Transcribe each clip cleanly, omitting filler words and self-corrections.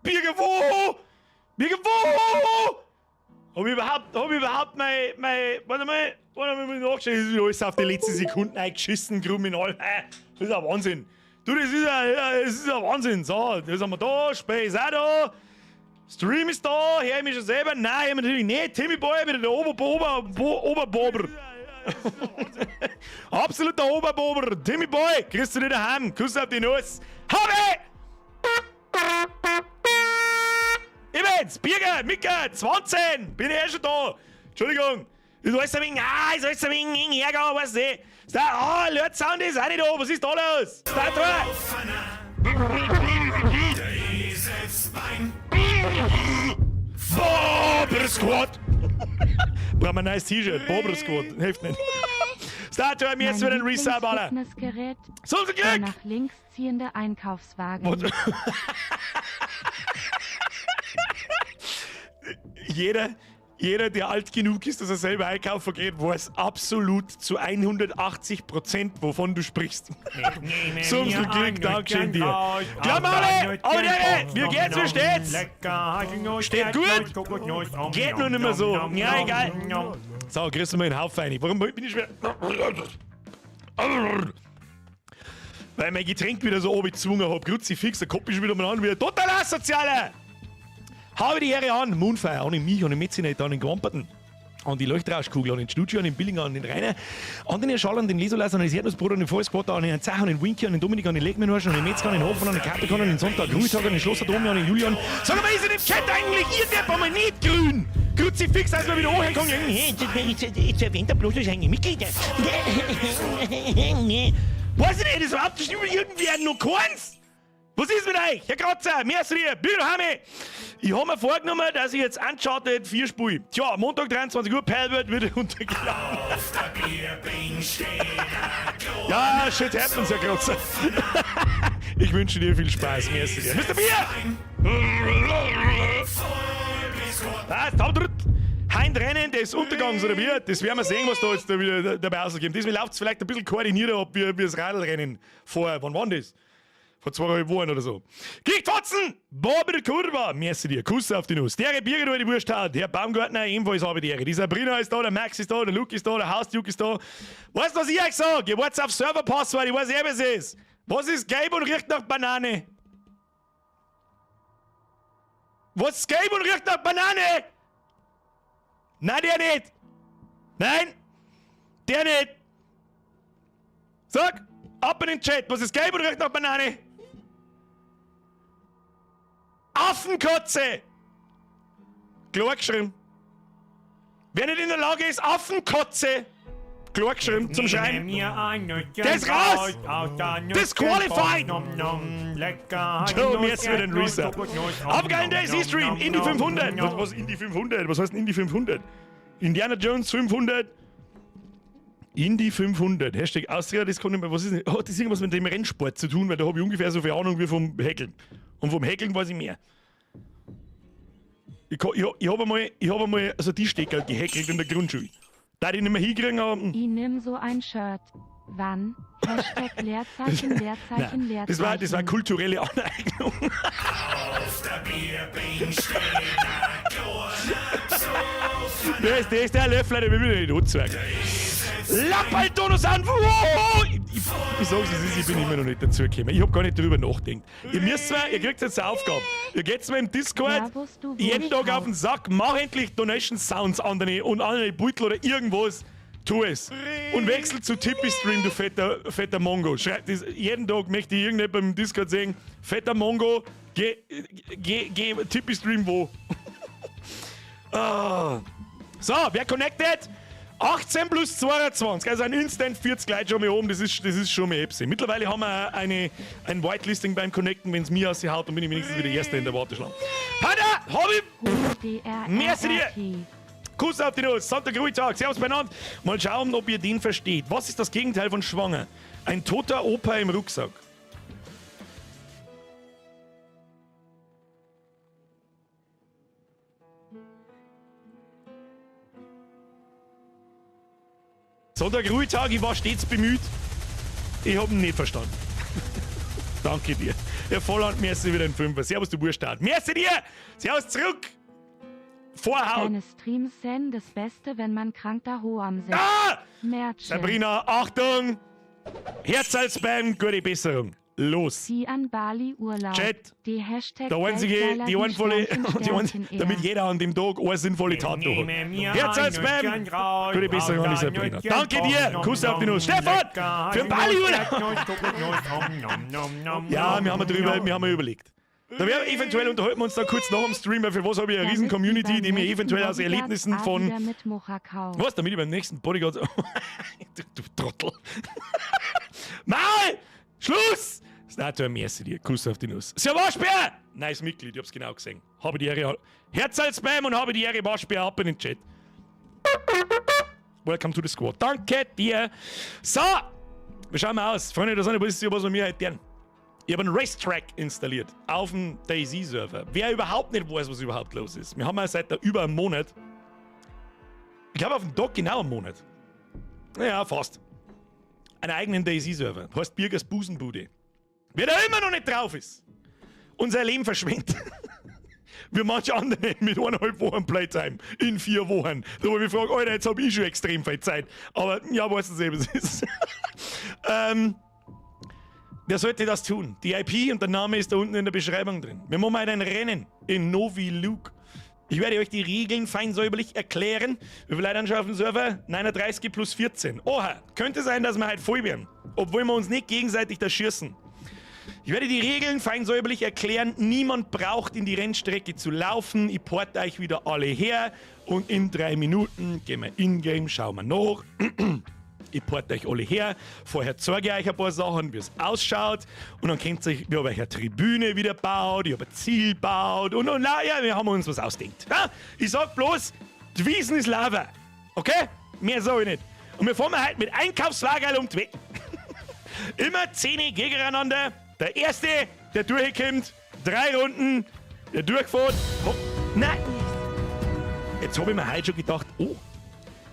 Birger, wo? Birger, wo? Hab ich überhaupt, hab ich überhaupt mein, mein, warte mal, warte mal, muss ich nachschauen, das ist alles auf die letzte Sekunde eingeschissen, kriminal. Das ist ein Wahnsinn. Du, das ist ein, das ist ein Wahnsinn. So, das haben wir da, Space auch da. Stream ist da, hör ich mich schon selber? Nein, ich natürlich nicht. Timmy Boy, wieder der Ober, Ober, Oberbober. Absoluter Oberbober. Timmy Boy, kriegst du nicht daheim. Kuss auf die Nuss. Habe! Ich bin's, Birger, Mika, 20, bin ich eh schon da. Entschuldigung. Ist alles ein wenig, ah, ist alles ein wenig hergegangen, weißt du. Ist da, ah, Lord Sound ist auch nicht da, was ist da los? Da, da. Bobber Squad! Brauchen wir ein neues T-Shirt, Bobber Squad, hilft nicht. Statue, mir jetzt wieder ein Resub, Alter. Fitnessgerät, So viel der Glück! nach links ziehende Einkaufswagen. Jeder, jeder, der alt genug ist, dass er selber einkaufen geht, weiß absolut zu 180%, wovon du sprichst. So viel Glück, Dankeschön dir. Klammer alle, aber der, wie geht's, wie steht's? Steht gut? Geht nur nicht mehr so. Ja, egal. So, kriegst du mal einen Haufen rein. Warum bin ich schwer? Weil mein Getränk wieder so oben gezwungen hab. Kruzifix, der Kopf ist wieder mal an wie ein total Asozialer. Habe die Ehre an, Moonfire, an den mich, an den Metzinet, an den Gewamperten, an die Leuchtrauschkugel, an den Schnutschi, an den Billinger, an den Rainer, an den Schall, an den Lesolas, an das Erdnussbrot, an den Vollsquatter, an den Zach, an den Winky, an den Dominik, an den Legmenhorsch, an den Metzger, an den Hoffmann, an den Capricorn, an den Sonntag, Ruhetag, an den Schlosser Domi, an den Julian. Sag mal, ist in dem Chat eigentlich ihr Depp einmal nicht grün? Kruzifix, als wir wieder anhören kann. Jetzt erwähnt er bloß, dass ich eigentlich Mitglied Weiß ich nicht, das überhaupt nicht irgendwer noch keins. Was ist mit euch? Herr Kratzer, merci dir, Bill Hame. Ich habe mir vorgenommen, dass ich jetzt Uncharted 4 spiele. Tja, Montag 23 Uhr, Palworld wird runtergeladen. Ja, shit happens, Herr Kratzer. Ich wünsche dir viel Spaß, merci dir. Mr. Bier! Passt, haut Heimrennen des Untergangs, oder wie? Das werden wir sehen, was da jetzt da wieder dabei rauskommt. Diesmal läuft es vielleicht ein bisschen koordinierter ab, wie das Radlrennen vorher. Wann war denn das? Vor 2,5 Wochen oder so. Gichtfotzen! Bobber Kurva! Merci dir. Kuss auf die Nuss. Der Birger, du die Wurst hat. Der Baumgartner, ebenfalls habe ich die Ehre. Die Sabrina ist da, der Max ist da, der Luke ist da, der Hausduke ist da. Weißt du, was ich euch sag? Ihr wart auf Serverpasswort, ich weiß eh, was es ist. Was ist gelb und riecht nach Banane? Was ist gelb und riecht nach Banane? Nein, der nicht! Nein! Der nicht! Sag! Ab in den Chat! Was ist gelb und riecht nach Banane? Affenkotze! Klar geschrieben. Wer nicht in der Lage ist, Affenkotze! Klar geschrieben zum Schreiben. Der ist raus! Disqualified! Joe, mir ist wieder ein Reset. Abgeilen Daisy Stream, Indy 500. Was, was Indy 500? Was heißt denn Indy 500? Indiana Jones 500. Indy 500. Hashtag Austria, das kann nicht mehr. Was ist denn? Hat das irgendwas mit dem Rennsport zu tun? Weil da habe ich ungefähr so viel Ahnung wie vom Häkeln. Und vom Häkeln weiß ich mehr. Ich, ich, ich habe einmal, ich hab einmal so Tischdeckel gehäkelt in der Grundschule. Da ich nicht mehr hinkriegen, aber. Ich nimm so ein Shirt. Wann? Hashtag Leerzeichen, Leerzeichen, Leerzeichen. Das war kulturelle Aneignung. Auf der Bierbänk steht Der ist, der ist der Löffler, der will mich nicht anzeigen. Lappaltonus an! Wow! Ich sag's, es ist, ich bin immer noch nicht dazu gekommen. Ich hab gar nicht drüber nachgedacht. Ihr müsst zwar, ihr kriegt jetzt eine Aufgabe. Ihr geht's mir im Discord Servus, du jeden Tag Wursthaus. auf den Sack, mach endlich Donation Sounds an deine und an deine Beutel oder irgendwas. Tu es. Und wechsel zu Tippy Stream, du fetter, fetter Mongo. Schreib das, jeden Tag möchte ich irgendjemand im Discord sehen, fetter Mongo, geh, geh, geh, Tippy Stream wo? Ah. So, wer connected? 18 plus 22, also ein Instant 40 Leute schon mal oben, das ist schon mal Epsi. Mittlerweile haben wir ein Whitelisting beim Connecten, wenn's mir aushaut, dann bin ich wenigstens wieder Erster in der Warteschlange. Panda, hab ich! D R R Merci dir! R T. Kuss auf die Nuss, Sonntag, Ruhetag, servus beieinander. Mal schauen, ob ihr den versteht. Was ist das Gegenteil von schwanger? Ein toter Opa im Rucksack. Sonntag, Ruhetag, ich war stets bemüht. Ich hab ihn nicht verstanden. Danke dir. Der Volland, merci wieder ein Fünfer. Servus, du Burschtat. Merci dir! Servus zurück! Vorhaut! Deine Streams sind das Beste, wenn man krank daheim sitzt. Ah! Merche. Sabrina, Achtung! Herzalsbein, gute Besserung. Los! Die an Bali Urlaub. Chat. Die Hashtag Der einzige, Weltgeiler, die einvolle, Sternchen, die ein, Sternchen, damit R. jeder an dem Tag eine sinnvolle Tat noch hat. Herzalsbein, gute Besserung an die Sabrina. Danke dir! Kuss auf die Nuss. Stefan! Für den Bali-Urlaub! Ja, wir haben drüber, wir haben überlegt. Da wär, eventuell unterhalten wir uns da kurz nach dem Stream, weil für was habe ich eine Damit riesen sie Community, beim die mir nächsten eventuell aus Bodyguards Erlebnissen auch von wieder mit Mochakau. Was, damit ich beim nächsten Bodyguard. Du Trottel. Maul! Schluss! Stator, merci dir. Kuss auf die Nuss. Sehr Waschbär! Nice Mitglied, ich hab's genau gesehen. Habe die Ehre. Herzalsbeim und habe die Ehre Waschbär ab in den Chat. Welcome to the squad. Danke dir. So, wir schauen mal aus. Freunde der Sonne, wisst ihr, was wir mir heute tun? Ich habe einen Racetrack installiert auf dem DayZ-Server. Wer überhaupt nicht weiß, was überhaupt los ist. Wir haben ja seit über einem Monat, ich glaube auf dem Tag genau einen Monat. Naja, fast. Einen eigenen DayZ-Server. Heißt Birgers Busenbude. Wer da immer noch nicht drauf ist, unser Leben verschwindet. Wie manche andere mit 1,5 Wochen Playtime in 4 Wochen. Da wo ich mich frage, Alter, jetzt hab ich schon extrem viel Zeit. Aber ja, weißt du eben, es ist. Der sollte das tun. Die IP und der Name ist da unten in der Beschreibung drin. Wir machen heute ein Rennen in Novi Luke. Ich werde euch die Regeln fein säuberlich erklären. Wie viel Leute anschauen auf dem Server? 39 plus 14. Oha, könnte sein, dass wir heute voll werden. Obwohl wir uns nicht gegenseitig da schießen. Ich werde die Regeln fein säuberlich erklären. Niemand braucht in die Rennstrecke zu laufen. Ich porte euch wieder alle her. Und in 3 Minuten gehen wir in-game, schauen wir nach. Ich porte euch alle her. Vorher zeige ich euch ein paar Sachen, wie es ausschaut. Und dann könnt ihr euch, wir haben euch eine Tribüne wieder gebaut, ich habe ein Ziel gebaut. Und na ja, wir haben uns was ausgedacht. Ja, ich sag bloß, die Wiesen ist Lava. Okay? Mehr sag ich nicht. Und wir fahren heute mit Einkaufswagen um die Wette. Immer 10 gegeneinander. Der Erste, der durchkommt, 3 Runden, der durchfährt. Hopp. Nein! Jetzt hab ich mir heute schon gedacht, oh,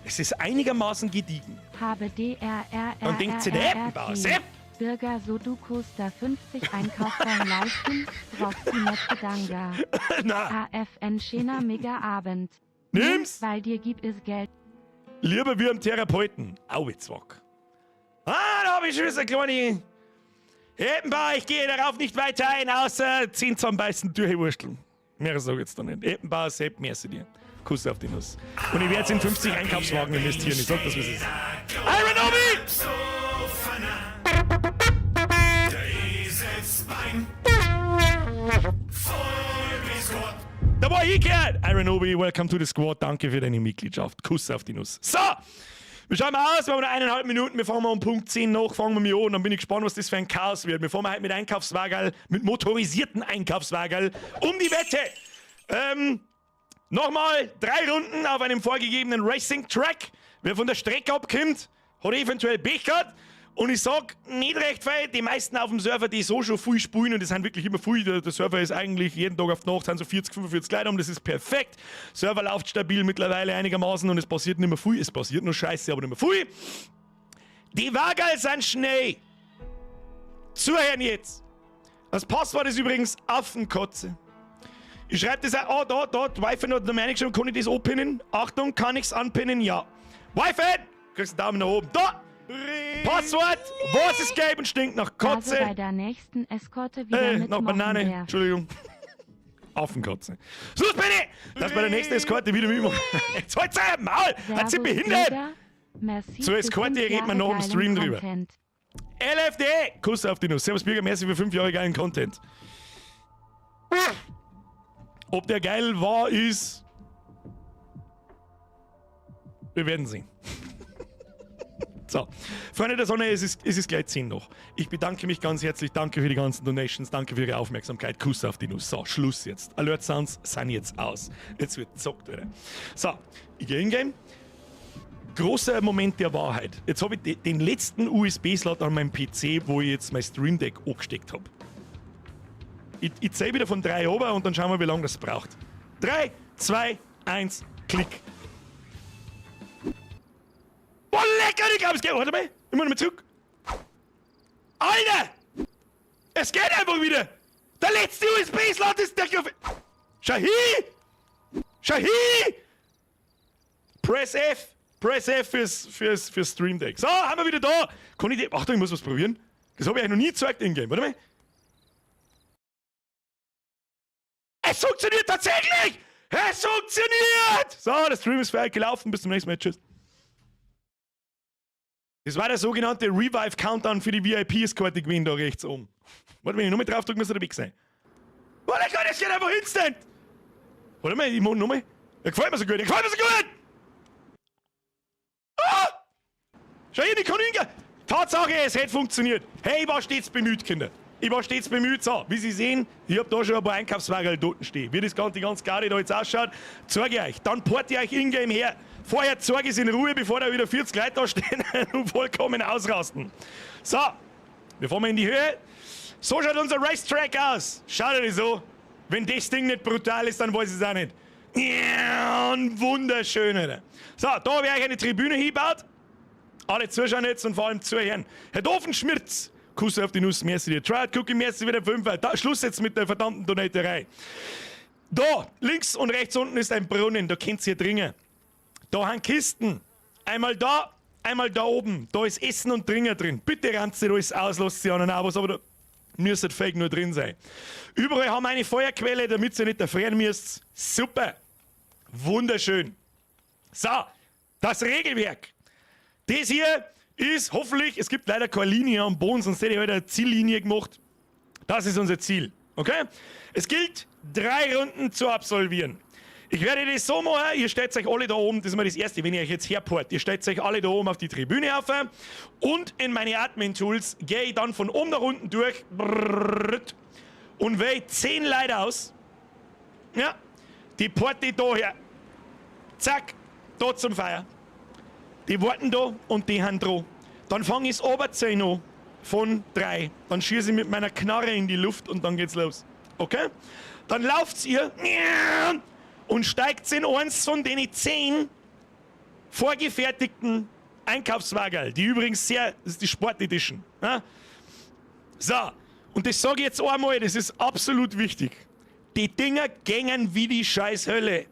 es ist einigermaßen gediegen. Habe D R R R Dann denkt sie, R der R R Bauer, T. Sepp. Bürger Sudoku Star 50 Einkauf von Leisten, braucht sie nicht Gedanga. Na. AFN schöner Mega Abend. Nimm's! Weil dir gibt es Geld. Lieber wie am Therapeuten. Auezwack. Ah, da hab ich schon wieder eine kleine. Eppenbauer, ich gehe darauf nicht weiter ein, außer 10 zusammenbeißen, durchwursteln. Mehr sag ich jetzt da nicht. Eppenbauer, Sepp, merci dir. Kuss auf die Nuss. Und ich werde jetzt in 50 Einkaufswagen investieren. Ich sag das, wie es ist. Iron Obi! Da war ich gehört. Iron Obi, welcome to the squad. Danke für deine Mitgliedschaft. Kuss auf die Nuss. So, wir schauen mal aus. Wir haben noch 1,5 Minuten. Wir fahren mal um Punkt 10 nach, fangen wir mal an. Dann bin ich gespannt, was das für ein Chaos wird. Wir fahren mal heute mit Einkaufswagen, mit motorisierten Einkaufswagen um die Wette. Nochmal 3 Runden auf einem vorgegebenen Racing-Track. Wer von der Strecke abkommt, hat eventuell Pech gehabt. Und ich sag, nicht recht viel, die meisten auf dem Server, die so schon viel spielen, und das sind wirklich immer viel, der Server ist eigentlich jeden Tag auf die Nacht, sind so 40, 45 Leute um, das ist perfekt. Server läuft stabil mittlerweile einigermaßen und es passiert nicht mehr viel, es passiert nur Scheiße, aber nicht mehr viel. Die Wagerl sind schnell. Zuhören jetzt. Das Passwort ist übrigens Affenkotze. Ich schreib das auch, oh, da, da, die Wifi hat noch mehr geschrieben, kann ich das anpinnen? Achtung, kann ich's anpinnen? Ja. Wifi! Kriegst einen Daumen nach oben. Da! Passwort! Was ist gelb und stinkt nach Kotze? Also bei der nächsten Eskorte wieder Nach mitmachen Banane. darf. Entschuldigung. Affenkotze. Schluss bitte! Dass bei der nächsten Eskorte wieder mitmachen. Jetzt halt's euer Maul! Hat sie Servus, behindert? Bruder. Merci Zur für Eskorte fünf reden wir Jahre noch im geilen Stream drüber. Content. LFD! Kuss auf die Nuss. Servus Birger, merci für 5 Jahre geilen Content. Ob der geil war, ist... Wir werden sehen. So, Freunde der Sonne, es ist gleich 10 noch. Ich bedanke mich ganz herzlich, danke für die ganzen Donations, danke für Ihre Aufmerksamkeit, Kuss auf die Nuss. So, Schluss jetzt. Alert Sounds sind jetzt aus. Jetzt wird gezockt, oder? So, ich gehe in-game. Großer Moment der Wahrheit. Jetzt habe ich den letzten U S B-Slot an meinem PC, wo ich jetzt mein Stream Deck angesteckt hab. Ich zähl wieder von 3 runter und dann schauen wir, wie lange das braucht. 3, 2, 1, klick. Boah, lecker, ich glaub, es geht. Warte mal, ich muss nochmal zurück. Alter! Es geht einfach wieder! Der letzte USB-Slot ist der. Schau hin! Schau hin! Press F! Press F fürs Stream Deck. So, haben wir wieder da. Kann ich die. Achtung, ich muss was probieren. Das habe ich euch noch nie gezeigt in-game. Warte mal. Es funktioniert tatsächlich! Es funktioniert! So, der Stream ist fertig gelaufen. Bis zum nächsten Mal. Tschüss. Das war der sogenannte Revive Countdown für die VIP-Eskorte gewesen da rechts oben. Warte, wenn ich nochmal drauf drücke, müsste der weg sein. Oh mein Gott, es geht einfach instant! Warte mal, ich mach nochmal. Er gefällt mir so gut, er gefällt mir so gut! Ah! Schau hier, die Kaninchen! Tatsache, es hätte funktioniert. Hey, ich war stets bemüht, Kinder. Ich war stets bemüht. So, wie Sie sehen, ich hab da schon ein paar Einkaufswagen dort stehen. Wie das Ganze ganz geil da jetzt ausschaut, zeige ich euch. Dann porte ich euch in-game her. Vorher zeige ich es in Ruhe, bevor da wieder 40 Leute da stehen und vollkommen ausrasten. So, wir fahren mal in die Höhe. So schaut unser Racetrack aus. Schaut euch das so. Wenn das Ding nicht brutal ist, dann weiß ich es auch nicht. Ja, wunderschön, Alter. So, da habe ich euch eine Tribüne hingebaut. Alle zuschauen jetzt und vor allem zuhören. Herr Doofenschmirtz, Kuss auf die Nuss, merci dir. Triad Cookie, merci wieder Fünfer. Da, Schluss jetzt mit der verdammten Donaterei. Da, links und rechts unten ist ein Brunnen, da könnt ihr trinken. Da haben Kisten. Einmal da oben. Da ist Essen und Trinken drin. Bitte rannt ihr alles aus, lasst sie an und was, aber da müsst fake nur drin sein. Überall haben wir eine Feuerquelle, damit ihr nicht erfrieren müsst. Super. Wunderschön. So, das Regelwerk. Das hier ist hoffentlich, es gibt leider keine Linie am Boden, sonst hätte ich heute eine Ziellinie gemacht. Das ist unser Ziel. Okay? Es gilt, 3 Runden zu absolvieren. Ich werde das so machen, ihr stellt euch alle da oben, das ist mal das Erste, wenn ihr euch jetzt herport, ihr stellt euch alle da oben auf die Tribüne auf und in meine Admin-Tools gehe ich dann von oben nach unten durch und wähle 10 Leute aus. Ja, die porte ich da her. Zack, da zum Feier. Die warten da und die haben dran. Dann fange ich das Oberziehen an von 3. Dann schieße ich mit meiner Knarre in die Luft und dann geht's los. Okay? Dann lauft's ihr und steigt in eins von den 10 vorgefertigten Einkaufswagen, die übrigens sehr, das ist die Sport Edition. Ja? So, und das sage ich jetzt einmal, das ist absolut wichtig. Die Dinger gängen wie die scheiß Hölle.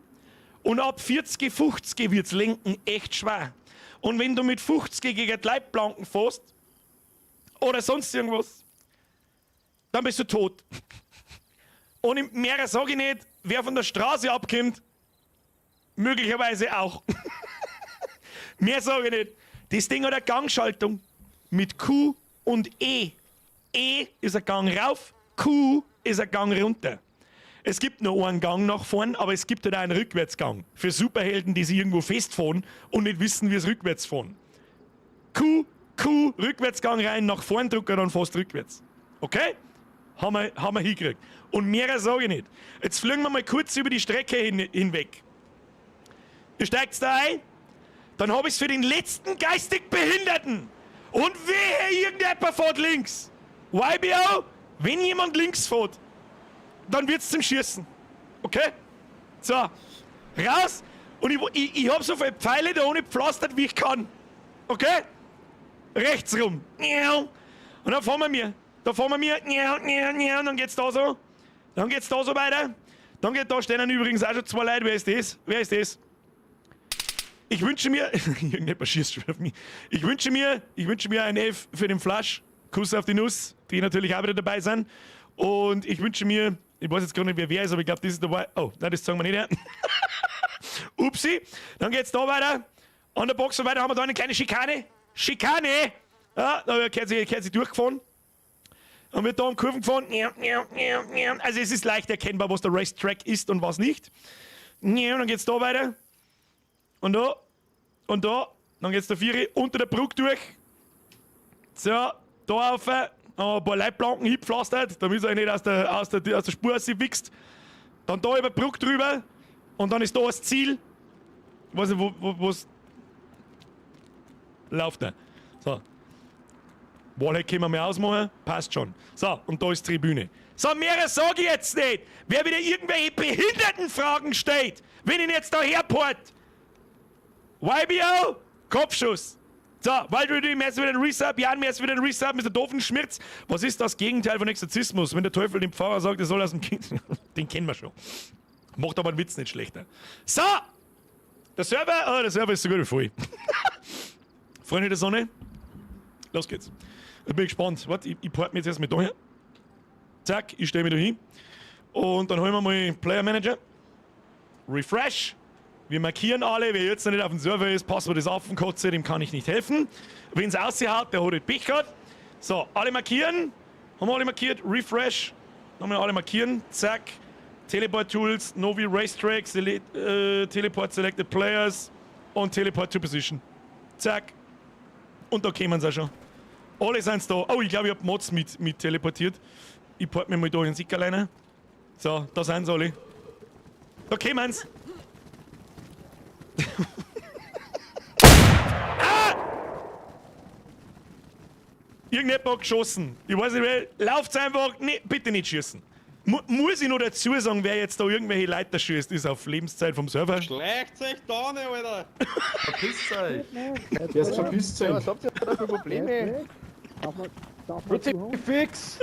Und ab 40, 50 wird's lenken echt schwer. Und wenn du mit 50 gegen die Leitplanken fährst oder sonst irgendwas, dann bist du tot. Und mehr sage ich nicht, wer von der Straße abkommt, möglicherweise auch. Mehr sage ich nicht. Das Ding hat eine Gangschaltung mit Q und E. E ist ein Gang rauf, Q ist ein Gang runter. Es gibt nur einen Gang nach vorn, aber es gibt halt auch einen Rückwärtsgang. Für Superhelden, die sich irgendwo festfahren und nicht wissen, wie es rückwärts fahren. Q, Q, Rückwärtsgang rein, nach vorn drücken, dann fährst rückwärts. Okay? Haben wir hingekriegt. Und mehr sage ich nicht. Jetzt fliegen wir mal kurz über die Strecke hinweg. Ihr steigt da ein, dann hab ich's für den letzten geistig Behinderten. Und wehe, irgendjemand fährt links. YBO, wenn jemand links fährt, dann wird's zum Schießen. Okay? So, raus. Und ich hab so viele Pfeile da ohne gepflastert, wie ich kann. Okay? Rechts rum. Und dann fahren wir mir. Da fahren wir mir. Und dann geht's da so. Dann geht's da so weiter. Dann geht da stehen übrigens auch schon 2 Leute. Wer ist das? Wer ist das? Ich wünsche mir. Irgendjemand schießt schon auf mich. Ich wünsche mir ein F für den Flash. Kuss auf die Nuss, die natürlich auch wieder dabei sind. Und ich wünsche mir, ich weiß jetzt gar nicht, wer ist, aber ich glaub, das ist dabei. Oh, nein, das sagen wir nicht her. Upsi. Dann geht's da weiter. An der Box und weiter haben wir da eine kleine Schikane. Schikane! Ja, da hat sie durchgefahren. Dann wird da um Kurven gefahren. Also es ist leicht erkennbar, was der Racetrack ist und was nicht. Und dann geht's da weiter. Und da. Und da. Dann geht's der Vieri unter der Brücke durch. So, da rauf. Ein paar Leitplanken hingepflastert, damit es euch nicht aus der Spur rauswichst. Dann da über die Brücke drüber. Und dann ist da das Ziel. Ich weiß nicht, wo's läuft da. So. Wallhack können wir mal ausmachen, passt schon. So, und da ist die Tribüne. So, mehr sag ich jetzt nicht. Wer wieder irgendwelche Behindertenfragen stellt, wenn ihn jetzt da herport. YBO, Kopfschuss. So, Waldrüdi, merci für den Resub. Jan, merci für den Resub. Mr. Doofen Schmirz. Was ist das Gegenteil von Exorzismus? Wenn der Teufel dem Pfarrer sagt, er soll aus dem Kind. Den kennen wir schon. Macht aber einen Witz nicht schlechter. So! Der Server, oh, der Server ist so gut wie voll. Freunde der Sonne, los geht's. Ich bin gespannt. Warte, ich port mich jetzt erstmal da her. Zack, ich stelle mich da hin. Und dann holen wir mal Player Manager. Refresh. Wir markieren alle, wer jetzt noch nicht auf dem Server ist, Passwort ist Affenkotze, dem kann ich nicht helfen. Wen es ausgehaut, der hat halt Pech gehabt. So, alle markieren. Haben wir alle markiert? Refresh. Nochmal alle markieren. Zack. Teleport Tools, Novi Racetrack, Sele Teleport Selected Players und Teleport to Position. Zack. Und da kämen sie auch schon. Alle sind da. Oh, ich glaube, ich hab Mods mit teleportiert. Ich port mir mal da in den Sick alleine. So, da sind sie alle. Da kämen sie. Ah! Irgendjemand hat geschossen. Ich weiß nicht, wer. Lauft's einfach. Nee, bitte nicht schießen. Mu muss ich noch dazu sagen, wer jetzt da irgendwelche Leute schießt, ist auf Lebenszeit vom Server. Schleicht euch da nicht, Alter! Verpisst euch! Erst verpisst Ja, euch. was habt ihr da für Probleme? Kruzifix!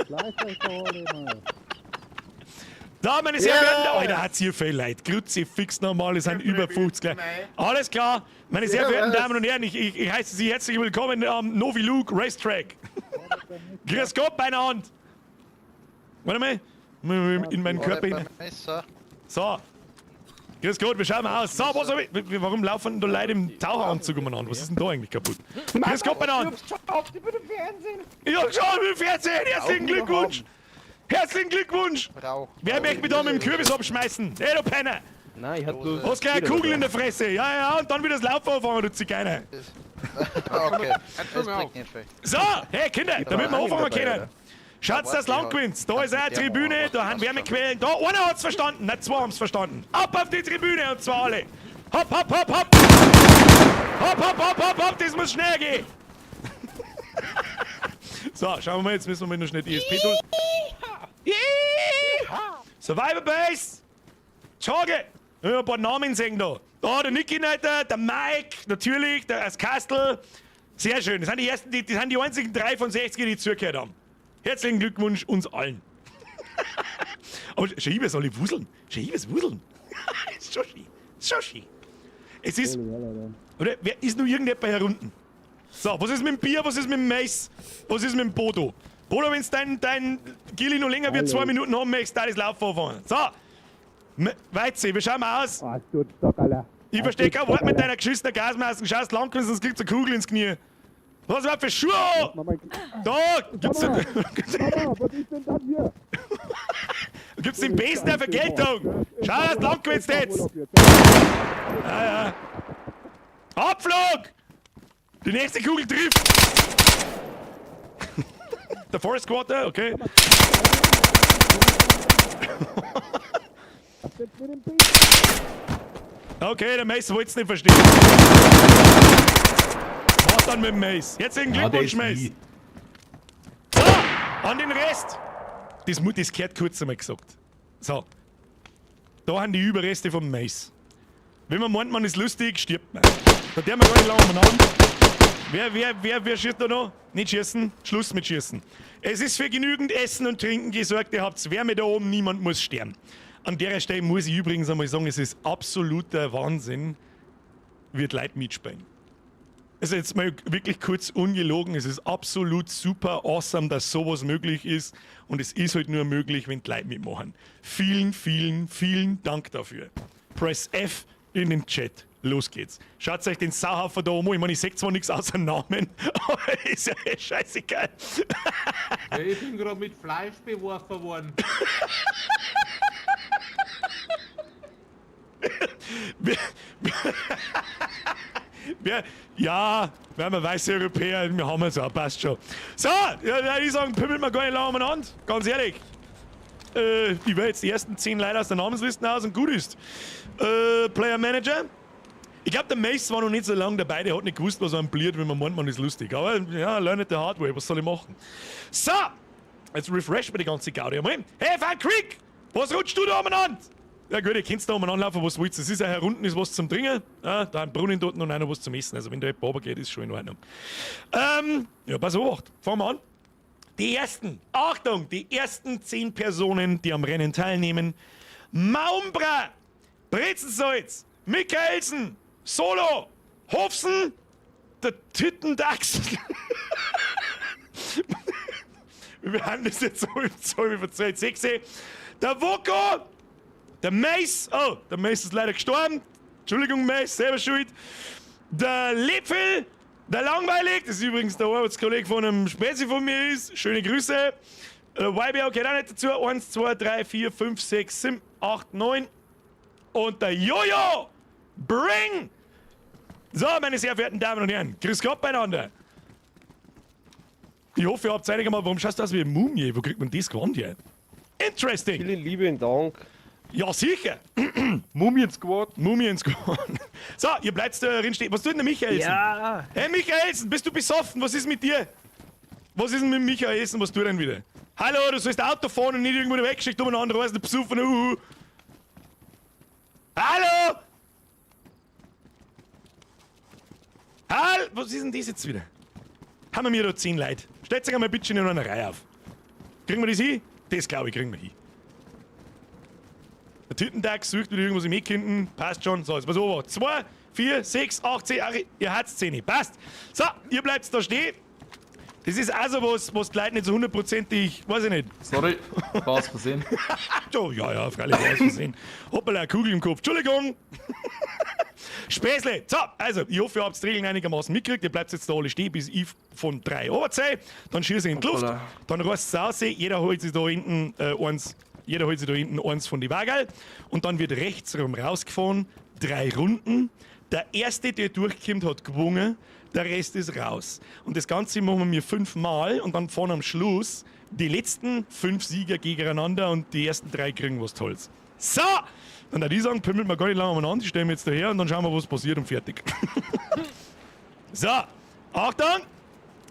Da, meine sehr verehrten Damen, Alter, hat's hier viel Leid. Kruzifix normal, es sind über 50 gleich. Alles klar, meine sehr verehrten Damen und Herren, ich heiße Sie herzlich willkommen am Novi Luke Racetrack. Grüß Gott, meine Hand. Warte mal, in meinen Körper hinein. So. Grüß Gott, wir schauen mal aus. So, was hab ich, warum laufen denn da Leute im Taucheranzug umeinander? Was ist denn da eigentlich kaputt? Grüß Gott, meine Hand. Ich bin im Fernsehen! Ich hab geschaut im Fernsehen. Herzlichen Glückwunsch. Herzlichen Glückwunsch. Rauch. Wer möchte mich da mit dem Kürbis abschmeißen? Hey, du Penner! Nein, ich hab bloß. Hast gleich eine Kugel in der Fresse. Ja, ja, und dann wieder das Laufen anfangen, du Zigeuner. Okay, das bringt nicht viel. So, hey Kinder, damit wir anfangen können. Schaut, dass Land gewinnt. Da ist eine Tribüne, da haben Wärmequellen. Da, einer hat's verstanden, nein, zwei haben's verstanden. Ab auf die Tribüne und zwar alle. Hopp, hopp, hopp, hopp. Hopp, hopp, hopp, hopp, hopp, das muss schnell gehen. So, schauen wir mal, jetzt müssen wir mal noch schnell die ESP tun. Survivor Base! Jogge! Ja, ein paar Namen sehen da. Da, der Niki Neiter, der Mike, natürlich, der Kastel. Sehr schön. Das sind die ersten, die sind die einzigen 3 von 60, die zugehört haben. Herzlichen Glückwunsch uns allen. Aber schön, wie soll ich wuseln? Schön, wie wuseln. Ist schon schön. Ist schon schön. Es ist. Oder wer ist nur irgendjemand hier unten? So, was ist mit dem Bier, was ist mit dem Mais, was ist mit dem Bodo? Bodo, wenn dein Gilli noch länger wie 2 Minuten haben möchtest, da das Laufen anfangen. So, Weize, wir schauen mal aus. Ich verstehe kein Wort mit deiner geschissenen Gasmasken. Schaust lang, sonst kriegst du eine Kugel ins Knie. Was überhaupt für Schuhe? Da gibt's, Was ist denn das hier? gibt's den Besten der Vergeltung. Schau, dass du lang gewinnst jetzt. Ja, ja. Abflug! Die nächste Kugel trifft! Der Forest Quarter, okay. Okay, der Mace wollt's nicht verstehen. Was dann mit dem Mace? Herzlichen Ja, der Glückwunsch, ist Mace! nie. So, an den Rest! Das gehört kurz einmal gesagt. So. Da haben die Überreste vom Mace. Wenn man meint, man ist lustig, stirbt man. Da der man gar nicht lange umeinander. Wer schießt da noch? Nicht schießen. Schluss mit Schießen. Es ist für genügend Essen und Trinken gesorgt. Ihr habt Wärme da oben, niemand muss sterben. An der Stelle muss ich übrigens einmal sagen, es ist absoluter Wahnsinn, wird Leute mitspielen. Also jetzt mal wirklich kurz ungelogen, es ist absolut super awesome, dass sowas möglich ist und es ist halt nur möglich, wenn die Leute mitmachen. Vielen, vielen, vielen Dank dafür. Press F in den Chat. Los geht's. Schaut euch den Sauhaufen da um. Ich meine, ich seh zwar nichts außer Namen, aber ist ja eh scheißegal. Ja, ich bin gerade mit Fleisch beworfen worden. Ja, wir haben weiße Europäer, wir haben es auch, passt schon. So, ja, ich sagen, pimmelt mir gar nicht lange umeinander, ganz ehrlich. Ich werde jetzt die ersten 10 Leute aus der Namensliste aus und gut ist. Player Manager. Ich glaub, der Mace war noch nicht so lange dabei, der hat nicht gewusst, was einem bliert, wenn man meint, man ist lustig. Aber ja, learn it the hard way, was soll ich machen? So, jetzt refresh mir die ganze Gaudi einmal. Hey, Van Creek, was rutscht du da umeinander? Ja gut, ihr könnt da umeinander laufen, was wollt. Es ist auch herunten ist was zum Trinken. Ja, da ein Brunnen dort und einer was zum Essen. Also wenn da jemand runtergeht, ist schon in Ordnung. Ja, pass auf, fangen wir an. Die ersten, Achtung, die ersten 10 Personen, die am Rennen teilnehmen. Maumbra, Brezensalz, Michaelsen, Solo, Hofsen, der Tüttendachs. Wir haben das jetzt so im Zoll verzählt. 6. Der Woko, der Mace, oh, der Mace ist leider gestorben. Entschuldigung, Mace, selber schuld. Der Lepfel, der Langweilig, das ist übrigens der Arbeitskollege von einem Spezi von mir ist. Schöne Grüße. Der YBO gehört auch nicht dazu. 1, 2, 3, 4, 5, 6, 7, 8, 9. Und der Jojo Bring! So, meine sehr verehrten Damen und Herren, grüß Gott beieinander. Ich hoffe, ihr habt einigermaßen. Warum schaust du aus wie eine Mumie? Wo kriegt man das Gewand her? Interesting! Vielen lieben Dank. Ja, sicher! Mumien Squad. Mumien Squad. So, ihr bleibt da drin stehen. Was tut denn der Michaelsen? Ja. Hey Michaelsen, bist du besoffen? Was ist mit dir? Was ist denn mit Michaelsen? Was tut er denn wieder? Hallo, du sollst Auto fahren und nicht irgendwo weggeschickt umeinander reisen, du besoffen. Uhu. Hallo! Hallo! Was ist denn das jetzt wieder? Haben wir mir da 10 Leute? Stellt sich einmal bitte in einer Reihe auf. Kriegen wir das hin? Das glaube ich, kriegen wir hin. Der Tütentag sucht wieder irgendwas im Eck hinten. Passt schon. So, jetzt pass auf. 2, 4, 6, 8, 10. Ach, ihr habt's 10. Passt. So, ihr bleibt da stehen. Das ist also was, was die Leute nicht so hundertprozentig, weiß ich nicht. Sorry, war aus Versehen. Oh, ja, ja, freilich war aus Versehen. Hoppala, Kugel im Kopf. Entschuldigung. Späßle. So, also, ich hoffe, ihr habt die Regeln einigermaßen mitgekriegt. Ihr bleibt jetzt da alle stehen, bis ich von 3 runterziehe. Dann schieße ich in die Luft. Hoppala. Dann reißt es raus. Jeder holt sich da hinten eins. Jeder holt sich da hinten eins von die Wagerl. Und dann wird rechts rum rausgefahren. 3 Runden. Der erste, der durchkommt, hat gewonnen. Der Rest ist raus. Und das Ganze machen wir 5-mal und dann fahren am Schluss die letzten 5 Sieger gegeneinander und die ersten 3 kriegen was Tolles. So! Dann würde ich sagen, pümmelt wir gar nicht lange umeinander, die stellen wir jetzt daher und dann schauen wir, was passiert und fertig. So, Achtung!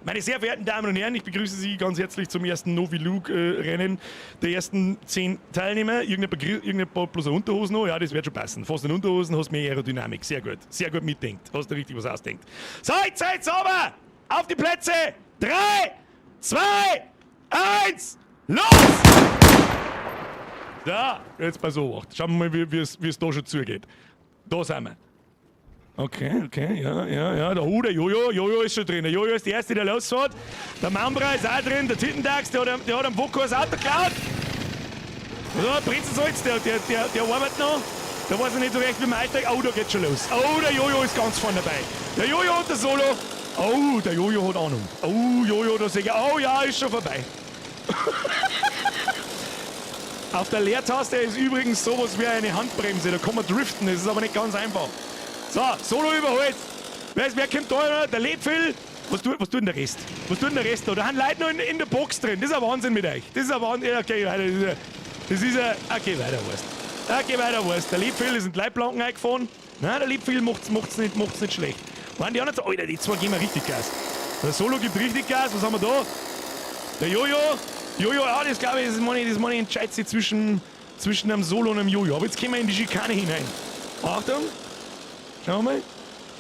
Meine sehr verehrten Damen und Herren, ich begrüße Sie ganz herzlich zum ersten Novilug-Rennen der ersten 10 Teilnehmer. Irgendjemand hat bloß eine Unterhose noch, ja, das wird schon passen. Fast in Unterhosen hast mehr Aerodynamik, sehr gut. Sehr gut mitdenkt, hast du richtig was ausdenkt. So, jetzt seid sauber! Auf die Plätze! 3, 2, 1, los! Da, jetzt bei so acht. Schauen wir mal, wie es da schon zugeht. Da sind wir. Okay, okay, ja, ja, ja. Der Hude, Jojo, Jojo ist schon drin. Der Jojo ist der Erste, der losfährt. Der Mambra ist auch drin, der Tittendachs, der hat am Woko das Auto geklaut. Ja, Prinzensalz, der arbeitet noch. Da weiß ich nicht so recht, wie man einsteigt. Oh, da geht's schon los. Oh, der Jojo ist ganz vorne dabei. Der Jojo und der Solo. Oh, der Jojo hat Ahnung. Oh, Jojo, da sehe ich. Oh ja, ist schon vorbei. Auf der Leertaste ist übrigens sowas wie eine Handbremse. Da kann man driften, das ist aber nicht ganz einfach. So, Solo überholt. Wer kommt da? Der Lebfil. Was tut denn der Rest? Was tut denn der Rest da? Da haben Leute noch in der Box drin. Das ist ein Wahnsinn mit euch. Das ist ein Wahnsinn. Okay, weiter. Das ist ein, okay, weiter, weißt. Okay, weiter, weißt. Der Lebfil ist in die Leitplanken eingefahren. Nein, der Lebfil macht's nicht schlecht. Waren die anderen so? Alter, die zwei geben richtig Gas. Der Solo gibt richtig Gas. Was haben wir da? Der Jojo. Jojo, ja, das glaube ich, das meine ich, entscheidet sich zwischen einem Solo und einem Jojo. Aber jetzt gehen wir in die Schikane hinein. Achtung. Schauen wir mal.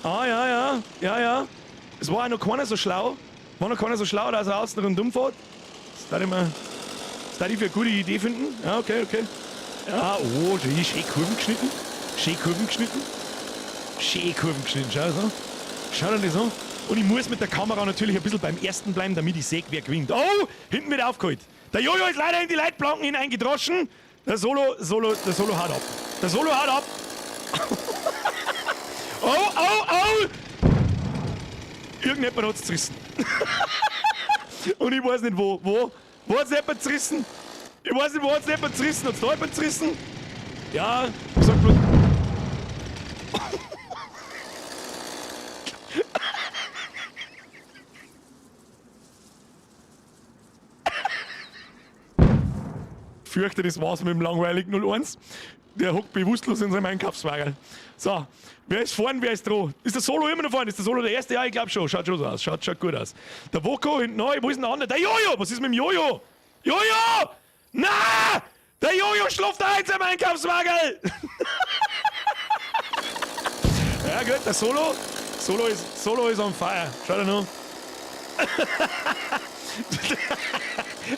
Ah, ja, ja, ja, ja. Es war auch noch keiner so schlau. War noch keiner so schlau, dass er außen rundum fährt. Das darf ich mal, das darf ich für eine gute Idee finden. Ja, okay, okay. Ja, oh, die schön Kurven geschnitten. Schön Kurven geschnitten. Schön Kurven geschnitten. Schau das an. Schau dir das an. Und ich muss mit der Kamera natürlich ein bisschen beim ersten bleiben, damit ich sehe, wer gewinnt. Oh, hinten wird aufgeholt. Der Jojo ist leider in die Leitplanken hineingedroschen. Der Solo haut ab. Der Solo haut ab. Oh, oh, oh! Irgendjemand hat's zerrissen. Und ich weiß nicht wo. Wo? Wo hat's jemand zerrissen? Ich weiß nicht, wo hat's jemand zerrissen? Hat's da jemand zerrissen? Ja, ich sag bloß. Fürchte, das war's mit dem langweiligen 01. Der hockt bewusstlos in seinem Einkaufswagen. So, wer ist vorn, wer ist dran? Ist der Solo immer noch vorn? Ist der Solo der Erste? Ja, ich glaub schon. Schaut schon so aus. Schaut gut aus. Der Woko hinten neu. Wo ist denn der andere? Der Jojo! Was ist mit dem Jojo? Jojo! Na! Der Jojo schläft eins im Einkaufswagen! Ja gut, der Solo. Solo ist on fire. Schau dir nur.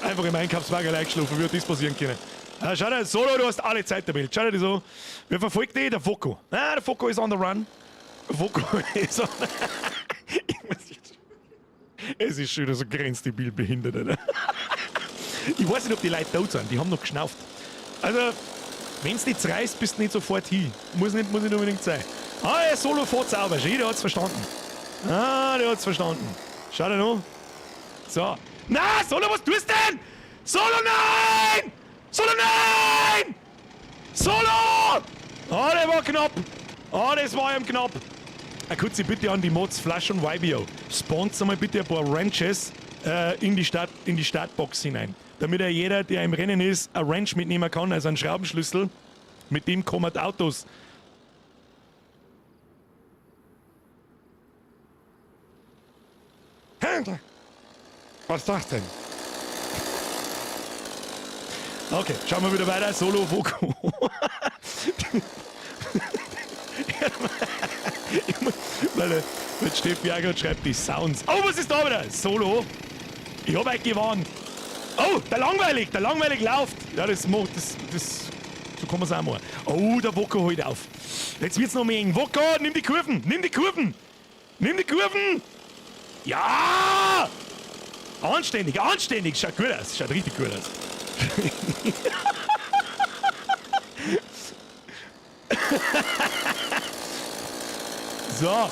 Einfach im Einkaufswagen eingeschlafen, wie hat das passieren können? Ja, schau dir, Solo, du hast alle Zeit der Welt. Schau dir das an. Wer verfolgt dich? Der Foko. Ah, der Foko ist on the run. Foko ist on Ich muss jetzt- Es ist schon wieder so grenzdebil behindert, Alter. Ich weiß nicht, ob die Leute tot sind. Die haben noch geschnauft. Also, wenn's nicht reißt, bist du nicht sofort hin. Muss nicht unbedingt sein. Ah, der Solo fährt sauber. Schön, der hat's verstanden. Ah, der hat's verstanden. Schau dir noch. So. Na, Solo, was tust du denn? Solo, nein! Solo, nein! Solo! Ah, der war knapp. Ah, das war ihm knapp. Kurze Bitte an die Mods Flash und YBO. Sponsor mal bitte ein paar Wrenches in die Startbox hinein. Damit ja jeder, der im Rennen ist, ein Wrench mitnehmen kann, also einen Schraubenschlüssel. Mit dem kommen die Autos. Was ist das denn? Okay, schauen wir wieder weiter. Solo Voko. Weil Steffi auch gerade schreibt, die Sounds. Oh, was ist da wieder? Solo. Ich hab euch gewarnt. Oh, der langweilig läuft. Ja, das macht, das, das, so kann man's auch machen. Oh, der Voko holt auf. Jetzt wird's noch mehr eng. Voko, nimm die Kurven, nimm die Kurven. Nimm die Kurven. Ja! Anständig, anständig. Schaut gut aus, schaut richtig gut aus. So.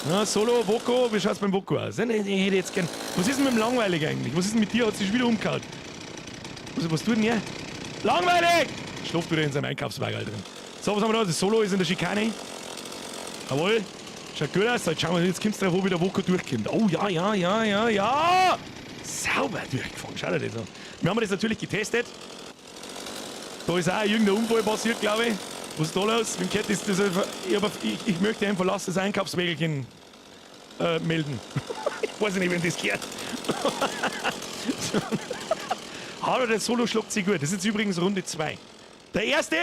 Na, Solo, Voko, wie schaut's beim Voko aus? Ich hätte jetzt gern. Was ist denn mit dem Langweilig eigentlich? Was ist denn mit dir? Hat sich wieder umgehauen. Was tut denn hier? Langweilig! Schlaft wieder in seinem Einkaufswagen drin. So, was haben wir da? Das Solo ist in der Schikane. Jawohl. Schaut gut aus. Jetzt schauen wir, jetzt kommt's drauf, wo wieder Voko durchkommt. Oh, ja, ja, ja, ja, ja! Sauber durchgefahren. Schau dir das an. Wir haben das natürlich getestet. Da ist auch irgendein Unfall passiert, glaube ich. Was ist da los? Wem gehört das? Das ist einfach, ich, hab, ich, ich möchte ein verlassenes Einkaufswägelchen melden. Ich weiß nicht, wem das gehört. Aber der Solo schlagt sich gut. Das ist jetzt übrigens Runde 2. Der erste,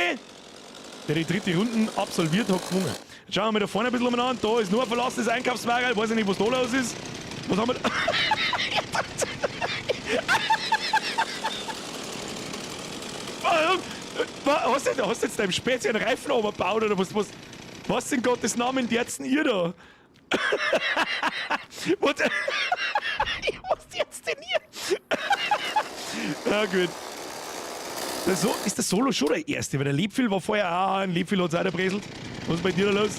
der die dritte Runde absolviert hat, gewonnen. Jetzt schauen wir mal da vorne ein bisschen umeinander. Da ist nur ein verlassenes Einkaufswagen. Ich weiß nicht, was da los ist. Was haben wir da? Warum? Hast du jetzt deinem Spezi einen Reifen runtergebaut oder was? Was in Gottes Namen jetzt denn ihr da? Was? Was jetzt denn ihr? Na gut. Ist der Solo schon der Erste? Weil der Lebviel war vorher auch ein Lebviel hat's auch der Breselt. Was ist bei dir da los?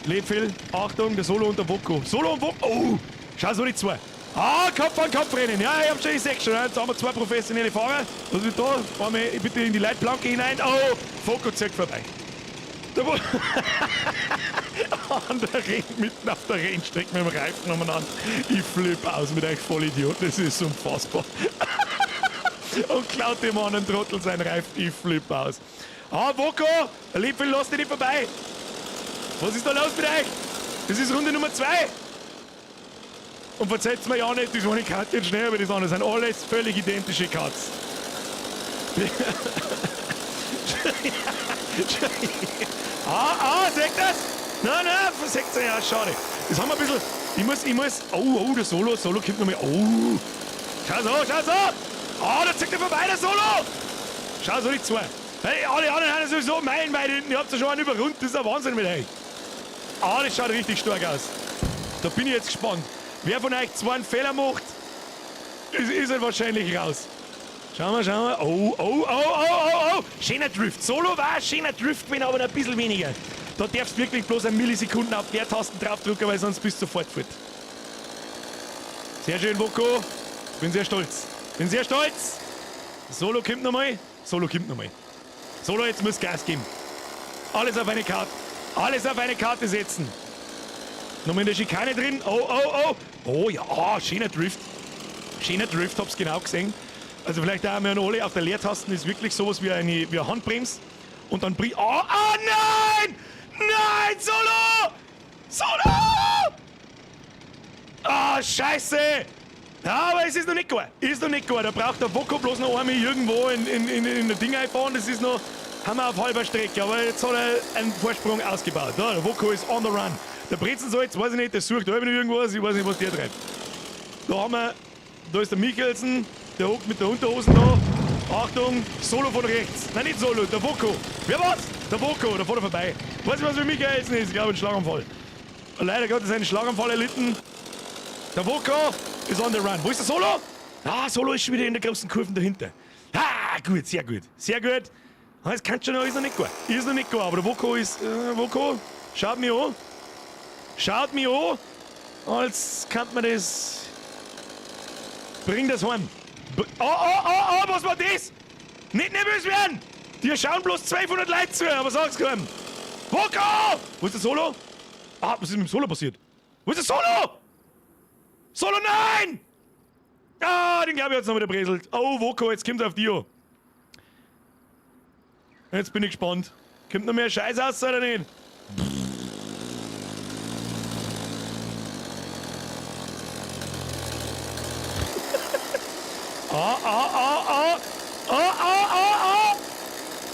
Lebviel, Achtung, der Solo und der Voko. Solo und Voko. Oh, schau so die zwei. Ah, Kopf an Kopf rennen. Ja, ich hab schon die 6 schon. Jetzt haben wir zwei professionelle Fahrer. Was ist da? Fahren wir bitte in die Leitplanke hinein. Oh, Voko zieht vorbei. Da wo An der Renn, mitten auf der Rennstrecke mit dem Reifen umeinander. Ich flipp aus mit euch Vollidioten. Das ist unfassbar. Und klaut dem anderen Trottel seinen Reifen. Ich flipp aus. Ah, Voko, der Lebviel, lass dich nicht vorbei. Was ist da los mit euch? Das ist Runde Nummer 2. Und verzeiht's mir ja nicht, das eine Karte jetzt schnell, aber das andere sind alles völlig identische Karts. Ah, ah, seht das? Nein, nein, seht's ja, schade. Das haben wir ein bisschen. Ich muss. Oh, oh, der Solo kommt nochmal. Oh. Schau so, schau so. Ah, da zieht er vorbei, der Solo. Schau so, die zwei. Hey, alle anderen sind sowieso meilenweit hinten. Ihr habt ja schon einen überrundet. Das ist ein Wahnsinn mit euch. Ah, das schaut richtig stark aus. Da bin ich jetzt gespannt. Wer von euch zwei einen Fehler macht, ist halt wahrscheinlich raus. Schauen wir, schauen wir. Oh, oh, oh, oh, oh, oh. Schöner Drift. Solo war ein schöner Drift, wenn aber noch ein bisschen weniger. Da darfst du wirklich bloß eine Millisekunden auf die Leertasten draufdrücken, weil sonst bist du sofort fort. Sehr schön, Voko. Bin sehr stolz. Bin sehr stolz. Solo kommt nochmal. Solo kommt nochmal. Solo, jetzt muss Gas geben. Alles auf eine Karte. Alles auf eine Karte setzen. Nochmal in der Schikane drin. Oh, oh, oh. Oh ja, oh, schöner Drift. Schöner Drift, hab's genau gesehen. Also vielleicht auch mal alle auf der Leertasten ist wirklich sowas wie eine Handbremse. Und dann bring. Oh, oh nein! Nein, Solo! Solo! Ah, oh, Scheiße! Ja, aber es ist noch nicht klar. Ist noch nicht klar. Da braucht der Woko bloß noch einmal irgendwo in das Ding einfahren. Das ist noch, haben wir auf halber Strecke. Aber jetzt hat er einen Vorsprung ausgebaut. Da, der Woko ist on the run. Der Brezensalz, weiß ich nicht, der sucht halb noch irgendwas. Ich weiß nicht, was der treibt. Da haben wir, da ist der Michelsen, der hockt mit der Unterhosen da. Achtung, Solo von rechts. Nein, nicht Solo, der Woko. Wer war's? Der Woko, da fährt er vorbei. Weiß ich, was mit Michelsen ist? Ich glaube, ein Schlaganfall. Leider Gottes einen Schlaganfall erlitten. Der Woko ist on the run. Wo ist der Solo? Ah, Solo ist schon wieder in der großen Kurve dahinter. Ah, gut, sehr gut. Sehr gut. Ah, es kann schon noch, ist noch nicht gut. Ist noch nicht gut, aber der Woko ist. Woko, schaut mich an. Schaut mich an, als kann man das. Bring das heim. Oh, oh, oh, oh, was war das? Nicht nervös werden! Dir schauen bloß 200 Leute zu, aber sag's keinem. Woko! Wo ist der Solo? Ah, was ist mit dem Solo passiert? Wo ist der Solo? Solo, nein! Ah, den glaube ich hat's noch wieder breselt. Oh, Woko, jetzt kommt's auf Dio. Jetzt bin ich gespannt. Kommt noch mehr Scheiß aus oder nicht? Ah, ah, ah, ah! Ah, ah, ah, ah!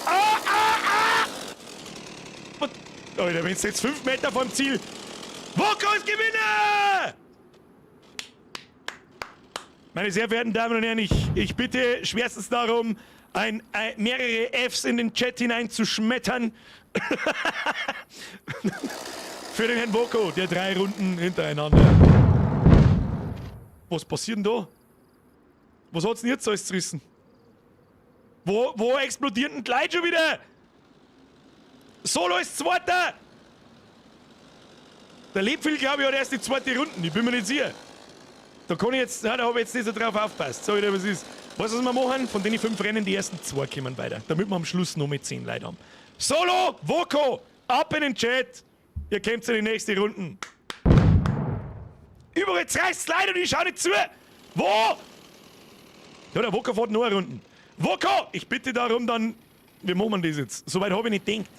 Ah, ah, ah! Und, Alter, wenn's jetzt 5 Meter vom Ziel. Woko ist Gewinner! Meine sehr verehrten Damen und Herren, ich bitte schwerstens darum, mehrere Fs in den Chat hineinzuschmettern. Für den Herrn Woko, der 3 Runden hintereinander. Was passiert denn da? Was hat's denn jetzt alles zerrissen? Wo explodiert denn gleich schon wieder? Solo ist Zweiter! Der Lebviel, glaube ich, hat erst die zweite Runde. Ich bin mir nicht sicher. Da kann ich jetzt, ja, da hab ich jetzt nicht so drauf aufgepasst. Sag ich dir, was ist. Weißt du, was wir machen? Von den 5 Rennen, die ersten 2 kommen weiter. Damit wir am Schluss noch mit 10 Leuten haben. Solo, Woko, ab in den Chat. Ihr kommt in die nächste Runde. Überall zerreißt's Leute und ich schau nicht zu. Wo? Ja, der Woko fährt noch eine Runde. Woko, ich bitte darum dann, wie machen wir das jetzt? Soweit hab ich nicht gedacht.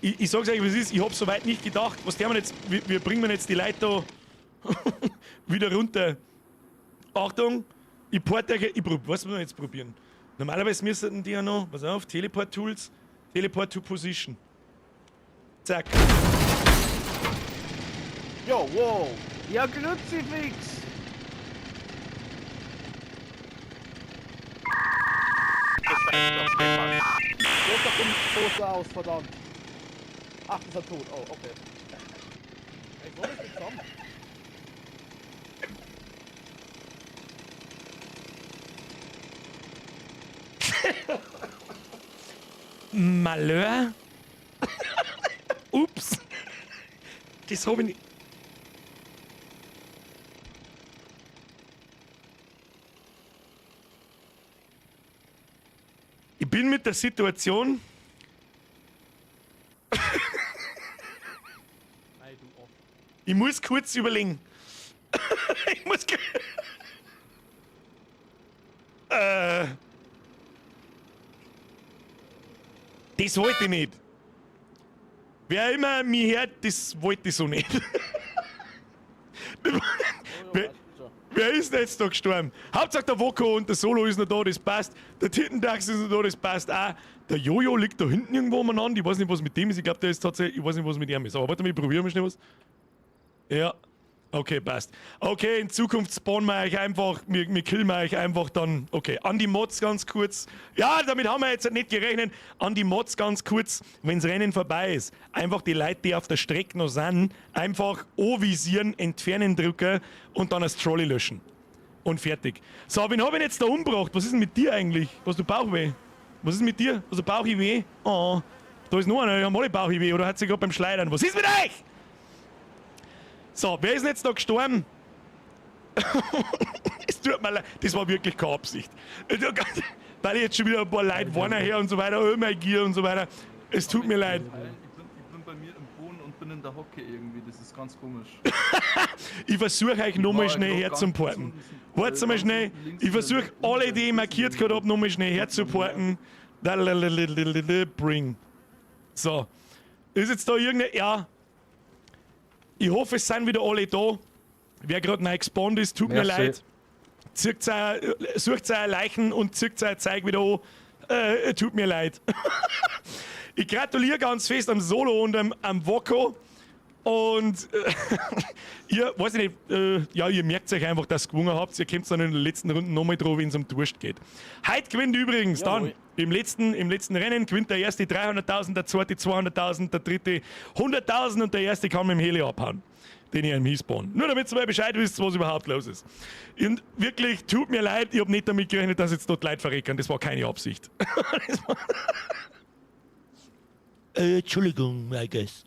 Ich sag's euch, wie es ist, ich hab soweit nicht gedacht. Was tun wir jetzt? Wie bringen wir jetzt die Leute da wieder runter? Achtung, ich porte, ich prob, was müssen wir jetzt probieren? Normalerweise müssten die ja noch, pass auf, Teleport Tools, Teleport to Position. Zack. Jo, wow. Ja, Glützifix. Toaster aus, verdammt. Ach, ist er tot. Oh, okay. Ich wollte nicht zusammen. Malheur? Ups. Das hab ich nicht. Ich bin mit der Situation. Ich muss kurz überlegen. Ich muss das wollte ich nicht. Wer immer mich hört, das wollte ich so nicht. Wer ist denn jetzt da gestorben? Hauptsache der Woko und der Solo ist noch da, das passt. Der Tittendax ist noch da, das passt auch. Der Jojo liegt da hinten irgendwo umeinander. Ich weiß nicht, was mit dem ist. Ich glaub, der ist tatsächlich. Ich weiß nicht, was mit ihm ist. Aber warte mal, ich probiere mal schnell was. Ja. Okay, passt. Okay, in Zukunft spawnen wir euch einfach, wir killen wir euch einfach dann. Okay, an die Mods ganz kurz. Ja, damit haben wir jetzt nicht gerechnet. An die Mods ganz kurz, wenn's Rennen vorbei ist, einfach die Leute, die auf der Strecke noch sind, einfach anvisieren, entfernen drücken und dann das Trolley löschen. Und fertig. So, wen hab ich denn jetzt da umgebracht? Was ist denn mit dir eigentlich? Hast du Bauchweh? Was ist mit dir? Hast du Bauchweh? Oh, da ist noch einer, die haben alle Bauchweh, oder hat sie gerade beim Schleudern? Was ist mit euch? So, wer ist denn jetzt da gestorben? Es tut mir leid, das war wirklich keine Absicht. Weil ich jetzt schon wieder ein paar Leute warnen her und so weiter, oh mein Gier und so weiter. Es tut mir leid. Ich bin bei mir im Boden und bin in der Hocke irgendwie, das ist ganz komisch. Ich versuche euch nochmal war schnell grad herzuporten. ganz unten, Warte mal ganz schnell, unten links ich in der versuche Mitte, alle, die ich unten markiert links gehabt hab, nochmal schnell herzuporten. Bring. So. Ist jetzt da irgendeine. Ja. Ich hoffe, es sind wieder alle da. Wer gerade neu gespawnt ist, tut mir Merci. leid. Zieht sucht euer Leichen und zieht euer Zeug wieder an. Tut mir leid. Ich gratuliere ganz fest am Solo und am Woko. Und ihr, weiß ich nicht, ja, ihr merkt euch einfach, dass ihr gewonnen habt. Ihr kommt dann in den letzten Runden nochmal drauf, wenn es um Durst geht. Heute gewinnt übrigens dann im letzten Rennen gewinnt der erste 300.000, der zweite 200.000, der dritte 100.000 und der erste kann mit dem Heli abhauen, den ich im Hiesbahn. Nur damit ihr mal Bescheid wisst, was überhaupt los ist. Und wirklich, tut mir leid, ich hab nicht damit gerechnet, dass jetzt dort Leute verrecken. Das war keine Absicht. Entschuldigung, I guess.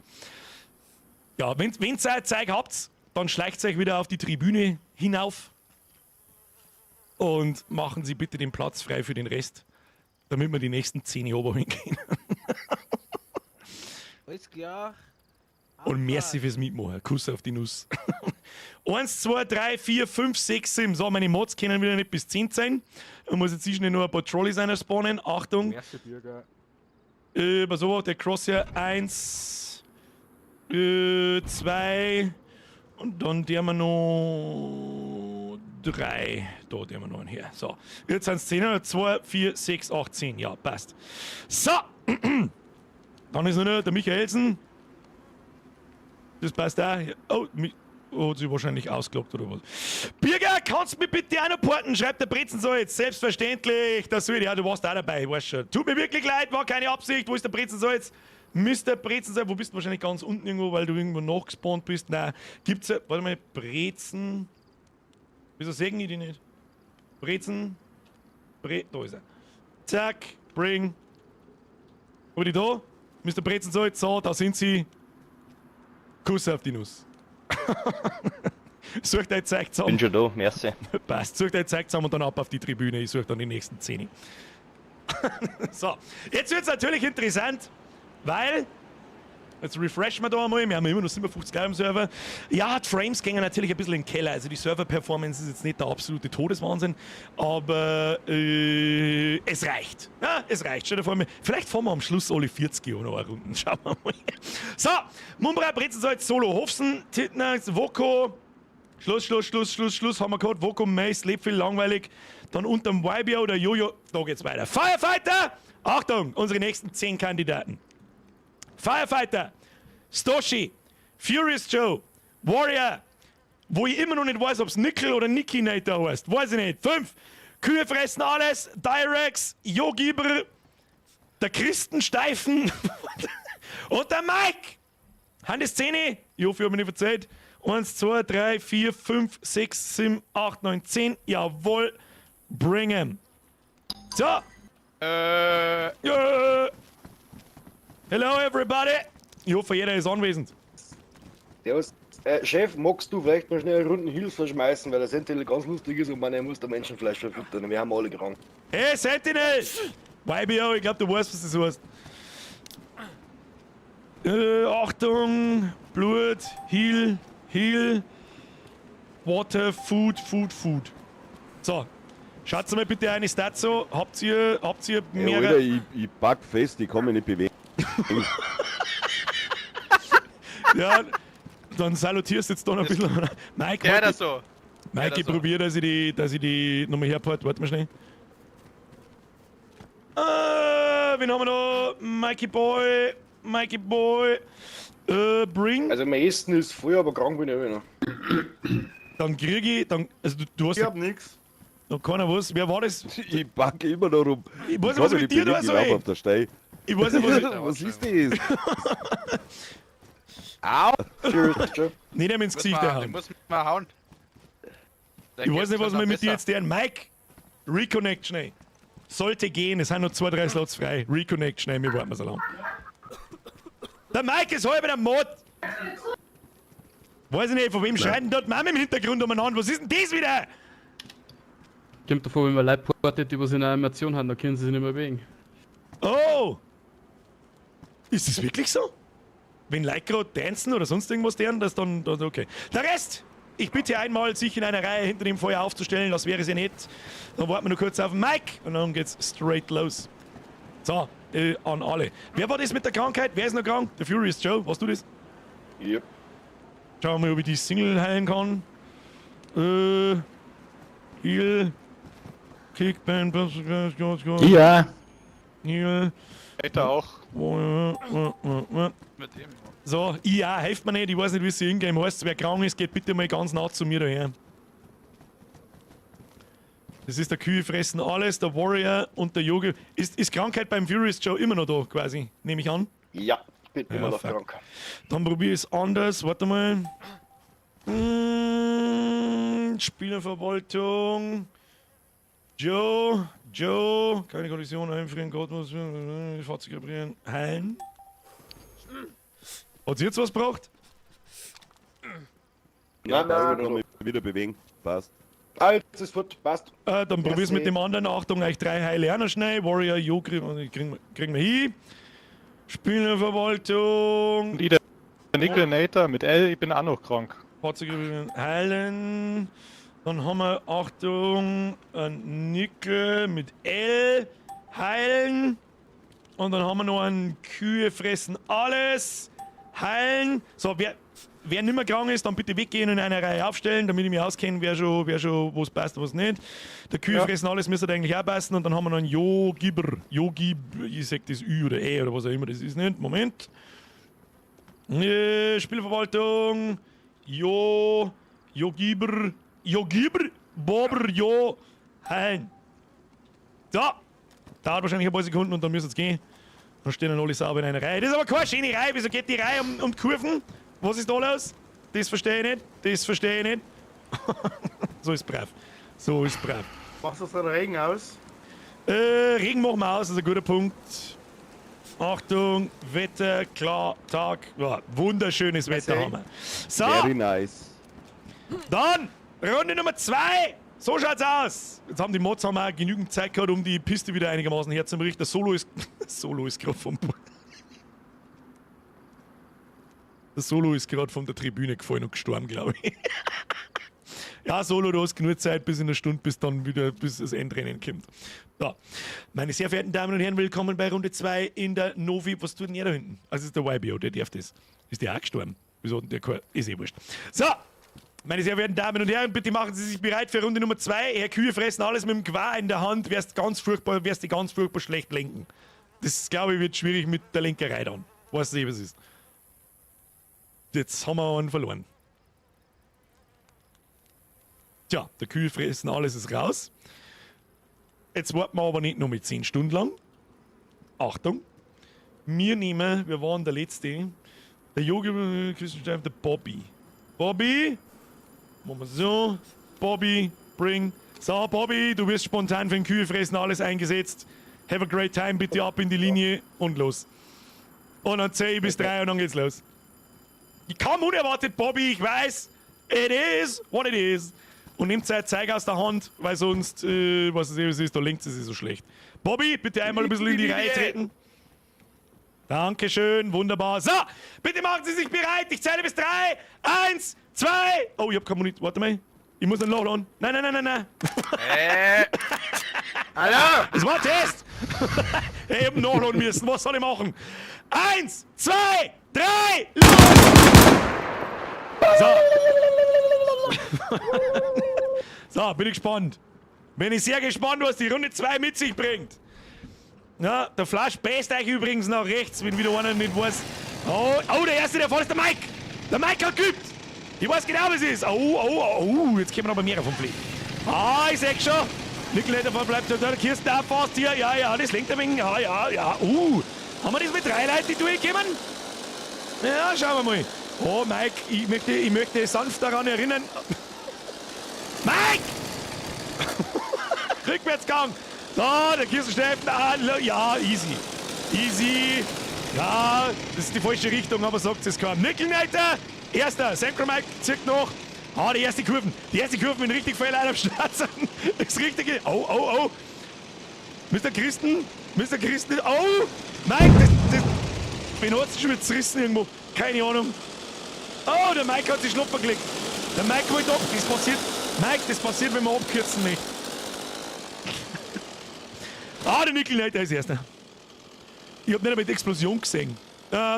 Ja, wenn ihr Zeug habt, dann schleicht euch wieder auf die Tribüne hinauf und machen Sie bitte den Platz frei für den Rest, damit wir die nächsten 10 oberholen können. Alles klar. Und merci fürs Mitmachen. Kuss auf die Nuss. 1, 2, 3, 4, 5, 6, 7. So, meine Mods können wieder nicht bis 10 sein. Ich muss jetzt schnell nur ein paar Trolleys einer spawnen. Achtung. Merci, Bürger. Pass auf, der Crosshair. 1, 2 und dann der wir noch 3. Da der wir noch einen her. So, jetzt sind es 10, 2, 4, 6, 8, 10. Ja, passt. So, dann ist nur noch der Michaelsen. Das passt auch. Oh, hat sich wahrscheinlich ausgelockt oder was. Birger, kannst du mich bitte auch noch porten? Schreibt der Brezensalz. Selbstverständlich. Das will ich. Ja, du warst auch dabei, weißt schon. Tut mir wirklich leid, war keine Absicht. Wo ist der Brezensalz? Mr. Brezensalz, wo bist du? Wahrscheinlich ganz unten irgendwo, weil du irgendwo nachgespawnt bist. Nein, gibt's ja. Warte mal, Brezen. Wieso sehen ich die nicht? Brezen. Da ist er. Zack, bring. Wo die da? Mr. Brezensalz, so, da sind sie. Kuss auf die Nuss. Such dein Zeug zusammen. Bin schon da, merci. Passt. Such dein Zeug zusammen und dann ab auf die Tribüne. Ich suche dann die nächsten 10. So, jetzt wird's natürlich interessant, weil. Jetzt refreshen wir da einmal. Wir haben ja immer noch 57 Grad im Server. Ja, die Frames gehen natürlich ein bisschen in den Keller. Also die Server-Performance ist jetzt nicht der absolute Todeswahnsinn, aber es reicht. Ja, es reicht. Stell dir vor, vielleicht fahren wir am Schluss alle 40 noch eine Runden. Schauen wir mal. So, Mumbra, Brezensalz, Solo, Hofsen, Titner, Woko. Schluss, Schluss, Schluss, Schluss, Schluss haben wir gehabt. Woko, Mace, lebt viel, langweilig. Dann unterm YBO oder Jojo. Da geht's weiter. Firefighter! Achtung, unsere nächsten 10 Kandidaten. Firefighter, Stoshi, Furious Joe, Warrior, wo ich immer noch nicht weiß, ob's Nickel oder Nikinator heißt. Weiß ich nicht. 5. Kühe fressen alles, Direx, Yogibr, der Christensteifen und der Mike. Haben die Szene? Ich hoffe, ich habe mich nicht verzählt. 1, 2, 3, 4, 5, 6, 7, 8, 9, 10. Jawohl, bring 'em. So. Yeah. Hello everybody! Ich hoffe, jeder ist anwesend. Servus. Chef, magst du vielleicht noch schnell einen runden Heal verschmeißen, weil der Sentinel ganz lustig ist und man, er muss der Menschenfleisch verfüttern. Wir haben alle krank. Hey Sentinel! YBO, ich glaub, du weißt, was das heißt. Achtung! Blut, Heal, Heal, Water, Food, Food, Food. So. Schaut mal bitte eine Stats so. Habt ihr mehrere? Hey, Alter, ich pack fest, ich kann mich nicht bewegen. Ja, dann salutierst du jetzt da noch ein bisschen. Mike, Ja, das so. Mike, ich probiere, dass ich die nochmal herport. Warte mal schnell. Wen haben wir noch? Mikey Boy, Mikey Boy, bring. Also mein Essen ist voll, aber krank bin ich immer noch. Dann krieg ich, dann, also du hast. Ich hab nix. Noch keiner was. Wer war das? Ich packe immer noch rum. Ich weiß nicht, was mit dir da so, ey. Auf der Stein. Ich weiß nicht, was ich, Was ist das? Au! Tschüss. Nicht einmal ins Gesicht Den hauen. muss man hauen. Der Ich weiß nicht, was wir wir mit dir jetzt deren. Mike, reconnect schnell. Sollte gehen, es sind noch 2, 3 Slots frei. Reconnect schnell, wir warten so lange. Der Mike ist halb in der Mod. Weiß ich nicht, von wem schreit denn dort Mama im Hintergrund umeinander? Was ist denn das wieder? Kommt davor, wenn man Leute portet, die was in einer Animation haben, dann können sie sich nicht mehr bewegen. Oh! Ist das wirklich so? Wenn Leute gerade tanzen oder sonst irgendwas deren, das dann okay. Der Rest! Ich bitte einmal, sich in einer Reihe hinter dem Feuer aufzustellen, das wäre sehr nett. Dann warten wir nur kurz auf den Mike und dann geht's straight los. So, an alle. Wer war das mit der Krankheit? Wer ist noch krank? Der Furious Joe, warst du das? Yep. Schauen wir mal, ob ich die Single heilen kann. Heal. Kick, Ban, Go, Ja. Heal. Peter auch. Mit dem. So, ja, helft mir nicht, ich weiß nicht, wie es in-game heißt. Wer krank ist, geht bitte mal ganz nah zu mir daher. Das ist der Kühe fressen alles, der Warrior und der Yogi. Ist Krankheit beim Furious Joe immer noch da, quasi, nehme ich an? Ja, bin Ja, immer noch fuck. krank. Dann probiere ich es anders. Warte mal. Spielerverwaltung. Joe, Joe, keine Kollision einfrieren, Gott muss Fahrzeug reparieren, heilen. Hat sie jetzt was braucht? Ja, Nein, nein, nein, kann mich wieder bewegen. Passt. Ah, jetzt ist fort, passt. Dann probier's mit dem anderen. Achtung, euch drei Heile auch noch schnell. Warrior, Jo, kriegen wir hin. Spielerverwaltung. Und ich, der Nickelnator mit L, ich bin auch noch krank. Fahrzeug reparieren, heilen. Dann haben wir, Achtung, ein Nickel mit L, heilen. Und dann haben wir noch einen Kühe fressen alles, heilen. So, wer nicht mehr krank ist, dann bitte weggehen und in einer Reihe aufstellen, damit ich mich auskenne, wer schon, wo es passt und was nicht. Der Kühe fressen alles müsste eigentlich auch passen. Und dann haben wir noch einen Jo Gibber. Jo Gib, ich sag das Ü oder E oder was auch immer das ist nicht. Moment. Spielverwaltung. Jo, Jo Gibber, Jo Gibber, Bobber, Jo, heilen. So, dauert wahrscheinlich ein paar Sekunden und dann müsste es gehen. Dann stehen dann alle sauber in einer Reihe. Das ist aber keine schöne Reihe. Wieso geht die Reihe um die Kurven? Was ist da los? Das verstehe ich nicht. Das verstehe ich nicht. So ist brav. So ist brav. Machst du den Regen aus? Regen machen wir aus, das ist ein guter Punkt. Achtung, Wetter, klar, Tag. Ja, wunderschönes Wetter haben wir. So, Very nice. dann Runde Nummer 2. So schaut's aus. Jetzt haben die Mods haben auch genügend Zeit gehabt, um die Piste wieder einigermaßen herzurichten. Der Solo ist Solo ist gerade vom Der Solo ist gerade von der Tribüne gefallen und gestorben, glaube ich. Ja, Solo, du hast genug Zeit bis in einer Stunde, bis dann wieder, bis das Endrennen kommt. So. Meine sehr verehrten Damen und Herren, willkommen bei Runde 2 in der Novi. Was tut denn der da hinten? Also ist der YBO, der darf das. Ist der auch gestorben? Wieso hat denn der kein... Ist eh wurscht. So, meine sehr verehrten Damen und Herren, bitte machen Sie sich bereit für Runde Nummer 2. Herr Kühe fressen alles mit dem Qua in der Hand, wirst ganz furchtbar, wirst die ganz furchtbar schlecht lenken. Das, glaube ich, wird schwierig mit der Lenkerei dann. Weißt du, eh, was ist. Jetzt haben wir einen verloren. Tja, der Kühe fressen alles ist raus. Jetzt warten wir aber nicht nur mit 10 Stunden lang. Achtung. Wir nehmen, wir waren der Letzte. Der Yogi, Christenstein, der Bobby. Bobby! Machen wir so. Bobby, bring. So, Bobby, du wirst spontan für den Kühe fressen alles eingesetzt. Have a great time, bitte ab in die Linie und los. Und dann zähl ich bis 3 und dann geht's los. Ich kam unerwartet, Bobby, ich weiß. It is what it is. Und nehmt sein Zeug aus der Hand, weil sonst, was es eh ist, da lenkt es sich so schlecht. Bobby, bitte einmal ein bisschen in die Reihe treten. Dankeschön, wunderbar. So, bitte machen Sie sich bereit. Ich zähle bis 3. 1, 2. Oh, ich hab kein Monitor. Warte mal. Ich muss einen nachladen. Nein, nein, nein, nein, nein. Hallo! Das war ein Test. Hey, ich hab nachladen müssen. Was soll ich machen? 1, 2, 3, los! So. So, bin ich gespannt. Bin ich sehr gespannt, was die Runde 2 mit sich bringt. Ja, der Flash bäst euch übrigens nach rechts, wenn wieder einer nicht weiß. Oh, oh, der erste, der vorne ist der Mike. Der Mike hat geübt. Ich weiß genau, was es ist. Oh, oh, oh, jetzt kommen aber mehrere vom Fliegen. Ah, ich seh schon. Nikolai davor bleibt da, Kirsten auch fast hier. Ja, ja, das lenkt ein wenig. Ja, ja, ja. Haben wir das mit 3 Leuten, die durchkommen? Ja, schauen wir mal. Oh, Mike, ich möchte sanft daran erinnern. Mike! Rückwärtsgang! So, der Kirstenstreifen. Ah, ja, easy. Easy. Ja, das ist die falsche Richtung, aber sagt es kaum. Nickelneiter, erster. Synchro Mike zirkt noch. Ah, die erste Kurven. Die erste Kurven, wenn richtig viele Leute am Start sind. Das richtige. Oh, oh, oh. Mr. Christen. Mr. Christen. Oh! Mike, das. Wen hat's schon wieder zerrissen irgendwo? Keine Ahnung. Oh, der Mike hat sich Schlupfer gelegt. Der Mike wollte ab. Das passiert. Mike, das passiert, wenn man abkürzen möchte. Ah, der Nickelneiter ist erster. Ich hab nicht einmal die Explosion gesehen.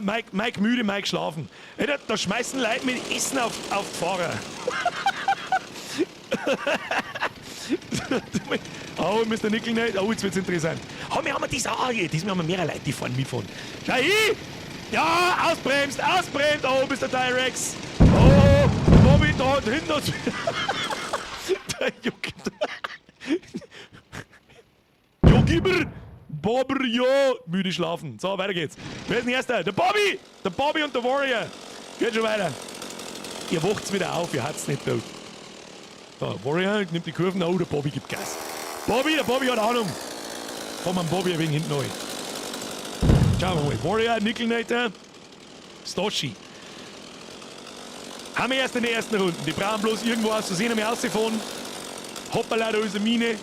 Mike müde, Mike schlafen. Ey, da schmeißen Leute mit Essen auf die Fahrer. Oh, Mr. Nickel nicht. Oh, jetzt wird's interessant. Oh, wir haben das auch hier. Diesmal haben wir mehrere Leute, die fahren mitfahren. Schau hin! Ja, ausbremst, ausbremst. Oh, Mr. Tyrex. Oh, Bobby, da hinten. Hat Der Juckt. Jogibber! Bobber, ja! Müde schlafen. So, weiter geht's. Wer ist denn Erster? Der Bobby! Der Bobby und der Warrior. Geht schon weiter. Ihr wacht's wieder auf, ihr habt's nicht tot. So, Warrior nimmt die Kurven. Oh, der Bobby gibt Gas. Bobby, der Bobby hat Ahnung. Komm am Bobby ein wenig hinten rein. Schauen wir mal. Warrior, Nickelnator, Stoshi. Haben wir erst in den ersten Runden. Die brauchen bloß irgendwo aus Versehen einmal rausgefahren. Hoppala, da ist eine Mine.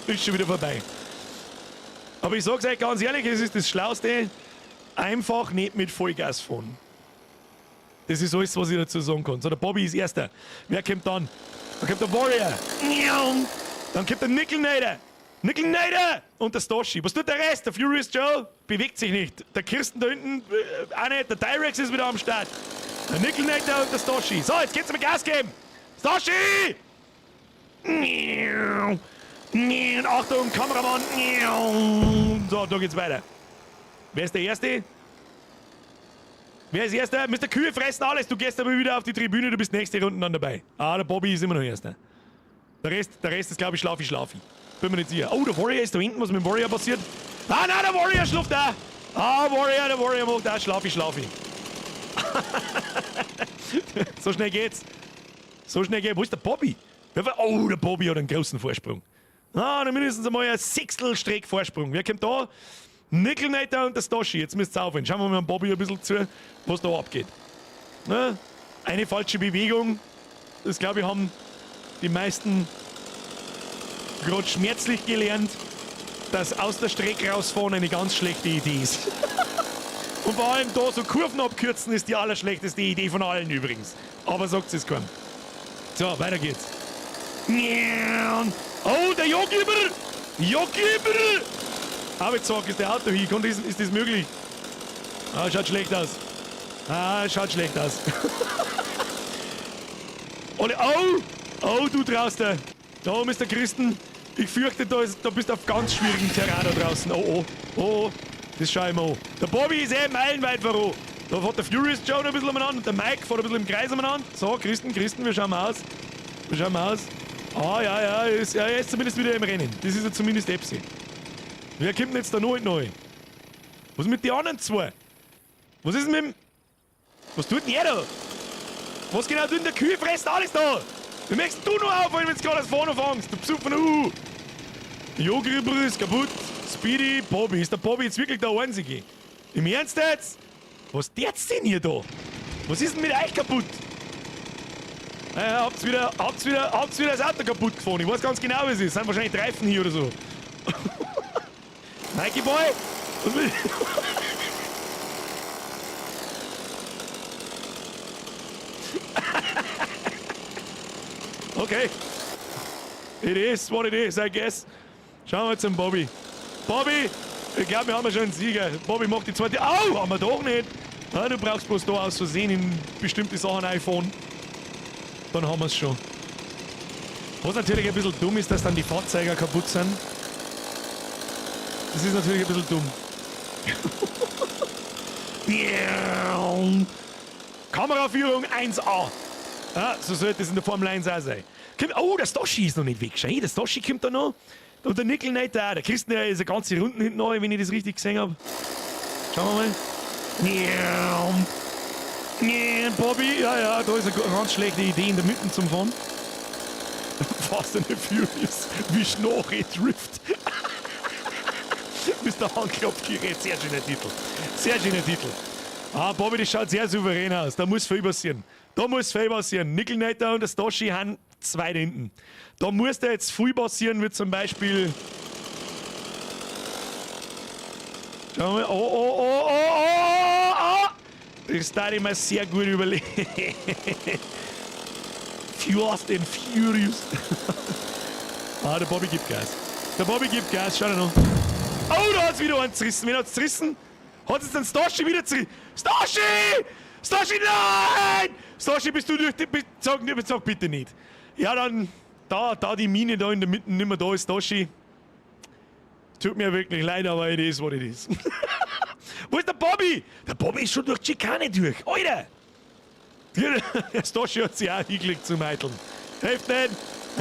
Ist schon wieder vorbei. Aber ich sag's euch ganz ehrlich, es ist das Schlauste. Einfach nicht mit Vollgas fahren. Das ist alles, was ich dazu sagen kann. So, der Bobby ist Erster. Wer kommt dann? Dann kommt der Warrior. Dann kommt der Nickelnator. Nickelnator! Und der Stoshi. Was tut der Rest? Der Furious Joe bewegt sich nicht. Der Kirsten da hinten auch nicht. Der Tyrex ist wieder am Start. Der Nickelnator und der Stoshi. So, jetzt geht's mit Gas geben. Stoshi! Achtung, Kameramann. So, da geht's weiter. Wer ist der Erste? Wer ist Erster? Mr. Kühe fressen alles. Du gehst aber wieder auf die Tribüne, du bist nächste Runde dann dabei. Ah, der Bobby ist immer noch Erster. Der Rest ist, glaube ich, Schlafi Schlafi. Bin mir nicht sicher. Oh, der Warrior ist da hinten. Was mit dem Warrior passiert? Ah, nein, der Warrior schläft da. Ah, Warrior, der Warrior macht da Schlafi Schlafi. So schnell geht's. So schnell geht's. Wo ist der Bobby? Oh, der Bobby hat einen großen Vorsprung. Ah, dann mindestens einmal ein Sechstel Streck Vorsprung. Wer kommt da? Nickelnator und der Stoshi. Jetzt müsst ihr aufhören. Schauen wir mal dem Bobby ein bisschen zu, was da abgeht. Na, eine falsche Bewegung. Das, glaube ich, haben die meisten gerade schmerzlich gelernt, dass aus der Strecke rausfahren eine ganz schlechte Idee ist. Und vor allem da so Kurven abkürzen ist die allerschlechteste Idee von allen übrigens. Aber sagt es keinem. So, weiter geht's. Oh, der Jogibber! Jogibber! Arbeitssack, ist der Auto hier? Ist das möglich? Ah, schaut schlecht aus. Ah, schaut schlecht aus. Alle, oh! Oh, du draußen! Da, Mr. Christen. Ich fürchte, da bist du auf ganz schwierigem Terrain da draußen. Oh, oh, oh, oh. Das schau ich mir an. Der Bobby ist eh meilenweit voran. Da fährt der Furious Joe noch ein bisschen umeinander und der Mike fährt ein bisschen im Kreis umeinander. So, Christen, Christen, wir schauen mal aus. Wir schauen mal aus. Ah, ja, ja, er ist zumindest wieder im Rennen. Das ist ja zumindest Epsi. Wer kommt denn jetzt da noch neu? Was ist mit den anderen zwei? Was ist denn mit dem... Was tut denn er da? Was genau tut denn der Kühe fressen alles da? Wie möchtest du noch aufhören, wenn du gerade das Fahren anfängst? Du Besuch von Jogribber ist kaputt. Speedy, Bobby. Ist der Bobby jetzt wirklich der Einzige? Im Ernst jetzt? Was dert's denn hier da? Was ist denn mit euch kaputt? Naja, habt's wieder das Auto kaputt gefahren. Ich weiß ganz genau, was es ist. Sind wahrscheinlich Reifen hier oder so. Mikey Boy! Was will Okay. It is what it is, I guess. Schauen wir zum Bobby. Bobby, ich glaube, wir haben ja schon einen Sieger. Bobby macht die zweite. Au, haben wir doch nicht. Ah, du brauchst bloß da aus Versehen in bestimmte Sachen iPhone. Dann haben wir es schon. Was natürlich ein bisschen dumm ist, dass dann die Fahrzeuge kaputt sind. Das ist natürlich ein bisschen dumm. Kameraführung 1A. Ja, so sollte es in der Formel 1 auch sein. Oh, der Stoshi ist noch nicht weg. Schau, der Stoshi kommt da noch. Und der Nickel nicht da. Der Christen ist eine ganze Runde hinten neu, wenn ich das richtig gesehen habe. Schauen wir mal. Bobby, ja, ja, da ist eine ganz schlechte Idee, in der Mitte zum Fahren. Fast and the Furious, wie Schnorre Drift. Mr. Handklopfgerät, sehr schöner Titel. Sehr schöner Titel. Ah, Bobby, das schaut sehr souverän aus. Da muss viel passieren. Da muss viel passieren. Nickelnator und der Stoshi haben zwei hinten. Da muss da jetzt viel passieren, wie zum Beispiel. Schauen wir mal. Oh, oh, oh, oh, oh, oh! Das darf ich mir sehr gut überlegen. Fast and Furious. Ah, der Bobby gibt Gas. Der Bobby gibt Gas, schau dir noch. Oh, da hat's wieder einen zerrissen. Wen hat's zerrissen? Hat es den Stoshi wieder zerrissen? Stoshi! Stoshi, nein! Stoshi, bist du durch die... Sag bitte nicht. Ja, dann... Da die Mine da in der Mitte nicht mehr da ist, Doshi. Tut mir wirklich leid, aber it is what it is. Wo ist der Bobby? Der Bobby ist schon durch die Schikane durch. Alter! Der Stoshi hat sich auch hingelegt zum Eiteln. Hilft nicht.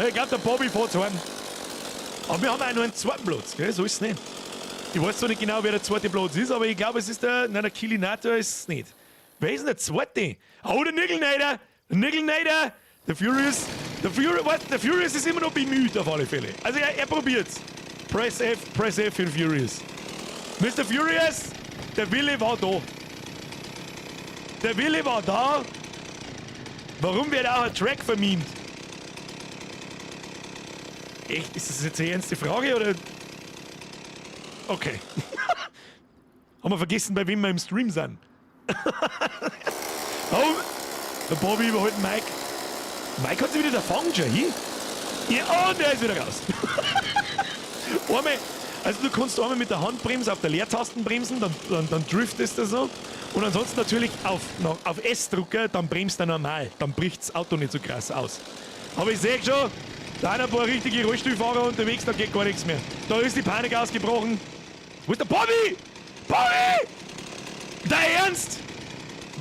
Ich glaube, der Bobby fährt heim. Aber wir haben auch noch einen zweiten Platz, gell? So ist es nicht. Ich weiß zwar nicht genau, wer der zweite Platz ist, aber ich glaube, es ist der. Nein, der Kilinator ist es nicht. Wer ist denn der zweite? Oh, der Nickelnader! Der Nickelnader! Der Furious! Der Furious, was? Der Furious ist immer noch bemüht, auf alle Fälle. Also er probiert's. Press F für Furious. Mr. Furious, der Wille war da. Der Wille war da. Warum wird auch ein Track vermint? Echt? Ist das jetzt eine ernste Frage oder? Okay. Haben wir vergessen, bei wem wir im Stream sind? Oh, der Bobby überholt Mike. Mike hat sich wieder der schon hier. Ja, und der ist wieder raus. Einmal, also du kannst einmal mit der Handbremse auf der Leertasten bremsen, dann driftest du so. Und ansonsten natürlich auf S drücken, dann bremst er normal. Dann bricht das Auto nicht so krass aus. Aber ich sehe schon, da sind ein paar richtige Rollstuhlfahrer unterwegs, da geht gar nichts mehr. Da ist die Panik ausgebrochen. Wo ist der Bobby? Bobby! Dein Ernst?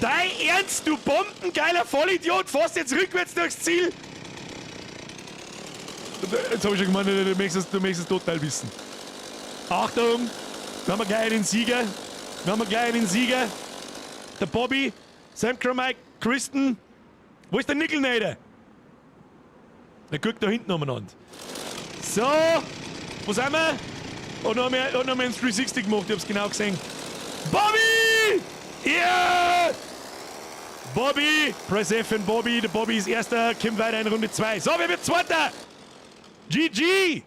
Dein Ernst, du bombengeiler Vollidiot, fährst jetzt rückwärts durchs Ziel? Jetzt hab ich schon gemeint, du möchtest es total wissen. Achtung, wir haben gleich einen Sieger. Wir haben gleich einen Sieger. Der Bobby, Sam Mike, Kristen. Wo ist der Nickelnader? Der guckt da hinten umeinander. So, wo sind wir? Und noch haben wir einen 360 gemacht, ich hab's genau gesehen. Bobby! Yeah! Bobby! Press F und Bobby. Der Bobby ist erster, kommt weiter in Runde 2. So, wer wird Zweiter? GG!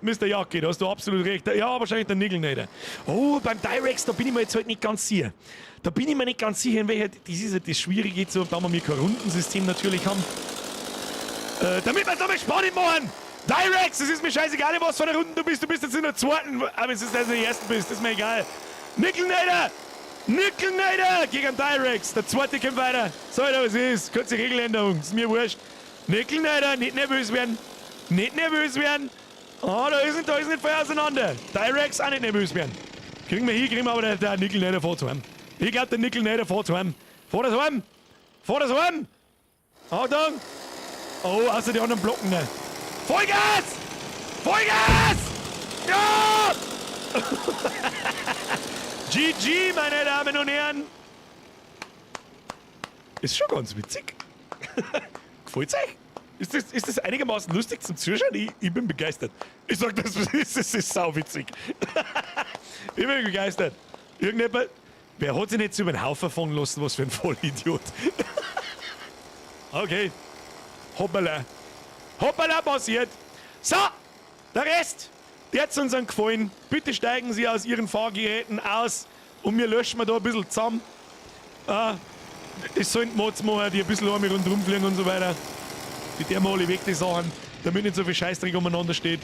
Mr. Jacki, da hast du absolut recht. Ja, wahrscheinlich der Nickelnader. Oh, beim Direx, da bin ich mir jetzt halt nicht ganz sicher. Da bin ich mir nicht ganz sicher, in welcher. Das ist ja das Schwierige, so, da wir kein Rundensystem natürlich haben. Damit wir es nochmal spannend machen! Direx, es ist mir scheißegal, in was für einer Runde du bist. Du bist jetzt in der zweiten, aber es ist, dass du in der ersten bist, das ist mir egal. Nickelnader! Nickelnader gegen Direx. Der zweite kommt weiter. So, da was ist. Kurze Regeländerung, ist mir wurscht. Nickelnader, nicht nervös werden. Nicht nervös werden. Oh, da ist nicht viel auseinander. Direx auch nicht nervös werden. Kriegen wir hier, kriegen wir aber der Nickelnader fährt heim. Ich glaube, der Nickelnader fährt heim. Fährt das heim? Fährt das heim? Achtung! Oh, außer die anderen Blocken. Ne? Vollgas! Vollgas! Ja! GG, meine Damen und Herren! Ist schon ganz witzig. Gefällt's euch? Ist das einigermaßen lustig zum Zuschauen? Ich bin begeistert. Ich sag, das ist sauwitzig. Ich bin begeistert. Irgendjemand. Wer hat sich nicht über den Haufen fahren lassen? Was für ein Vollidiot. Okay. Hoppala. Hoppala, passiert. So, der Rest, der hat uns gefallen. Bitte steigen Sie aus Ihren Fahrgeräten aus und wir löschen wir da ein bisschen zusammen. Das sollten Mods machen, die ein bisschen einmal rundherum fliegen und so weiter. Die der mal alle weg, die Sachen, damit nicht so viel Scheißdreck umeinander steht.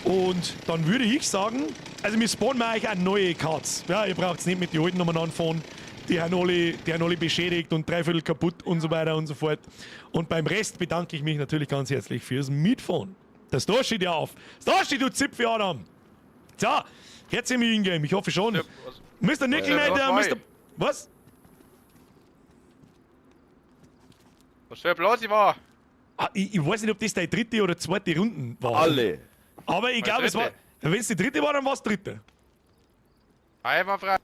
Und dann würde ich sagen, also wir spawnen eigentlich auch neue Cards. Ja, ihr braucht es nicht mit den alten umeinander fahren. Die haben alle beschädigt und dreiviertel kaputt und so weiter und so fort. Und beim Rest bedanke ich mich natürlich ganz herzlich fürs Mitfahren. Das da steht ja auf. Das da steht, du Zipfel Adam. So, herzlich willkommen in-game. Ich hoffe schon. Ja, Mr. Nickelnader, Mr. Was? Was für ein Platz ich war? Ah, ich weiß nicht, ob das deine dritte oder zweite Runde war. Alle. Aber ich glaube, es war. Wenn es die dritte war, dann war es dritte. Einwandfrei.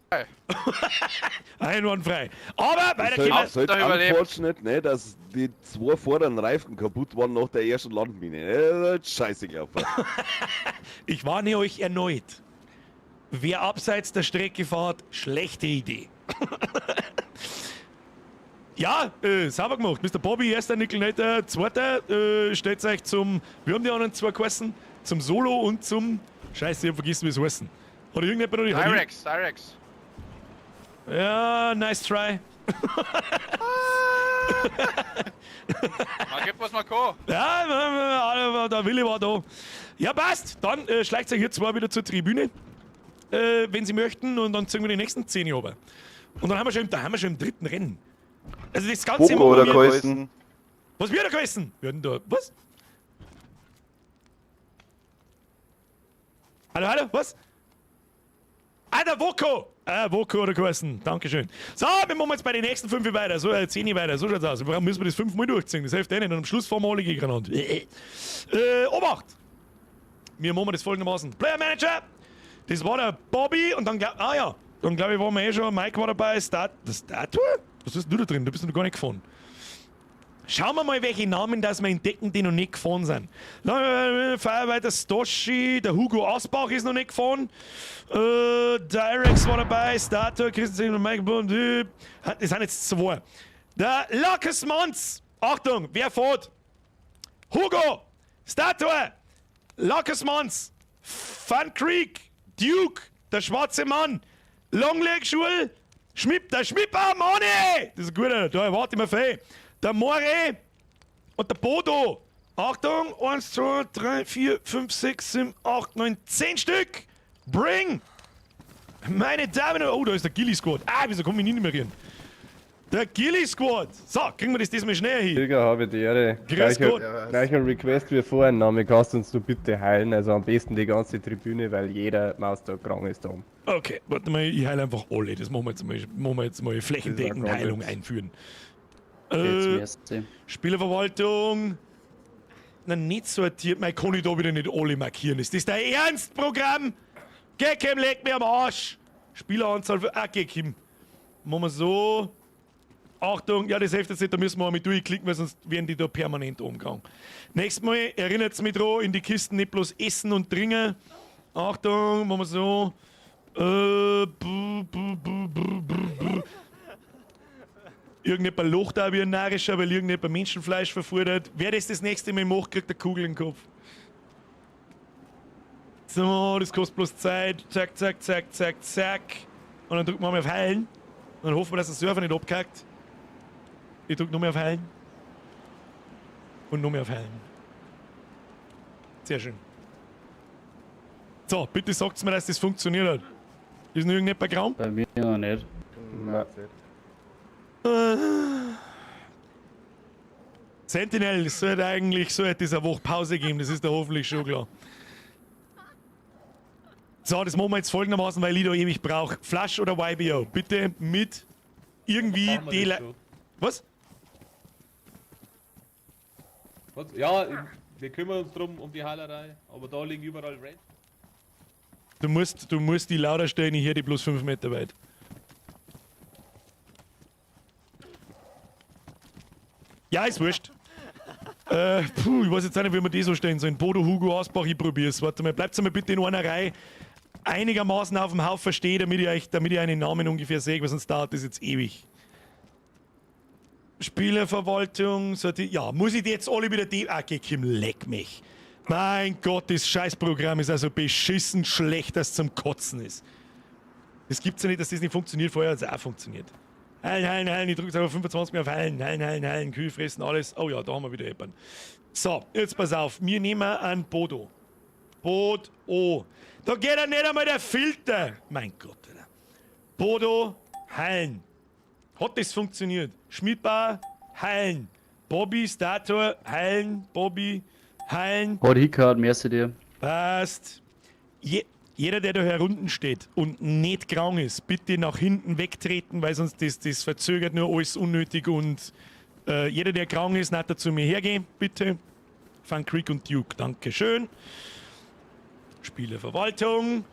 Einwandfrei. Aber weiter geht's. Es ist halt unfortunate, ne, dass die zwei vorderen Reifen kaputt waren nach der ersten Landmine. Scheiße gelaufen. Ich warne euch erneut. Wer abseits der Strecke fährt, schlechte Idee. Ja, sauber gemacht. Mr. Bobby, erster, Nickelnator, zweiter. Stellt euch zum. Wir haben die anderen zwei geheißen. Zum Solo und zum. Scheiße, ich hab vergessen, wie es heißen. Hat irgendjemand noch die Direx, Direx. Ja, nice try. Man gibt was man kann. Ja, der Wille war da. Ja, passt. Dann schleicht euch hier zwei wieder zur Tribüne, wenn Sie möchten, und dann ziehen wir die nächsten 10 runter. Und dann haben wir schon, im dritten Rennen. Also das Ganze Poco oder geheißen? Was wir da geheißen? Wir hatten da. Was? Hallo, hallo, was? Ah, der Woko! Ah, Woko hat er geheißen. Dankeschön. So, wir machen jetzt bei den nächsten 5 weiter. So, 10 weiter. So schaut's aus. Warum müssen wir das 5 Mal durchziehen? Das hilft eh nicht. Und am Schluss fahren wir alle gegeneinander. Obacht! Wir machen das folgendermaßen. Player Manager! Das war der Bobby und dann glaub. Ah ja, dann glaube ich, waren wir eh schon. Mike war dabei. Das Statue? Was ist denn du da drin? Du bist noch gar nicht gefahren. Schauen wir mal, welche Namen das wir entdecken, die noch nicht gefahren sind. Feuerwehr, Stoshi, der Hugo Asbach ist noch nicht gefahren. Direx war dabei, Statue, Christensen und Mike Bund. Das sind jetzt zwei. Der Lucas Mons. Achtung, wer fährt? Hugo, Statue, Lucas Mons, Fun Creek, Duke, der schwarze Mann, Longleg Schul, Schmipp, der Schmipper, Mani! Das ist ein guter, da erwarte ich mir viel. Der More und der Bodo. Achtung, 1, 2, 3, 4, 5, 6, 7, 8, 9, 10 Stück. Bring! Meine Damen und oh, da ist der Gilly Squad. Ah, wieso komme ich nicht mehr rein? Der Gilly Squad. So, kriegen wir das diesmal schneller hin. Digga, habe die Ehre. Grüß Gott. Gleicher Request wie vorhin, Name, kannst du uns du bitte heilen? Also am besten die ganze Tribüne, weil jeder Maus da krank ist da. Okay, warte mal, ich heile einfach alle. Das machen wir jetzt mal, machen wir jetzt mal flächendeckend Das ist Heilung ein einführen. Jetzt Spielerverwaltung. Na, nicht sortiert. Mein kann ich da wieder nicht alle markieren. Ist das dein Ernstprogramm? Geh, Kim, leg mir am Arsch. Spieleranzahl für. Ah, geh, Kim. Machen wir so. Achtung, ja, das hilft jetzt nicht, da müssen wir einmal durchklicken, weil sonst werden die da permanent umgegangen. Nächstes Mal erinnert mich dran, in die Kisten nicht bloß essen und trinken. Achtung, machen wir so. Bu, bu, bu, bu, bu, bu. Irgendjemand lacht auch wie ein Narischer, weil irgendjemand Menschenfleisch verfuttert. Wer das das nächste Mal macht, kriegt eine Kugel in den Kopf. So, das kostet bloß Zeit. Zack, zack, zack, zack, zack. Und dann drücken wir mal auf Heilen. Und dann hoffen wir, dass der Server nicht abkackt. Ich drück noch mehr auf Heilen. Und noch mehr auf Heilen. Sehr schön. So, bitte sagt's mir, dass das funktioniert hat. Ist noch irgendjemand krank? Bei mir noch nicht. Nein. Sentinel sollte eigentlich sollte es eine Woche Pause geben, das ist da hoffentlich schon klar. So, das machen wir jetzt folgendermaßen, weil ich da ewig brauche. Flash oder YBO? Bitte mit irgendwie Machen wir die das Le schon. Was? Was? Ja, wir kümmern uns drum um die Heilerei, aber da liegen überall Red. Du musst die lauter stellen, ich höre die bloß 5 Meter weit. Ja, ist wurscht. Puh, ich weiß jetzt auch nicht, wie wir die so stellen sollen. Bodo, Hugo, Asbach, ich probier's. Warte mal, bleibt mal bitte in einer Reihe einigermaßen auf dem Haufen stehen, damit ich euch, damit ich einen Namen ungefähr sehe, weil sonst dauert das jetzt ewig. Spielerverwaltung, sollte, ja, muss ich die jetzt alle wieder die. Ah, geh, Kim, leck mich. Mein Gott, das Scheißprogramm ist also beschissen schlecht, dass es zum Kotzen ist. Es gibt's ja nicht, dass das nicht funktioniert. Vorher hat es auch funktioniert. Heilen, heilen, heilen. Ich drücke jetzt einfach 25 mehr auf Heilen, heilen, heilen, heilen. Kühe fressen, alles. Oh ja, da haben wir wieder jemanden. So, jetzt pass auf. Wir nehmen einen Bodo. Bodo. Da geht ja nicht einmal der Filter. Mein Gott, Alter. Bodo, heilen. Hat das funktioniert? Schmidbar, heilen. Bobby, Statue, heilen. Bobby, heilen. Hat hingehört, merci dir. Passt. Jeder, der da herunten steht und nicht krank ist, bitte nach hinten wegtreten, weil sonst das verzögert nur alles unnötig und jeder, der krank ist, nicht zu mir hergehen, bitte. Van Creek und Duke, Dankeschön. Spielerverwaltung.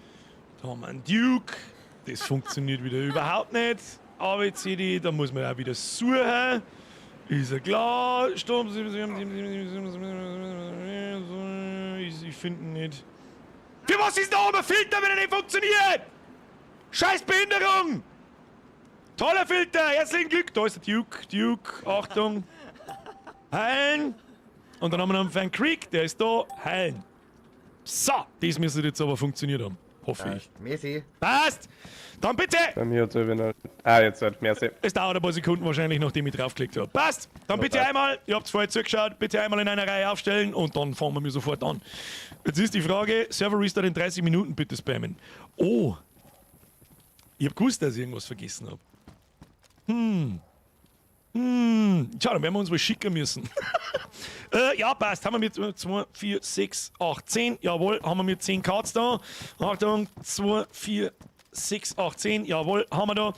Da haben wir einen Duke. Das funktioniert wieder überhaupt nicht. ABCD, da muss man auch wieder suchen. Ist ja klar. Sturm. Ich finde ihn nicht. Für was ist da oben ein Filter, wenn er nicht funktioniert? Scheiß Behinderung! Toller Filter, herzlichen Glück. Da ist der Duke. Duke, Achtung. Heilen. Und dann haben wir noch einen Van Creek, der ist da. Heilen. So, das müsste jetzt aber funktioniert haben. Hoffe ich. Messi. Passt! Dann bitte! Bei mir hat's wieder. Ah, jetzt halt, merci. Es dauert ein paar Sekunden wahrscheinlich, nachdem ich draufgeklickt habe. Passt! Dann bitte passt. einmal, ihr habt vorher zugeschaut, bitte einmal in einer Reihe aufstellen und dann fangen wir mir sofort an. Jetzt ist die Frage, Server Restart in 30 Minuten bitte spammen. Oh! Ich hab gewusst, dass ich irgendwas vergessen hab. Tja, dann werden wir uns wohl schicken müssen. Ja, passt. Haben wir mit 2, 4, 6, 8, 10. Jawohl, haben wir mit 10 Cards da. Achtung, 2, 4, 6, 8, 10. Jawohl, haben wir da.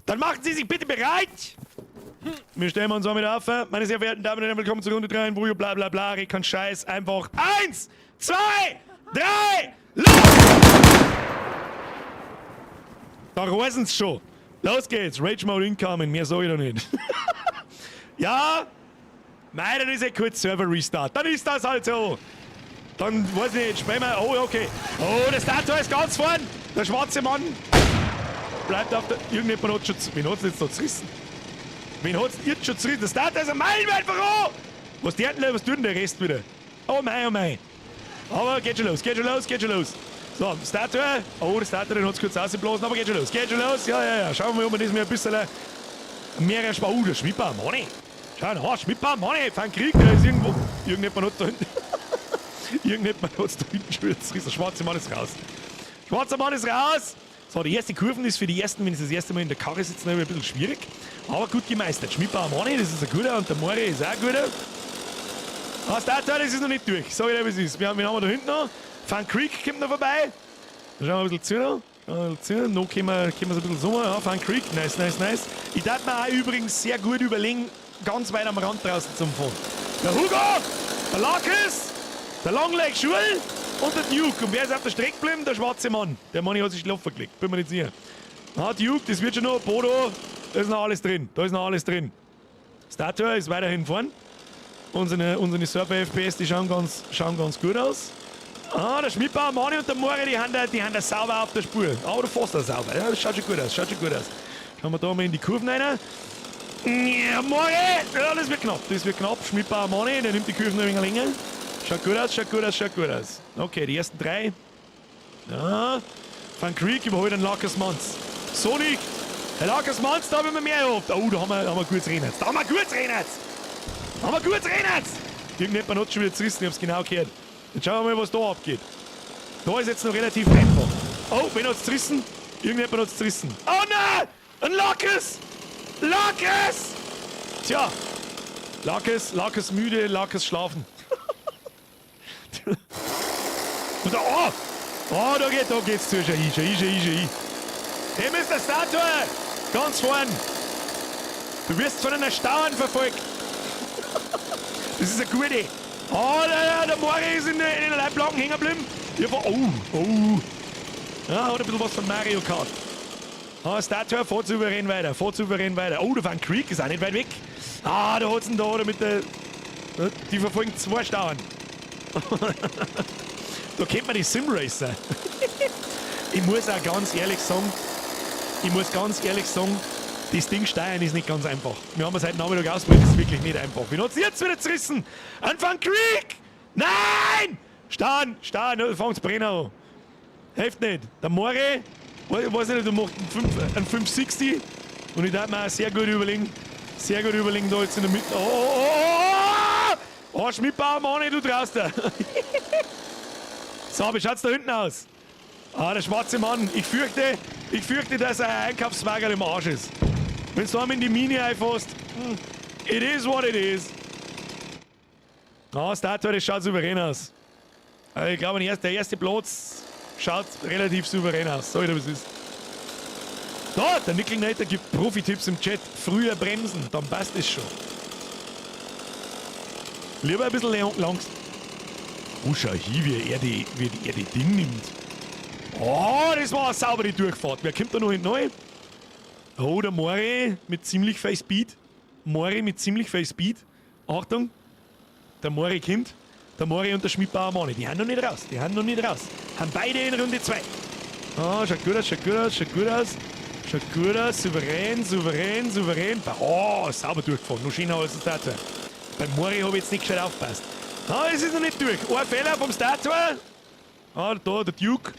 Dann machen Sie sich bitte bereit. Wir stellen uns auch mit auf. Meine sehr verehrten Damen und Herren, willkommen zur Runde 3 in Vujo, bla bla bla. Red keinen Scheiß. Einfach 1, 2, 3, los! Da reisen's schon. Los geht's. Rage Mode incoming. Mehr sag ich doch nicht. Ja, mei, dann ist ja kurz Server Restart. Dann ist das halt so. Dann weiß ich nicht, spielen wir. Oh, okay. Oh, der Stator ist ganz vorn. Der schwarze Mann bleibt auf der. Irgendjemand hat schon. Wen hat's denn jetzt da zerrissen? Wen hat's denn jetzt schon zerrissen? Der Stator ist ein Meilenweit voran! Was, der, was tut denn der Rest wieder? Oh mei, oh mei. Aber geht schon los, geht schon los, geht schon los. So, Statue. Oh, der Statue, den hat's kurz ausgeblasen, aber geht schon los, geht schon los. Ja, ja, ja. Schauen wir mal, ob wir das mir ein bisschen mehr Spaß. Oh, der Schmidtbaum, Manni. Schau, oh, Schmidtbaum, Manni, Van Krieg, der ist irgendwo. Irgendjemand hat's da hinten. Irgendjemand hat's da hinten schon wieder zerrissen. Der schwarze Mann ist raus. Schwarzer Mann ist raus! So, die erste Kurven ist für die ersten, wenn sie das erste Mal in der Karre sitzen, ein bisschen schwierig. Aber gut gemeistert. Schmidtbauer Mani, das ist ein guter und der Mori ist auch ein guter. Ah, Starter, das ist noch nicht durch. Sag ich dir, wie es ist. Wen haben wir da hinten noch? Van Creek kommt noch vorbei. Da schauen wir ein bisschen zu noch. Schauen wir ein bisschen zu. Noch können wir es ein bisschen so. Ja, Van Creek, nice, nice, nice. Ich darf mir auch übrigens sehr gut überlegen, ganz weit am Rand draußen zum Fahren. Der Hugo, der Larkes, der Longleg Schul und der Duke. Und wer ist auf der Strecke geblieben? Der schwarze Mann. Der Mann hat sich schlafen gelegt, bin mir nicht sicher. Ah, Duke, das wird schon noch. Bodo, da ist noch alles drin. Da ist noch alles drin. Statue ist weiterhin vorn. Unsere Surfer-FPS, die schauen ganz gut aus. Ah, der Schmidtbauer, Mani und der Mori, die haben da sauber auf der Spur. Aber fast auch sauber. Ja, das schaut schon gut aus, schaut schon gut aus. Schauen wir da mal in die Kurven rein. Ja, Mori! Ja, das wird knapp, das wird knapp. Schmidtbauer, Mani, der nimmt die Kurven ein wenig länger. Schaut gut aus, schaut gut aus, schaut gut aus. Okay, die ersten drei. Ja. Van Creek überholt einen Larkes Manns. So nicht! Herr Larkes Manns, da haben wir mehr erhofft. Oh, da haben wir gutes Rennen jetzt. Da haben wir gutes Rennen jetzt! Da haben wir gutes Rennen jetzt! Irgendjemand hat schon wieder zerrissen, ich hab's genau gehört. Jetzt schauen wir mal, was da abgeht. Da ist jetzt noch relativ einfach. Oh, wen hat's zerrissen? Irgendjemand hat's zerrissen. Oh nein! Ein Larkes! Larkes! Tja. Larkes, Larkes müde, Larkes schlafen. Und da, oh! Oh, da geht's zu. Schau hin, schau hin, schau hin, schau hin. Hey, Mr. Statue! Ganz vorn! Du wirst von einer Stauern verfolgt. Das ist eine gute. Oh, der Mori ist in den Leitplanken hängen geblieben. Oh, oh. Ja, hat ein bisschen was von Mario Kart. Ah, Statue, fährt souverän weiter, fährt souverän weiter. Oh, der Van Creek ist auch nicht weit weg. Ah, da hat's ihn da, oder mit der. Die verfolgen zwei Stauern. Da kennt man die Simracer. Ich muss auch ganz ehrlich sagen, das Ding steuern ist nicht ganz einfach. Wir haben es heute Nachmittag ausprobiert, das ist wirklich nicht einfach. Wen hat's jetzt wieder zerrissen? An Van Creek! Nein! Stahn, Stahn, fangt's brennen an. Hilft nicht. Der Mori, ich weiß nicht, der macht einen 560 und ich darf mir auch sehr gut überlegen, da jetzt in der Mitte. Oh, oh, oh, oh, oh! Schmidtbauer, Mann, du traust dir. So, wie schaut's da hinten aus? Ah, der schwarze Mann. Ich fürchte, dass ein Einkaufswagen im Arsch ist. Wenn du einmal in die Mine einfasst, it is what it is. Ah, Statue, das schaut souverän aus. Also ich glaube, der erste Platz schaut relativ souverän aus. Sag ich dir, was ist. Da, der Nickelnator gibt Profi-Tipps im Chat. Früher bremsen, dann passt es schon. Lieber ein bisschen langsam. Oh, schau hier, wie er die Ding nimmt. Oh, das war eine saubere Durchfahrt. Wer kommt da noch hinten rein? Oh, der Mori mit ziemlich viel Speed. Mori mit ziemlich viel Speed. Achtung, der Mori kommt. Der Mori und der Schmidtbauer Mani. Die haben noch nicht raus. Die haben noch nicht raus. Haben beide in Runde 2. Oh, schaut gut aus, schaut gut aus, schaut gut aus. Schaut gut aus. Souverän, souverän, souverän. Oh, sauber durchgefahren. Noch schöner als der Statue. Beim Mori habe ich jetzt nicht gescheit aufgepasst. Ah, es ist noch nicht durch. Ein Fehler vom Statue. Ah, da, der Duke.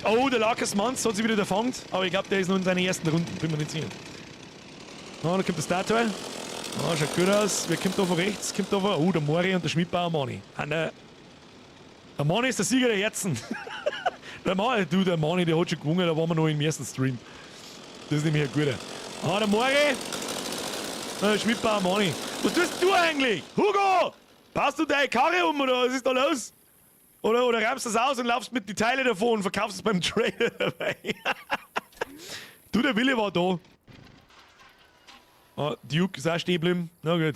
Oh, der Larkes Manns hat sich wieder erfangen. Aber ich glaube, der ist noch in seinen ersten Runden. Bin mir nicht sicher. Ah, da kommt der Statue. Ah, schaut gut aus. Wer kommt da von rechts? Kommt da von. Oh, der Mori und der Schmidtbauer Mani. Der Mani ist der Sieger der Herzen. Der Mani, du, der Mani, der hat schon gewonnen. Da waren wir noch im ersten Stream. Das ist nämlich ein guter. Ah, der Mori. Schmidbauer Mani. Was tust du eigentlich? Hugo! Passt du deine Karre um oder was ist da los? Oder reibst das aus und laufst mit die Teile davon und verkaufst es beim Trailer dabei. Du, der Wille war da. Ah, Duke ist auch stehen geblieben. Na gut.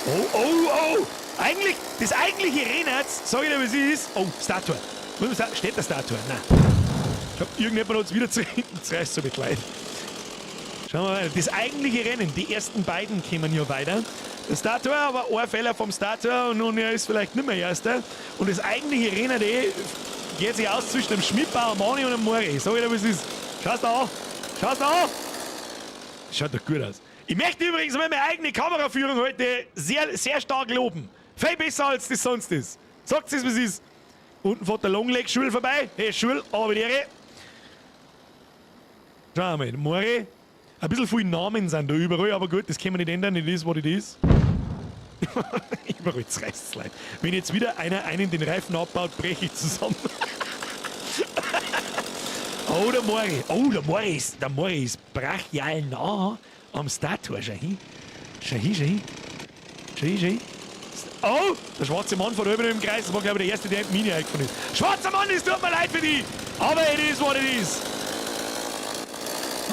Oh, oh, oh! Eigentlich, das eigentliche Rennen, sag ich dir, wie es ist. Oh, Statue. Steht der Statue? Nein. Ich hab irgendjemand uns wieder zu hinten zerreißt, so mit leid. Schauen wir mal. Das eigentliche Rennen, die ersten beiden kämen ja weiter. Der Statue, aber ein Fehler vom Statue und nun er ist vielleicht nicht mehr Erster. Und das eigentliche Rennen, die geht sich aus zwischen dem Schmidbauer Mani und dem Mori. Sag ich dir, wie es ist. Schau's da an. Schau's da an. Schaut doch gut aus. Ich möchte übrigens mal meine eigene Kameraführung heute sehr, sehr stark loben. Viel besser als das sonst ist. Sagt es, wie es ist. Unten fährt der Longleg Schul vorbei. Hey Schul, aber die Ehre. Schauen wir mal, Mori. Ein bisschen viele Namen sind da überall, aber gut, das können wir nicht ändern. It is what it is. Überall zerreißt's Leid. Wenn jetzt wieder einer einen den Reifen abbaut, breche ich zusammen. Oh, der Mori. Oh, der Mori ist brachial nah am Statue. Schau hin. Schau hin, schau hin. Schau hin, schau hin. Oh, der schwarze Mann fährt über im Kreis. Das war, glaube ich, der erste, der in die Mine eingefahren ist. Schwarzer Mann, es tut mir leid für dich. Aber it is what it is.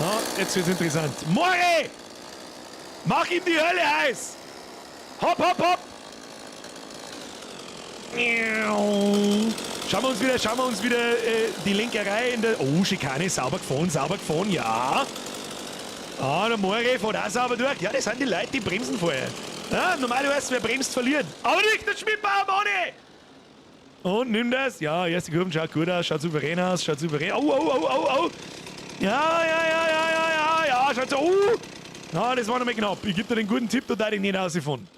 Ah, jetzt wird's interessant. Mori! Mach ihm die Hölle heiß! Hopp, hopp, hopp! Schauen wir uns wieder, schauen wir uns wieder die Lenkerei in der... Oh, Schikane, sauber gefahren, ja. Ah, der Mori fährt auch sauber durch. Ja, das sind die Leute, die bremsen vorher. Ja, normalerweise, wer bremst, verliert. Aber nicht der Schmidbauer, Mani! Und nimm das. Ja, erste Kurve schaut gut aus, schaut souverän aus, schaut souverän. Oh, oh, oh, oh, oh. Ja, ja, ja, ja, ja, ja, ja, schaut so. Na, das war noch mal knapp. Ich geb dir den guten Tipp, da darf ich nicht rausgefahren.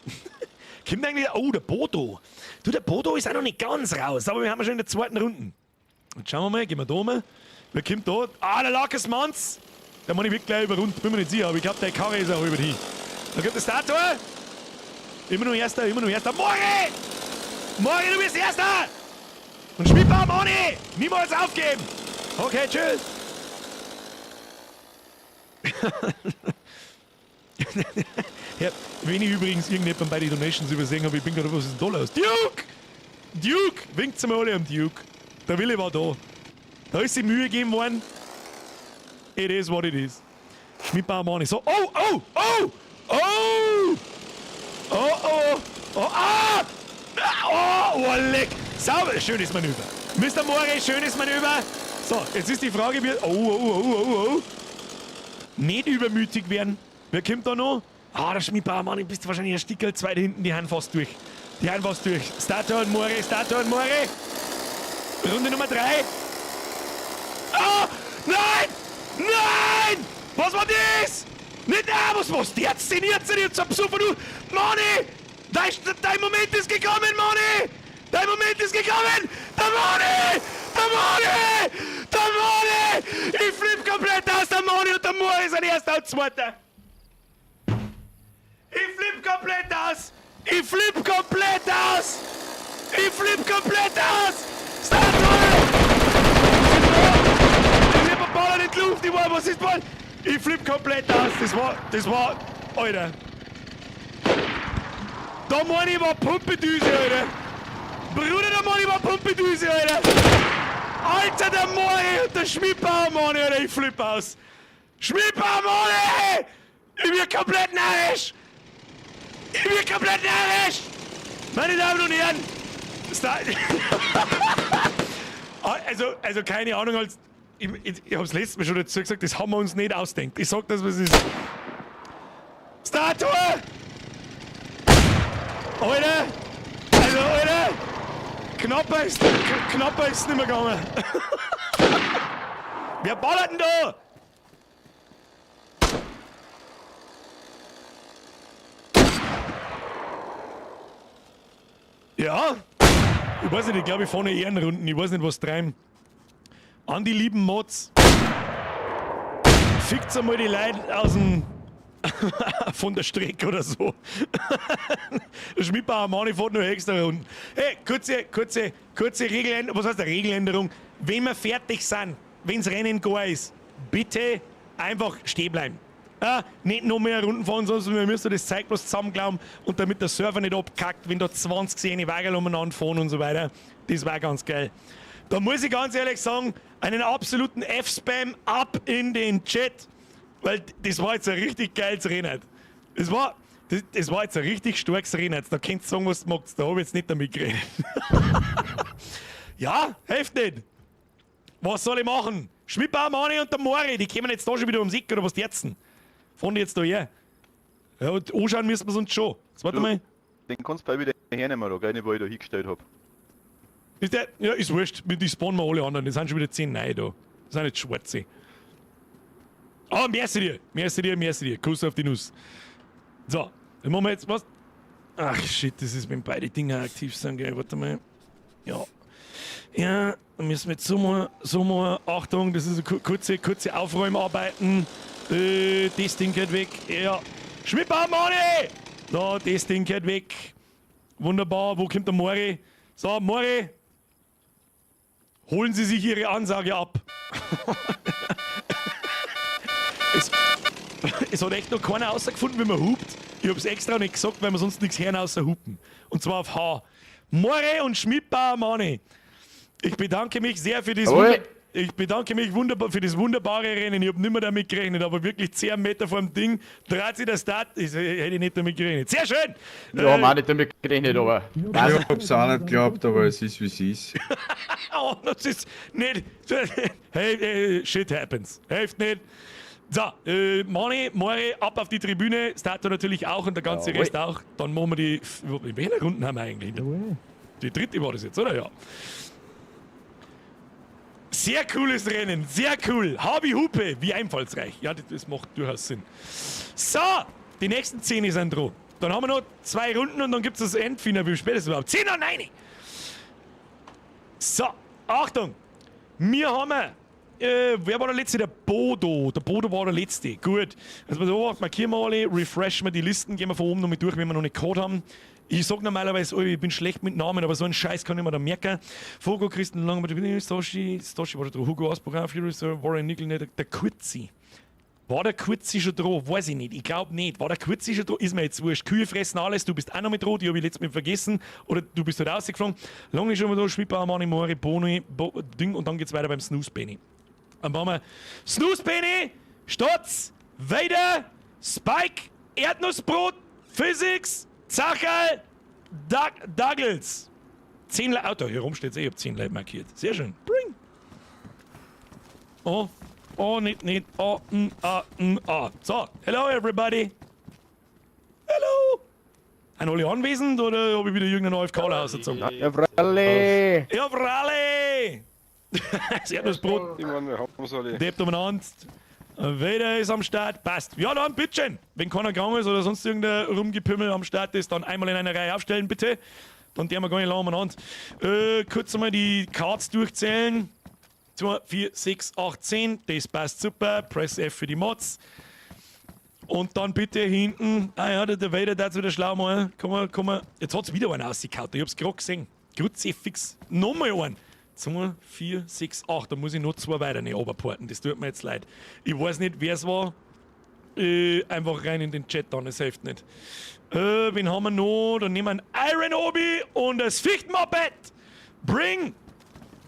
Kommt eigentlich. Oh, der Bodo. Du, der Bodo ist auch noch nicht ganz raus, aber wir haben schon in der zweiten Runde. Und schauen wir mal, gehen wir da mal. Wer kommt da? Ah, der Marcus Manz. Der Mann, ich wird gleich überrundet, bin mir nicht sicher, aber ich glaub, der Karre ist auch über die. Da kommt der Statue. Immer nur Erster, immer nur Erster. Mori! Mori, du bist Erster! Und Schmidbauer, Moni! Niemals aufgeben! Okay, tschüss! Ja, wenn ich übrigens irgendjemand bei den Donations übersehen habe, ich bin gerade, was ist denn da los? Duke! Duke! Winkt's mal alle am Duke. Der Wille war da. Da ist sich Mühe gegeben worden. It is what it is. Schmidbauer Mani. So, oh, oh, oh! Oh! Oh, oh, oh, ah! Oh, oh, leck! Sauber, schönes Manöver. Mr. Mori, schönes Manöver. So, jetzt ist die Frage, wie... Oh, oh, oh, oh, oh. Nicht übermütig werden. Wer kommt da noch? Ah, der Schmidbauer, Mann, du bist wahrscheinlich ein Stickerl zwei da hinten, die haben fast durch. Die haben fast durch. Statue und Mori, Statue und Mori. Runde Nummer 3. Ah! Nein! Nein! Was war das? Nicht, ah, was war's? Der hat szeniert sich jetzt am Sofa, du! Mani! Dein Moment ist gekommen, Mani! Dein Moment ist gekommen! Der Mani! Der Mani! Der Mani! Ich flipp komplett aus, der Mani und der Mori sind erster und zweiter! Ich flipp komplett aus! Ich flipp komplett aus! Ich flipp komplett aus! Statue! Ich hab einen Baller in die Luft, ich war, was ist das? Ich flipp komplett aus, das war, Alter. Da meine ich war Pumpedüse, Alter. Bruder, da meine ich war Pumpedüse, Alter. Alter, der Mori und der Schmidbauer, Mann, Alter, ich flipp aus. Schmidbauer, Mann, ich bin komplett narrisch. Ich bin komplett narrisch. Meine Damen und Herren, also keine Ahnung, als ich hab's letztes Mal schon dazu gesagt, das haben wir uns nicht ausgedacht. Ich sag das, was es ist. Statue! Alter! Also, Alter! Knapper ist nicht mehr gegangen. Wer ballert denn da? Ja, ich weiß nicht, ich glaube, ich fahre Ehrenrunden, ich weiß nicht, was treiben. An die lieben Mods. Fickt's einmal die Leute aus dem. von der Strecke oder so. Der Schmidbauer Mani fährt noch extra Runden. Hey, kurze Regeländerung. Was heißt eine Regeländerung? Wenn wir fertig sind, wenn's Rennen gar ist, bitte einfach stehen bleiben. Ah, nicht noch mehr Runden fahren, sonst wir müssen das Zeug bloß zusammenglauben und damit der Server nicht abkackt, wenn da 20 Szene Wagen umeinander fahren und so weiter. Das war ganz geil. Da muss ich ganz ehrlich sagen, einen absoluten F-Spam ab in den Chat, weil das war jetzt ein richtig geiles Rennen. Das war, das war jetzt ein richtig starkes Rennen. Da könnt ihr sagen, was ihr macht. Da habe ich jetzt nicht damit geredet. Ja, hilft nicht. Was soll ich machen? Schmidbauer, Mani und der Mori, die kommen jetzt da schon wieder ums Eck oder was die jetzt? Fahren die jetzt da her? Ja, und anschauen müssen wir es uns schon. Jetzt warte mal. Den kannst du bald wieder hernehmen, da, gell, nicht, wo ich da hingestellt hab. Ist der, ja, ist wurscht. Die spawnen wir alle anderen. Das sind schon wieder 10 neue da. Das sind jetzt schwarze. Ah, merci dir. Merci dir, merci dir. Kuss auf die Nuss. So, dann machen wir jetzt was. Ach shit, das ist, wenn beide Dinger aktiv sind, gell. Warte mal. Ja. Ja, dann müssen wir jetzt so mal, Achtung, das ist eine kurze Aufräumarbeiten. Das Ding geht weg. Ja. Schmidbauer, Mani! So, das Ding geht weg. Wunderbar. Wo kommt der Mori? So, Mori. Holen Sie sich Ihre Ansage ab. Es hat echt noch keiner rausgefunden, wie man hupt. Ich hab's extra nicht gesagt, weil wir sonst nichts hören außer hupen. Und zwar auf H. More und Schmidbauer Mani. Ich bedanke mich sehr für das Ich bedanke mich wunderbar für das wunderbare Rennen. Ich hab nicht mehr damit gerechnet, aber wirklich 10 Meter vor dem Ding dreht sich der Start. Ich hätte nicht damit gerechnet. Sehr schön! Ja, haben auch nicht damit gerechnet, aber. Ich hab's auch nicht geglaubt, aber es ist wie es ist. Oh, das ist nicht. Hey, shit happens. Hilft nicht. So, Mani, Mori, ab auf die Tribüne. Stato natürlich auch und der ganze Jawohl. Rest auch. Dann machen wir die. In welcher Runden haben wir eigentlich? Die dritte war das jetzt, oder? Ja. Sehr cooles Rennen, sehr cool. Habi Hupe, wie einfallsreich. Ja, das macht durchaus Sinn. So, die nächsten 10 sind dran. Dann haben wir noch 2 Runden und dann gibt es das Endfinale. Wie spät ist es überhaupt? 10 nach 9! So, Achtung! Wir haben. Wer war der letzte? Der Bodo. Der Bodo war der letzte. Gut. Also, pass auf, markieren wir alle, refreshen wir die Listen, gehen wir von oben noch mit durch, wenn wir noch nicht gehabt haben. Ich sag normalerweise, oh, ich bin schlecht mit Namen, aber so einen Scheiß kann ich mir da merken. Fogo, Christen, Lang, Stoshi, Stoshi war da dran, Hugo Asbach, Furious, Warren Nickel, der Kurzi. War der Kurzi schon dran? Weiß ich nicht. Ich glaub nicht. War der Kurzi schon dran? Ist mir jetzt wurscht. Kühe fressen alles, du bist auch noch mit dran, die hab ich letztes Mal vergessen. Oder du bist halt rausgeflogen. Lange schon mal da, Schmidbauer, Mani, Mori, Boni, Bo, Ding und dann geht's weiter beim Snooze Benny. Dann machen wir Snooze Benny, Stotz, Vader, Spike, Erdnussbrot, Physics, Zacherl, Douglas. 10 Leute, oh, da hier rum steht's eh, ich hab 10 Leute markiert. Sehr schön. Bring. Oh, oh, nicht, nicht, oh, n, a, n, a. So, hello everybody. Hello. Sind alle anwesend oder hab ich wieder irgendeinen AFK rausgezogen? Ja, Fralle! Ja, Fralle! Das Erdnussbrot. Ich meine, wir haben's alle. Deppt umeinander. Vader ist am Start, passt. Ja, dann bitteschön. Wenn keiner gegangen ist oder sonst irgendein Rumgepimmel am Start ist, dann einmal in einer Reihe aufstellen, bitte. Dann der wir gar nicht lange umeinander. Kurz einmal die Cards durchzählen. 2, 4, 6, 8, 10. Das passt super. Press F für die Mods. Und dann bitte hinten. Ah ja, der Vader, der hat's wieder schlau mal. Komm mal, komm mal. Jetzt hat's wieder einen rausgehauen. Ich hab's gerade gesehen. Kruzifix. Nochmal einen. 2, 4, 6, 8. Da muss ich noch 2 weiter nicht runterporten. Das tut mir jetzt leid. Ich weiß nicht, wer's war. Einfach rein in den Chat dann, das hilft nicht. Wen haben wir noch? Dann nehmen wir einen Iron Obi und das Fichtenmoped. Bring!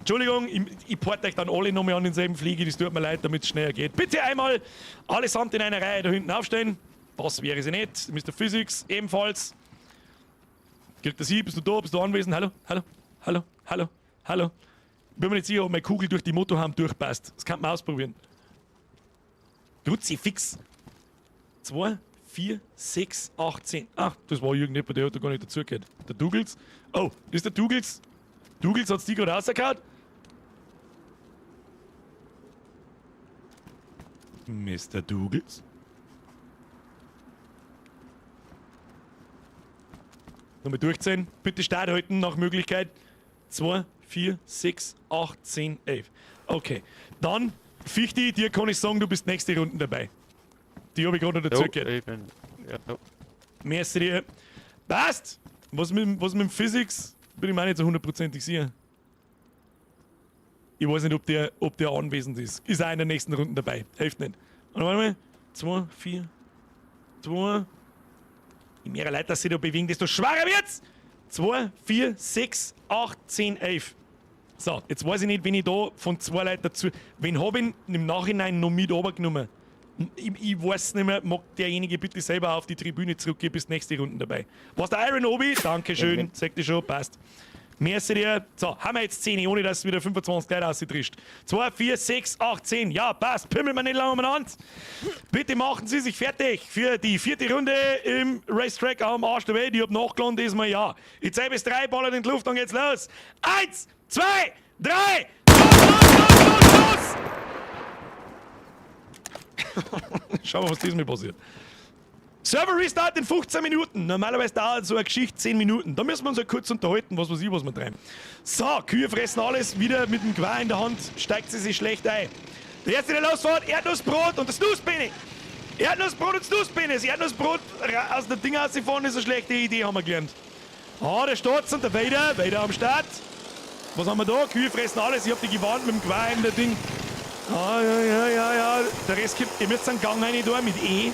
Entschuldigung, ich porte euch dann alle nochmal an denselben Flieger, das tut mir leid, damit's schneller geht. Bitte einmal allesamt in einer Reihe da hinten aufstehen. Das wäre sie nicht. Mister Physics ebenfalls. Kriegt das hin? Bist du da? Bist du anwesend? Hallo? Hallo? Hallo? Hallo? Hallo? Bin mir nicht sicher, ob meine Kugel durch die Motorhaube durchpasst. Das kann man ausprobieren. Kruzifix. 2, 4, 6, 8, 10. Ach, das war irgendjemand, der hat da gar nicht dazugehört. Der Douglas. Oh, das ist der Douglas. Douglas hat's die gerade rausgehauen. Mister Douglas. Nochmal durchzählen. Bitte Start halten nach Möglichkeit. 2, 4, 6, 8, 10, 11. Okay. Dann, Fichti, dir kann ich sagen, du bist nächste Runde dabei. Die hab ich gerade noch dazu Jo, gehört. ich bin, ja. Merci dir. Passt! Was mit dem Physics? Bin ich mir auch nicht so hundertprozentig sicher. Ich weiß nicht, ob der anwesend ist. Ist auch in der nächsten Runde dabei. Hilft nicht. Und warte mal. 2, 4, 2. Je mehr Leute sich da bewegen, desto schwerer wird's. 2, 4, 6, 8, 10, 11. So, jetzt weiß ich nicht, wenn ich da von zwei Leuten dazu. Wen habe ich im Nachhinein noch mit runtergenommen? Ich weiß nicht mehr, mag derjenige bitte selber auf die Tribüne zurückgehen, bis nächste Runde dabei. Was der Iron Obi? Dankeschön, sag ich schon, passt. Merci dir. So, haben wir jetzt 10, ohne dass es wieder 25 Leute rausdrischt. 2, 4, 6, 8, 10. Ja, passt. Pimmel wir nicht lange umeinander. Bitte machen Sie sich fertig für die vierte Runde im Racetrack am Arsch der Welt. Ich hab nachgeladen diesmal, ja. Ich zähl bis 3, ballert in die Luft und geht's los. 1, 2, 3, los, los, los, los, los! Schauen wir, was diesmal passiert. Server Restart in 15 Minuten. Normalerweise dauert so eine Geschichte 10 Minuten. Da müssen wir uns ja kurz unterhalten, was weiß ich, was wir treiben. So, Kühe fressen alles, wieder mit dem Gewehr in der Hand, steigt sie sich schlecht ein. Der erste, der losfährt, Erdnussbrot und das Nussbeine. Erdnussbrot und das Nussbeine. Das Erdnussbrot aus der Ding rausgefahren ist eine schlechte Idee, haben wir gelernt. Ah, der Stotz und der Vader, Vader am Start. Was haben wir da? Kühe fressen alles. Ich hab die gewarnt mit dem Gewehr in der Ding. Ah, ja, ja, ja, ja. Der Rest kommt. Ihr müsst einen Gang rein da mit E.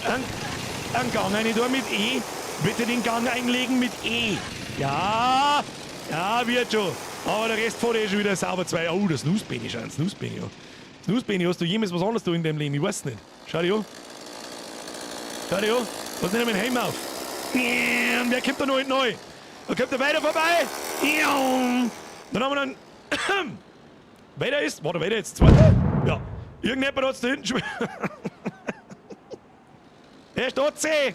Einen Gang rein da mit E. Bitte den Gang einlegen mit E. Ja, ja, wird schon. Aber der Rest fährt eh schon wieder sauber zwei. Oh, das Nussbeine schon. Das Nussbeine, ja. Das Nussbeine, hast du jemals was anderes da in deinem Leben? Ich weiß nicht. Schau dich an. Schau dich an. Was nimmt mein Helm auf? Wer kommt da noch hinten neu? Da kommt der weiter vorbei. Dann haben wir dann. Weiter ist. War der Vader jetzt zweiter? Ja. Irgendjemand hat's da hinten schon. Der ist C.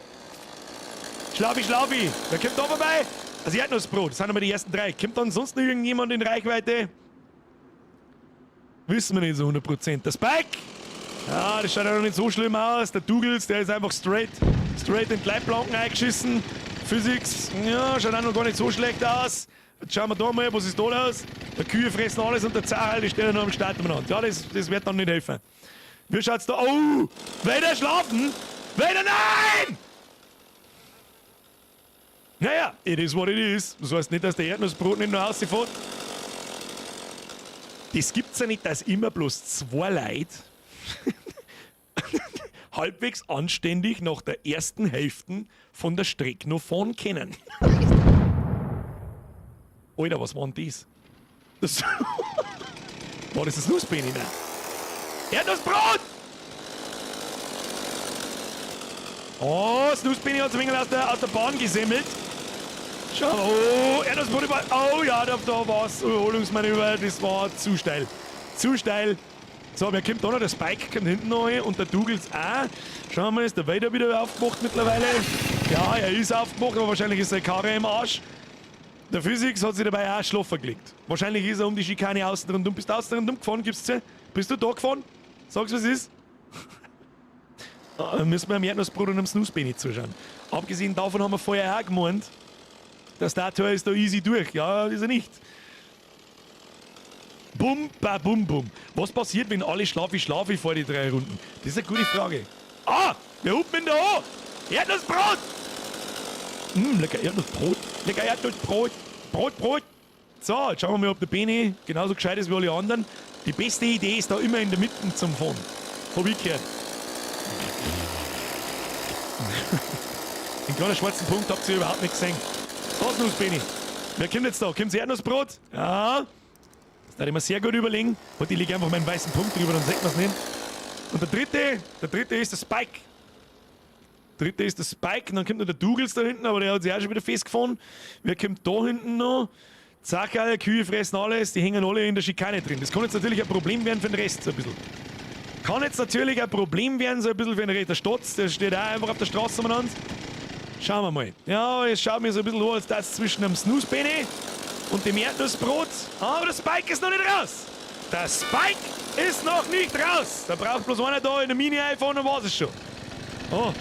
Schlafi, Schlafi. Wer kommt da vorbei? Also Erdnussbrot, das sind aber die ersten drei. Kommt dann sonst noch irgendjemand in Reichweite? Wissen wir nicht so 100%. Der Spike? Ja, das schaut ja noch nicht so schlimm aus. Der Douglas, der ist einfach straight in die Leitplanken eingeschissen. Physics, ja, schaut auch noch gar nicht so schlecht aus. Jetzt schauen wir da mal, was ist da los? Der Kühe fressen alles und der Zahal, die stehen noch am Start umeinander. Ja, das wird dann nicht helfen. Wie schaut's da? Oh! Weiter schlafen! Weiter nein! Naja, it is what it is. Das heißt nicht, dass der Erdnussbrot nicht noch rausfährt. Das gibt's ja nicht, dass immer bloß zwei Leute halbwegs anständig nach der ersten Hälfte von der Strecke noch fahren können. Alter, was war denn das? Das war das das Nussbeine? Nein. Erdnussbrot! Oh, das Nussbeine hat sich ein wenig aus der Bahn gesemmelt. Schau, oh, Erdnussbrot über. Oh ja, da war es. Überholungsmanöver, das war zu steil. Zu steil. So, wer kommt da noch? Der Spike kommt hinten noch rein und der Douglas auch. Schauen wir mal, ist der Vader wieder aufgemacht mittlerweile? Ja, er ist aufgemacht, aber wahrscheinlich ist seine Karre im Arsch. Der Physics hat sich dabei auch schlafen gelegt. Wahrscheinlich ist er um die Schikane außen rundum. Bist du außen rundum gefahren? Gibt's zu? Bist du da gefahren? Sag's, was ist. Da müssen wir am Erdnussbrot und am Snooze-Benny zuschauen. Abgesehen davon haben wir vorher auch gemeint, der Starttor ist da easy durch. Ja, ist er nicht. Bum, ba, bum, bum. Was passiert, wenn alle schlafi, schlafi vor die 3 Runden? Das ist eine gute Frage. Ah, wer hupt denn da an? Erdnussbrot! Lecker Erdnussbrot. Lecker Erdnussbrot. Brot, Brot. So, jetzt schauen wir mal, ob der Beni genauso gescheit ist wie alle anderen. Die beste Idee ist da immer in der Mitte zum Fahren. Hab ich gehört. Den kleinen schwarzen Punkt habt ihr überhaupt nicht gesehen. So, Snooze, Beni. Wer kommt jetzt da? Kommt das Erdnussbrot? Ja. Das darf ich mir sehr gut überlegen. Und ich lege einfach meinen weißen Punkt drüber, dann sieht man's nicht. Und der dritte ist der Spike. Der dritte ist der Spike, und dann kommt noch der Douglas da hinten, aber der hat sich auch schon wieder festgefahren. Wer kommt da hinten noch? Zack, Kühe fressen alles, die hängen alle in der Schikane drin. Das kann jetzt natürlich ein Problem werden für den Rest, so ein bisschen. Kann jetzt natürlich ein Problem werden, so ein bisschen für den Rest. Der Stotz, der steht auch einfach auf der Straße umeinander. Schauen wir mal. Ja, es schaut mir so ein bisschen an, als das zwischen dem Snooze-Benny und dem Erdnussbrot. Aber der Spike ist noch nicht raus. Der Spike ist noch nicht raus. Da braucht bloß einer da in der Mini-iPhone und war's es schon. Oh,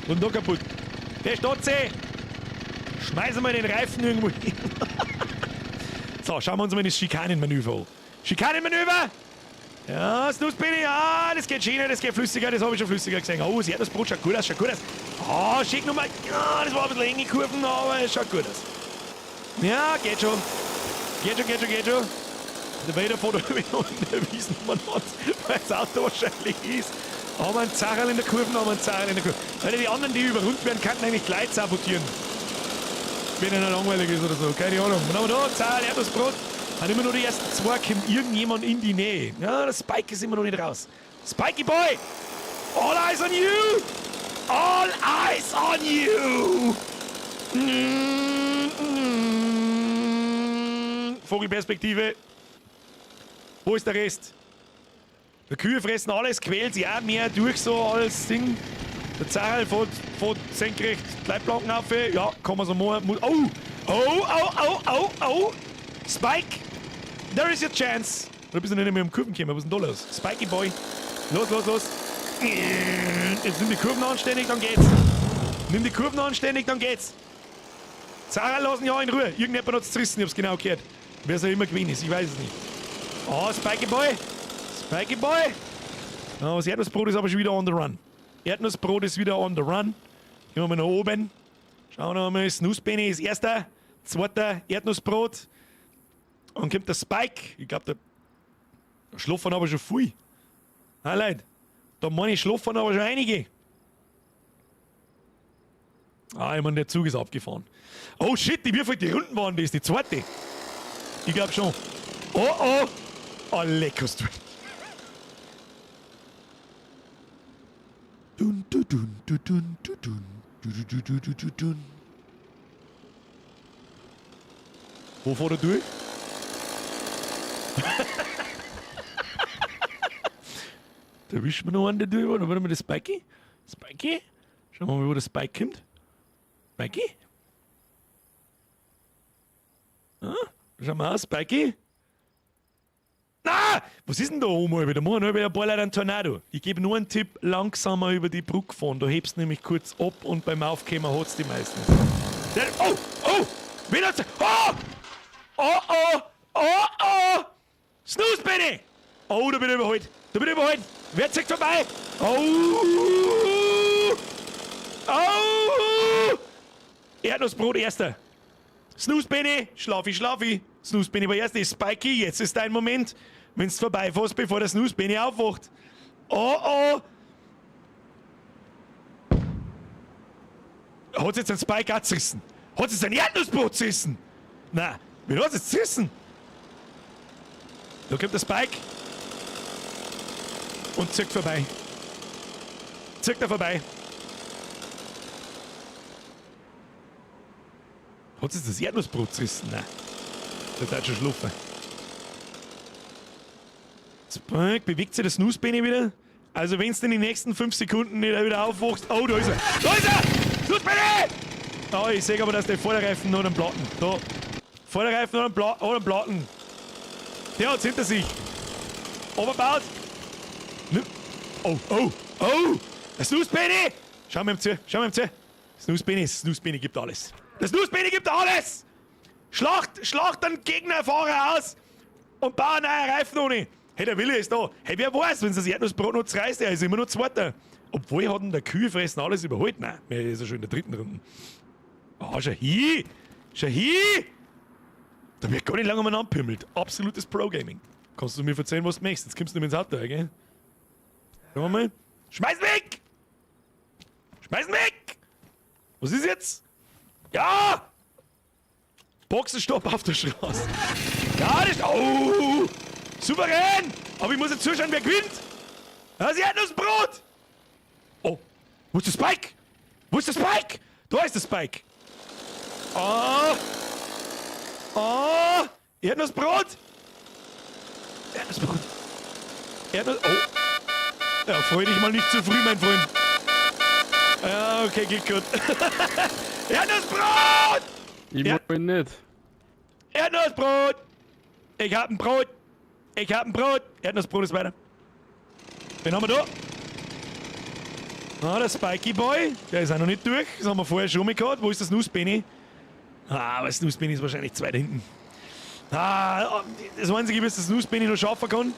und da kaputt. Der Stotze. Schmeißen wir den Reifen irgendwo hin. So, schauen wir uns mal das Schikanenmanöver an. Schikanenmanöver! Ja, Snooze-Benny, ja, das geht schöner, das geht flüssiger, das habe ich schon flüssiger gesehen. Oh, das Erdnussbrot schaut gut aus, schaut gut aus. Ah, schick nochmal. Ja, das war ein bisschen enge Kurven, aber es schaut gut aus. Ja, geht schon. Geht schon, geht schon, geht schon. Der Vader fährt wieder in der Wiesen umeinander, weil das Auto wahrscheinlich ist. Haben wir einen Zacherl in der Kurve, haben wir einen Zacherl in der Kurve. Weil die anderen, die überrundet werden, könnten eigentlich gleich sabotieren. Wenn einer langweilig ist oder so, keine Ahnung. Und haben wir da, Zacherl, Erdnussbrot. Hat immer nur die ersten zwei, kommt irgendjemand in die Nähe. Ja, der Spike ist immer noch nicht raus. Spikey Boy! All eyes on you! All eyes on you! Vogelperspektive. Wo ist der Rest? Die Kühe fressen alles, quält sich auch mehr durch so als Ding. Der Zacherl fährt senkrecht die Leitplanken auf. Ja, kann man so machen. Oh! Oh, oh, oh, oh, oh! Spike! There is your chance! Da bist du nicht mehr um Kurven gekommen, was ist denn da los? Spikey Boy! Los, los, los! Jetzt nimm die Kurven anständig, dann geht's! Nimm die Kurven anständig, dann geht's! Zacherl lassen ja in Ruhe. Irgendjemand hat's zerrissen, ich hab's genau gehört. Wer es auch immer gewesen ist, ich weiß es nicht. Oh, Spikey Boy! Spikey Boy! Oh, das Erdnussbrot ist aber schon wieder on the run. Erdnussbrot ist wieder on the run. Gehen wir mal nach oben. Schauen wir mal, Snooze Benny ist erster, zweiter Erdnussbrot. Und kommt der Spike. Ich glaub, da schlafen aber schon viel. Ah, Leute, da meine ich, schlafen aber schon einige. Ah, ich mein, der Zug ist abgefahren. Oh shit, die wie die Runden waren das? Die zweite. Ich glaub schon. Oh, oh. Oh, leckerst du. Dun, dun, dun, dun, dun, dun, dun, dun, dun, dun, dun, dun, dun. Wo fährt er durch? Da wischen wir noch einen, der durch war. Dann warte mal, der Spikey. Spikey? Schauen wir mal, wo der Spike kommt. Spikey? Ah, schau mal aus, Spikey. Na! Was ist denn da oben, Alter? Da machen wir ein paar Leute einen Tornado. Ich gebe nur einen Tipp, langsamer über die Brücke fahren. Da hebst du nämlich kurz ab und beim Aufkommen hat's die meistens. Der, oh! Oh! Wen hat's? Oh! Oh, oh! Oh, oh! Snooze, Benny! Oh, da bin ich überholt. Da bin ich überholt. Wer zieht vorbei? Oh! Oh! Erdnussbrot erster. Snooze, Benny! Schlafi, schlafi. Snooze, Benny war erster. Spikey, jetzt ist dein Moment. Wenn's vorbeifährst, bevor der Snooze Benny aufwacht. Oh, oh! Hat's jetzt einen Spike auch zerrissen? Hat's jetzt ein Erdnussbrot zerrissen? Na, wen hat's jetzt zerrissen? Da kommt der Spike. Und zirkt vorbei. Zirkt er vorbei. Hat's jetzt das Erdnussbrot zerrissen? Nein. Der hat schon schlafen. Spike, bewegt sich der Snooze Benny wieder? Also wenn's in den nächsten 5 Sekunden nicht wieder aufwachst. Oh, da ist er! Da ist er! Snooze Benny! Oh, ich seh aber, dass der Vorderreifen noch einen Platten. Da. Vorderreifen noch einen oder einen Platten. Der hat's hinter sich. Oberbaut. Oh, oh, oh! Der Snooze Benny! Schau mir ihm zu, schau mir ihm zu. Snooze Benny, Snooze Benny gibt alles. Der Snooze Benny gibt alles! Schlacht den Gegnerfahrer aus und baue einen neuen Reifen ohne. Hey, der Wille ist da. Hey, wer weiß, wenn das Erdnussbrot noch zerreißt, er ist immer noch Zweiter. Obwohl hat ihn der Kühe fressen alles überholt. Nein, er ist ja schon in der dritten Runde. Ah, schau hin! Schau hin! Da wird gar nicht lange umeinander pimmelt. Absolutes Pro-Gaming. Kannst du mir erzählen, was du möchtest? Jetzt kommst du nicht mehr ins Auto, gell? Schauen wir mal. Schmeiß weg! Schmeiß weg! Was ist jetzt? Ja! Boxenstopp auf der Straße. Ja, das ist... Oh! Souverän! Aber ich muss jetzt zuschauen, wer gewinnt! Das ist Erdnussbrot! Oh! Wo ist der Spike? Wo ist der Spike? Da ist der Spike! Oh! Oh! Erdnussbrot! Erdnussbrot! Erdnuss... Oh! Ja, freu dich mal nicht zu früh, mein Freund. Ja, okay, geht gut. Erdnussbrot! Ich Ja. mag ihn nicht. Erdnussbrot! Ich hab ein Brot! Ich hab ein Brot! Erdnussbrot ist weiter. Wen haben wir da? Ah, der Spikey Boy. Der ist auch noch nicht durch. Das haben wir vorher schon mal gehabt. Wo ist das Snooze Benny? Ah, aber Snooze Benny ist wahrscheinlich zwei da hinten. Ah, das Einzige, was das Snooze Benny noch schaffen kann,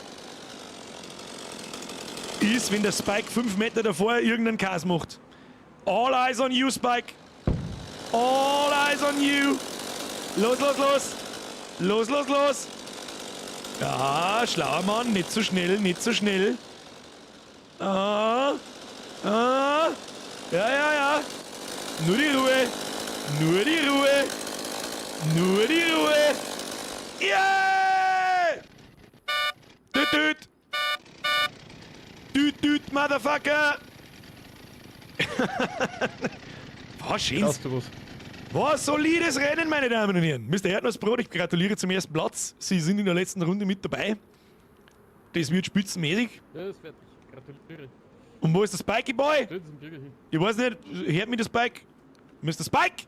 ist, wenn der Spike 5 Meter davor irgendeinen Kass macht. All eyes on you, Spike. All eyes on you. Los, los, los. Los, los, los. Ja, schlauer Mann. Nicht zu schnell, nicht zu schnell. Ah, ah, ja, ja, ja. Nur die Ruhe. Nur die Ruhe. Nur die Ruhe. Yeah! Tüt, tüt. Tüt, tüt, Motherfucker. War schön. War ein solides Rennen, meine Damen und Herren. Mr. Erdnussbrot, ich gratuliere zum ersten Platz. Sie sind in der letzten Runde mit dabei. Das wird spitzenmäßig. Ja, ist fertig. Gratuliere. Und wo ist der Spikey Boy? Ich weiß nicht, hört mich der Spike? Mr. Spike?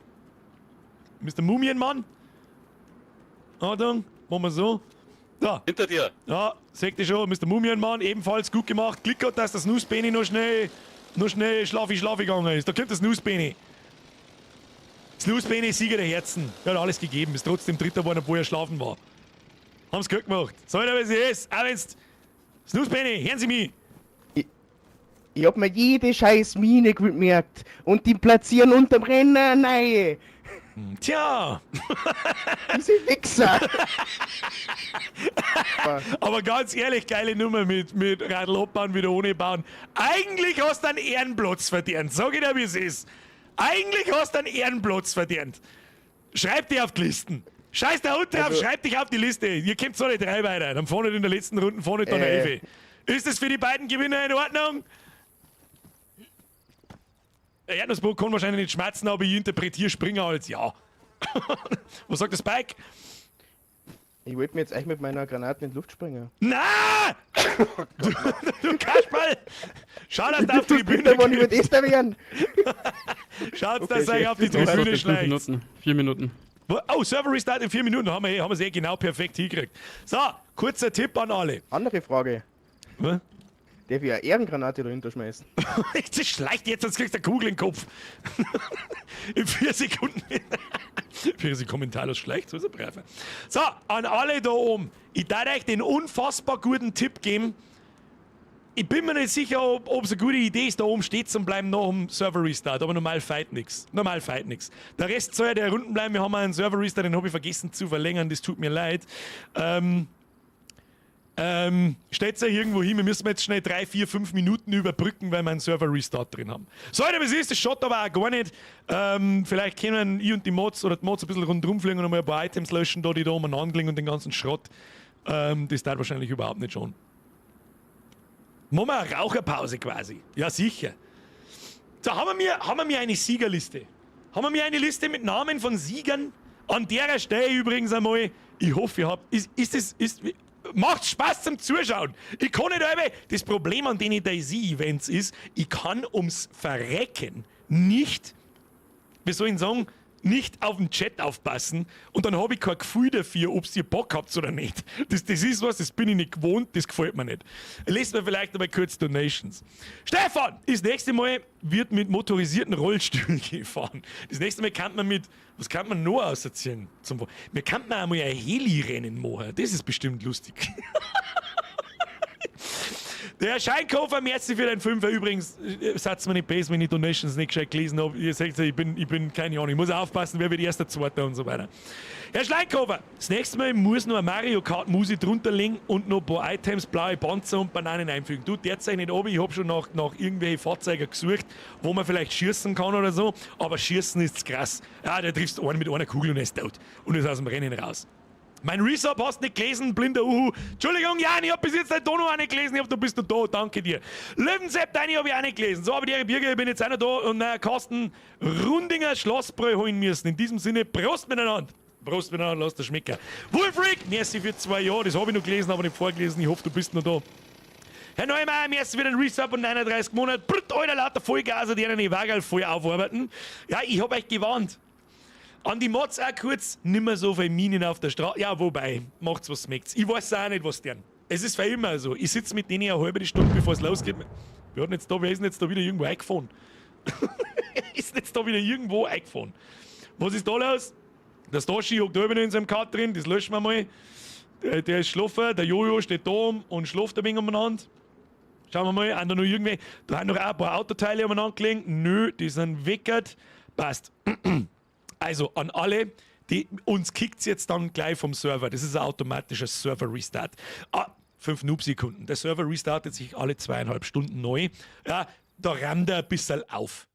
Mr. Mumienmann? Achtung, machen wir so. Da. Hinter dir. Ja, seht ihr schon, Mr. Mumienmann, ebenfalls gut gemacht. Glück gehabt, dass das Snooze-Benny noch schnell schlafi schlafi gegangen ist. Da kommt das Snooze-Benny. Snooze-Benny, Sieger der Herzen. Er hat alles gegeben, ist trotzdem Dritter geworden, obwohl er schlafen war. Haben's gut gemacht. So, wie es ist. Auch wenn's. Snooze-Benny, hören Sie mich. Ich hab mir jede scheiß Mine gemerkt und die platzieren unterm Rennen nein. Tja. Diese Wichser. Aber ganz ehrlich, geile Nummer mit Radl abbauen, wieder ohne bauen. Eigentlich hast du einen Ehrenplatz verdient. Sag ich dir, wie es ist. Eigentlich hast du einen Ehrenplatz verdient. Schreib dich auf die Listen. Scheiß der Hund drauf, Also- schreib dich auf die Liste. Ihr kommt alle drei weiter. Dann vorne in der letzten Runde, vorne dann 11. Ist das für die beiden Gewinner in Ordnung? Der Erdnussbrot kann wahrscheinlich nicht schmerzen, aber ich interpretiere Springer als ja. Was sagt der Spike? Ich wollte mir jetzt eigentlich mit meiner Granate in die Luft springen. Na! Du Kasperl! Schau, dass du auf die Tribüne Wo ich mit Esther werden. Schaut, Okay, dass ihr auf die Tribüne Tribüne schleicht. Minuten. 4 Minuten. Oh, Server Restart in 4 Minuten. Haben wir es eh genau perfekt hingekriegt. So, kurzer Tipp an alle. Andere Frage. Was? Darf ich eine Ehrengranate dahinter schmeißen? Das schleicht jetzt, sonst kriegst du eine Kugel in den Kopf. In 4 Sekunden. 4 Sekunden kommentarlos schleicht, so ist er brav. So, an alle da oben. Ich darf euch den unfassbar guten Tipp geben. Ich bin mir nicht sicher, ob es eine gute Idee ist, da oben steht zu bleiben nach dem Server Restart. Aber normal fight nix. Normal fight nix. Der Rest soll ja der Runden bleiben. Wir haben einen Server Restart, den habe ich vergessen zu verlängern. Das tut mir leid. Stellt euch irgendwo hin, wir müssen jetzt schnell 3, 4, 5 Minuten überbrücken, weil wir einen Server-Restart drin haben. So, Alter, was ist das? Schaut aber auch gar nicht. Vielleicht können ich und die Mods oder die Mods ein bisschen rundherum fliegen und einmal ein paar Items löschen, da die da umeinander liegen und den ganzen Schrott. Das dauert wahrscheinlich überhaupt nicht schon. Machen wir eine Raucherpause quasi. Ja, sicher. So, haben wir mir eine Siegerliste? Haben wir mir eine Liste mit Namen von Siegern? An der Stelle übrigens einmal, ich hoffe, ihr habt. Macht Spaß zum Zuschauen. Ich kann nicht alle. Das Problem an den DayZ-Events ist, ich kann ums Verrecken nicht, wie soll ich sagen, nicht auf den Chat aufpassen und dann habe ich kein Gefühl dafür, ob ihr Bock habt oder nicht. Das ist was, das bin ich nicht gewohnt, das gefällt mir nicht. Lest mir vielleicht einmal kurz Donations. Stefan, das nächste Mal wird mit motorisierten Rollstühlen gefahren. Das nächste Mal kann man mit, was kann man noch auserziehen? Wir könnten einmal ein Heli-Rennen machen, das ist bestimmt lustig. Der Scheinkoffer, merci für den Fünfer. Übrigens, seid mir nicht böse, wenn ich Donations nicht gescheit gelesen habe. Ihr seht, ich bin, keine Ahnung, ich muss aufpassen, wer wird Erster, Zweiter und so weiter. Herr Schleinkoffer, das nächste Mal muss noch ein Mario Kart Musi drunter legen und noch ein paar Items, blaue Panzer und Bananen einfügen. Du, derzeit nicht oben, ich habe schon nach irgendwelchen Fahrzeugen gesucht, wo man vielleicht schießen kann oder so, aber schießen ist krass. Ja, der triffst einen mit einer Kugel und er ist tot und ist aus dem Rennen raus. Mein Resub hast nicht gelesen, blinder Uhu. Entschuldigung, Jan, ich hab bis jetzt dein Dono auch nicht gelesen. Ich hab, du bist noch da, danke dir. Löwensepp, deine hab ich auch nicht gelesen. So, aber die Birger, ich bin jetzt auch noch da und Carsten Rundinger Schlossbräu holen müssen. In diesem Sinne, Prost miteinander. Prost miteinander, lass das schmecken. Wolfric, merci für 2 Jahre. Das hab ich noch gelesen, aber nicht vorgelesen. Ich hoffe, du bist noch da. Herr Neumeier, merci für den Resub und 39 Monate. Brut, alter, lauter Vollgaser, die einen Wagerl voll aufarbeiten. Ja, ich hab euch gewarnt. An die Mods auch kurz, nimmer so viel Minen auf der Straße. Ja, wobei, macht's was schmeckt's. Ich weiß auch nicht, was deren. Es ist für immer so. Ich sitze mit denen eine halbe Stunde, bevor es losgeht. Wir hatten jetzt da, wer ist denn jetzt da wieder irgendwo eingefahren? Ist denn jetzt da wieder irgendwo eingefahren? Was ist da los? Der Stashi hockt da in seinem Kart drin, das löschen wir mal. Der ist schlafen, der Jojo steht da und schläft ein wenig umeinander. Schauen wir mal, an da noch irgendwelche. Da haben noch auch ein paar Autoteile umeinander gelegen. Nö, die sind weckert. Passt. Also an alle, die uns kickt's jetzt dann gleich vom Server. Das ist ein automatischer Server-Restart. Ah, 5 Noob-Sekunden. Der Server restartet sich alle 2,5 Stunden neu. Ja, da rammt er ein bisschen auf.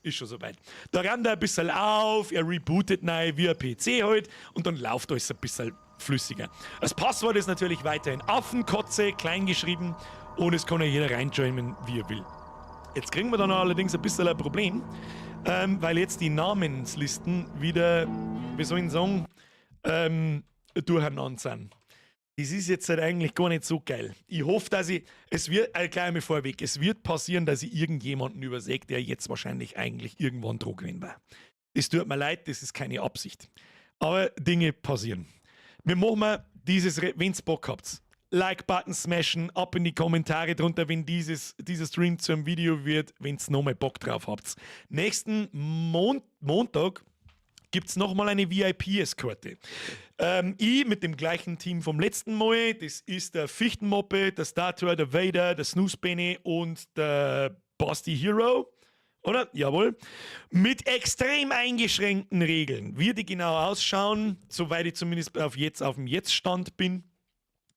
Ist schon soweit. Da rammt er ein bisschen auf, er rebootet neu wie ein PC halt und dann läuft alles ein bisschen flüssiger. Das Passwort ist natürlich weiterhin Affenkotze, klein geschrieben und es kann ja jeder reinjoinen, wie er will. Jetzt kriegen wir dann allerdings ein bisschen ein Problem, weil jetzt die Namenslisten wieder, wie soll ich sagen, durcheinander sind. Das ist jetzt halt eigentlich gar nicht so geil. Ich hoffe, dass ich, es wird, gleich einmal vorweg, es wird passieren, dass ich irgendjemanden übersehe, der jetzt wahrscheinlich eigentlich irgendwann dran gewesen war. Es tut mir leid, das ist keine Absicht. Aber Dinge passieren. Wir machen mal dieses, wenn's Bock habt, Like-Button smashen, ab in die Kommentare drunter, wenn dieser Stream zum Video wird, wenn's nochmal Bock drauf habt. Nächsten Montag gibt's nochmal eine VIP-Eskorte. Ich mit dem gleichen Team vom letzten Mal, das ist der Fichtenmoppe, der Statua, der Vader, der Snooze und der Basti Hero. Oder? Jawohl. Mit extrem eingeschränkten Regeln. Wie die genau ausschauen, soweit ich zumindest auf dem Jetzt-Stand bin,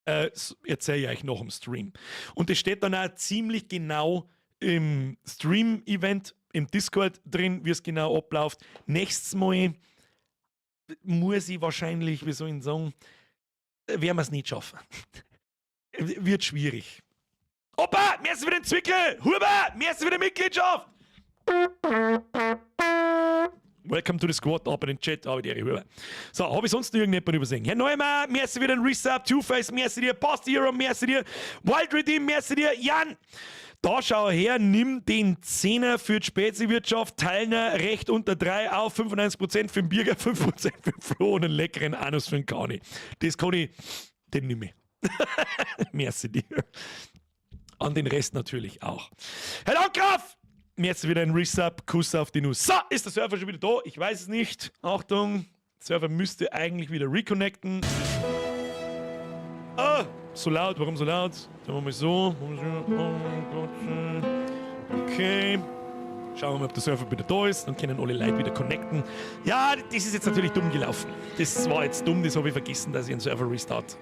erzähle ich euch noch im Stream. Und es steht dann auch ziemlich genau im Stream-Event, im Discord drin, wie es genau abläuft. Nächstes Mal muss ich wahrscheinlich, wie soll ich sagen, werden wir es nicht schaffen. Wird schwierig. Opa, merci für den Zwickel! Huber, merci für die Mitgliedschaft! Welcome to the squad, ab in den Chat, aber die Huber. So, habe ich sonst noch irgendjemanden übersehen? Herr Neumann, merci für den Resub, Two-Face, merci dir, Basti Hero, merci dir, Wild Redeem, merci dir, Jan! Da schau her, nimm den Zehner für die Speziwirtschaft, Teilner recht unter 3 auf, 95% für den Birger, 5% für den Flo und einen leckeren Anus für den Kani. Das kann ich, den nehme ich. Merci dir. An den Rest natürlich auch. Herr Landgraf! Jetzt wieder ein Resub, Kuss auf die Nuss. So, ist der Server schon wieder da? Ich weiß es nicht. Achtung, der Server müsste eigentlich wieder reconnecten. Ah, so laut, warum so laut? Sagen wir mal so. Okay. Schauen wir mal, ob der Server wieder da ist. Dann können alle Leute wieder connecten. Ja, das ist jetzt natürlich dumm gelaufen. Das war jetzt dumm, das habe ich vergessen, dass ich einen Server-Restart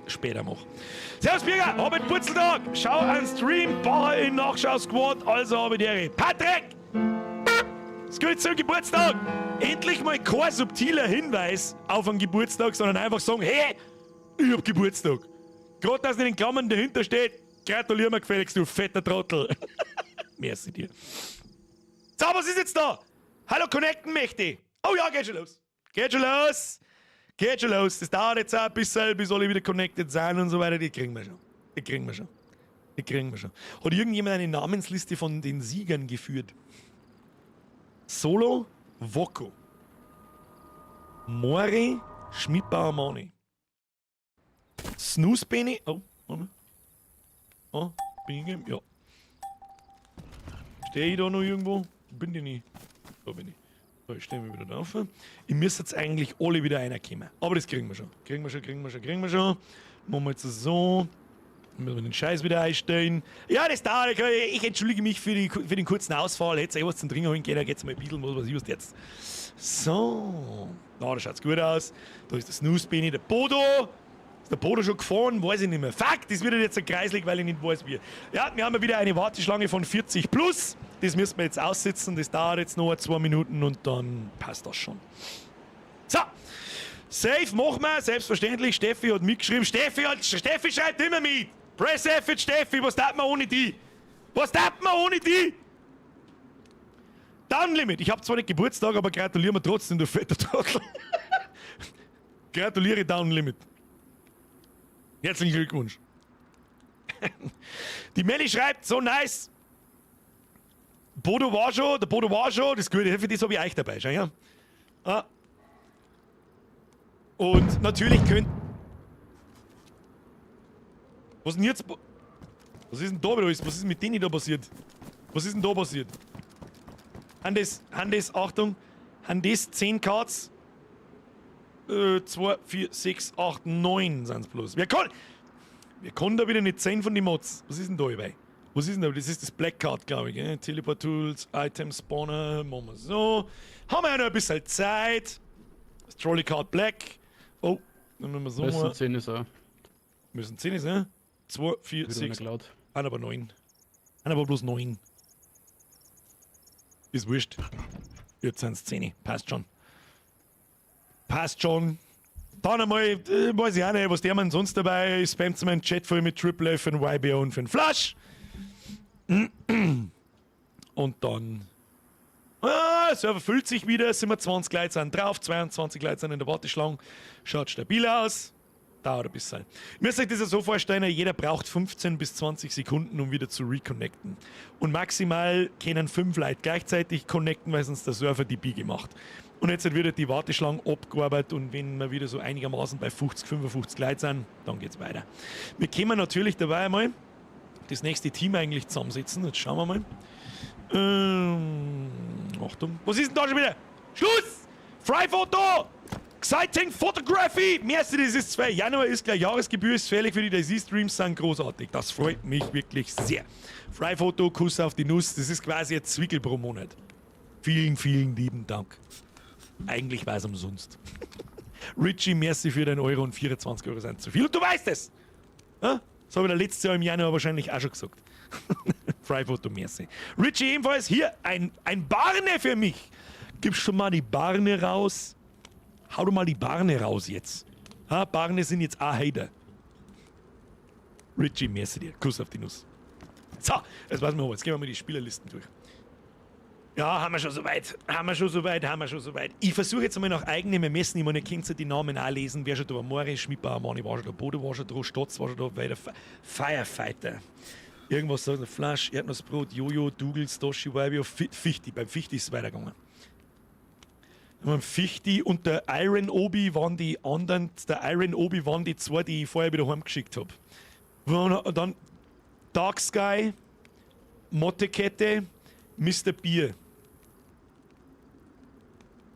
später mache. Servus Birger, hab einen Purzeltag. Schau an Stream, Bauer in Nachschau-Squad, also habe ich die Ehre. Patrick! Es geht zum Geburtstag! Endlich mal kein subtiler Hinweis auf einen Geburtstag, sondern einfach sagen, hey, ich hab Geburtstag. Gerade, dass in den Klammern dahinter steht, gratulier mir gefälligst, du fetter Trottel. Merci dir. So, was ist jetzt da? Hallo, connecten möchte ich. Oh ja, geht schon los. Geht schon los. Geht schon los. Das dauert jetzt auch ein bisschen, bis alle wieder connected sind und so weiter. Die kriegen wir schon. Die kriegen wir schon. Die kriegen wir schon. Hat irgendjemand eine Namensliste von den Siegern geführt? Solo, Woko. Mori, Schmidbauer Mani. Snooze Benny. Oh, warte mal. Oh, bin ich? Ja. Stehe ich da noch irgendwo? Bin ich nicht. Da bin ich. So, ich stelle mich wieder drauf. Ich müsste jetzt eigentlich alle wieder reinkommen. Aber das kriegen wir schon. Kriegen wir schon, kriegen wir schon, kriegen wir schon. Machen wir jetzt so. Dann müssen wir den Scheiß wieder einstellen. Ja, das dauert. Ich entschuldige mich für den kurzen Ausfall. Hätte eh was zum Trinken holen gehen, da geht's mal ein bisschen, was weiß ich was jetzt. So. Na, da schaut's gut aus. Da ist der Snooze Benny, der Bodo. Ist der Bodo schon gefahren? Weiß ich nicht mehr. Fuck, das wird jetzt ein kreislig, weil ich nicht weiß wie. Ja, wir haben ja wieder eine Warteschlange von 40 plus. Das müssen wir jetzt aussitzen. Das dauert jetzt noch 2 Minuten und dann passt das schon. So. Safe machen wir, selbstverständlich. Steffi hat mitgeschrieben. Steffi schreibt immer mit. Press F it, Steffi, was tat man ohne die? Was tat man ohne die? Downlimit. Ich hab zwar nicht Geburtstag, aber gratuliere mir trotzdem, du fetter Trottel. Gratuliere, Downlimit. Herzlichen Glückwunsch. Die Melli schreibt, so nice. Bodo war schon, der Bodo war schon, das ist gut, für das hab ich euch dabei, schau her. Ah. Und natürlich könnt... Was ist denn jetzt... Was ist denn da wieder alles? Was ist mit denen da passiert? Was ist denn da passiert? Haben das, Achtung, haben das 10 Cards? 2, 4, 6, 8, 9 sind's bloß. Wir können da wieder nicht 10 von den Mods. Was ist denn da dabei? Was ist denn da? Das ist das Black Card, glaube ich. Gell? Teleport Tools, Item Spawner, machen wir so. Haben wir ja noch ein bisschen Zeit. Das Trolley Card Black. Oh, dann müssen wir so Das mal. sind 10 ist auch. Müssen 10 sein, ne? 2, 4, Wieder 6, einer geklaut. Sind aber 9. Sind aber bloß 9. Ist wurscht. Jetzt sind's 10. Passt schon. Passt schon. Dann einmal, weiß ich auch nicht, was der Mann sonst dabei ist. Spammt meinen Chat voll mit Triple F und YBO und für den Flash. Und dann. Ah, Server füllt sich wieder, sind wir 20 Leute sind drauf, 22 Leute sind in der Warteschlange. Schaut stabil aus. Dauert ein bisschen. Ihr müsst euch das ja so vorstellen, jeder braucht 15 bis 20 Sekunden, um wieder zu reconnecten. Und maximal können 5 Leute gleichzeitig connecten, weil sonst der Server die Biege macht. Und jetzt wird die Warteschlange abgearbeitet und wenn wir wieder so einigermaßen bei 50, 55 Leute sind, dann geht's weiter. Wir können natürlich dabei einmal das nächste Team eigentlich zusammensetzen. Jetzt schauen wir mal. Achtung. Was ist denn da schon wieder? Schluss! Freifoto! Exciting Photography! Merci, das ist 2. Januar ist gleich Jahresgebühr, ist fällig für die DayZ-Streams, sind großartig. Das freut mich wirklich sehr. Freifoto, Kuss auf die Nuss, das ist quasi ein Zwickel pro Monat. Vielen, vielen lieben Dank. Eigentlich war es umsonst. Richie, merci für deinen Euro und 24 Euro sind zu viel. Und du weißt es! Ja? Das habe ich letztes Jahr im Januar wahrscheinlich auch schon gesagt. Freifoto, merci. Richie ebenfalls, hier ein Barne für mich. Gib schon mal die Barne raus. Hau doch mal die Barne raus jetzt. Ha, Barne sind jetzt auch Heider. Richie, merci dir. Kuss auf die Nuss. So, jetzt weiß man, jetzt gehen wir mal die Spielerlisten durch. Ja, haben wir schon soweit. Haben wir schon soweit, haben wir schon soweit. Ich versuche jetzt einmal nach eigenem Ermessen, ich meine, ihr könnt ja die Namen auch lesen. Wer schon da war, Moritz, Schmidbauer, Mani war schon da, Bodo war schon da, Stotz war schon da, weiter Firefighter. Irgendwas sagt, Flasch, Erdnussbrot, Jojo, Dougal, Stoshi, Wabio, Fichti. Beim Fichti ist es weitergegangen. Fichti und der Iron Obi waren die anderen, der Iron Obi waren die zwei, die ich vorher wieder heimgeschickt habe. Und dann Dark Sky, Mottekette, Mr. Bier.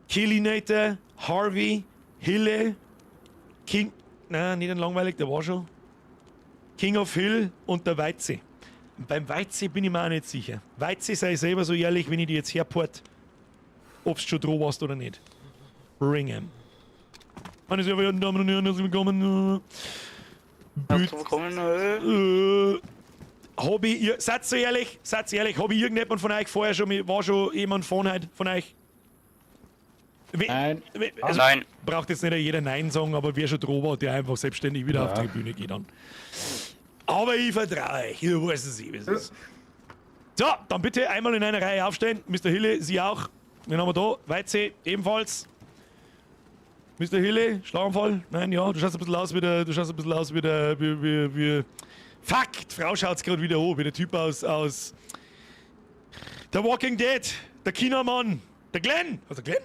Killinator, Harvey, Hille, King, nein, nicht ein langweilig, der war schon. King of Hill und der Weize. Und beim Weize bin ich mir auch nicht sicher. Weize, sei selber so ehrlich, wenn ich die jetzt herport, ob's schon dran warst oder nicht. Bring him. Meine sehr verehrten Damen und Herren, herzlich willkommen. Herzlich willkommen. Hab ich, ihr, seid so ehrlich, hab ich irgendjemand von euch vorher schon, war schon jemand von heute, von euch? Nein. Also, Nein. Braucht jetzt nicht jeder Nein sagen, aber wer schon dran war, der einfach selbstständig wieder auf die Bühne geht dann. Aber ich vertraue euch, ihr wisst es, wie es ist. So, dann bitte einmal in einer Reihe aufstehen. Mr. Hille, Sie auch. Wen haben wir da? Weize, ebenfalls. Mr. Hille, Schlaganfall? Nein, ja, du schaust ein bisschen aus wie der, du schaust ein bisschen aus wie der, wie Fuck, die Frau schaut's gerade wieder an, wie der Typ aus The Walking Dead, der Chinamann, der Glenn. Also Glenn?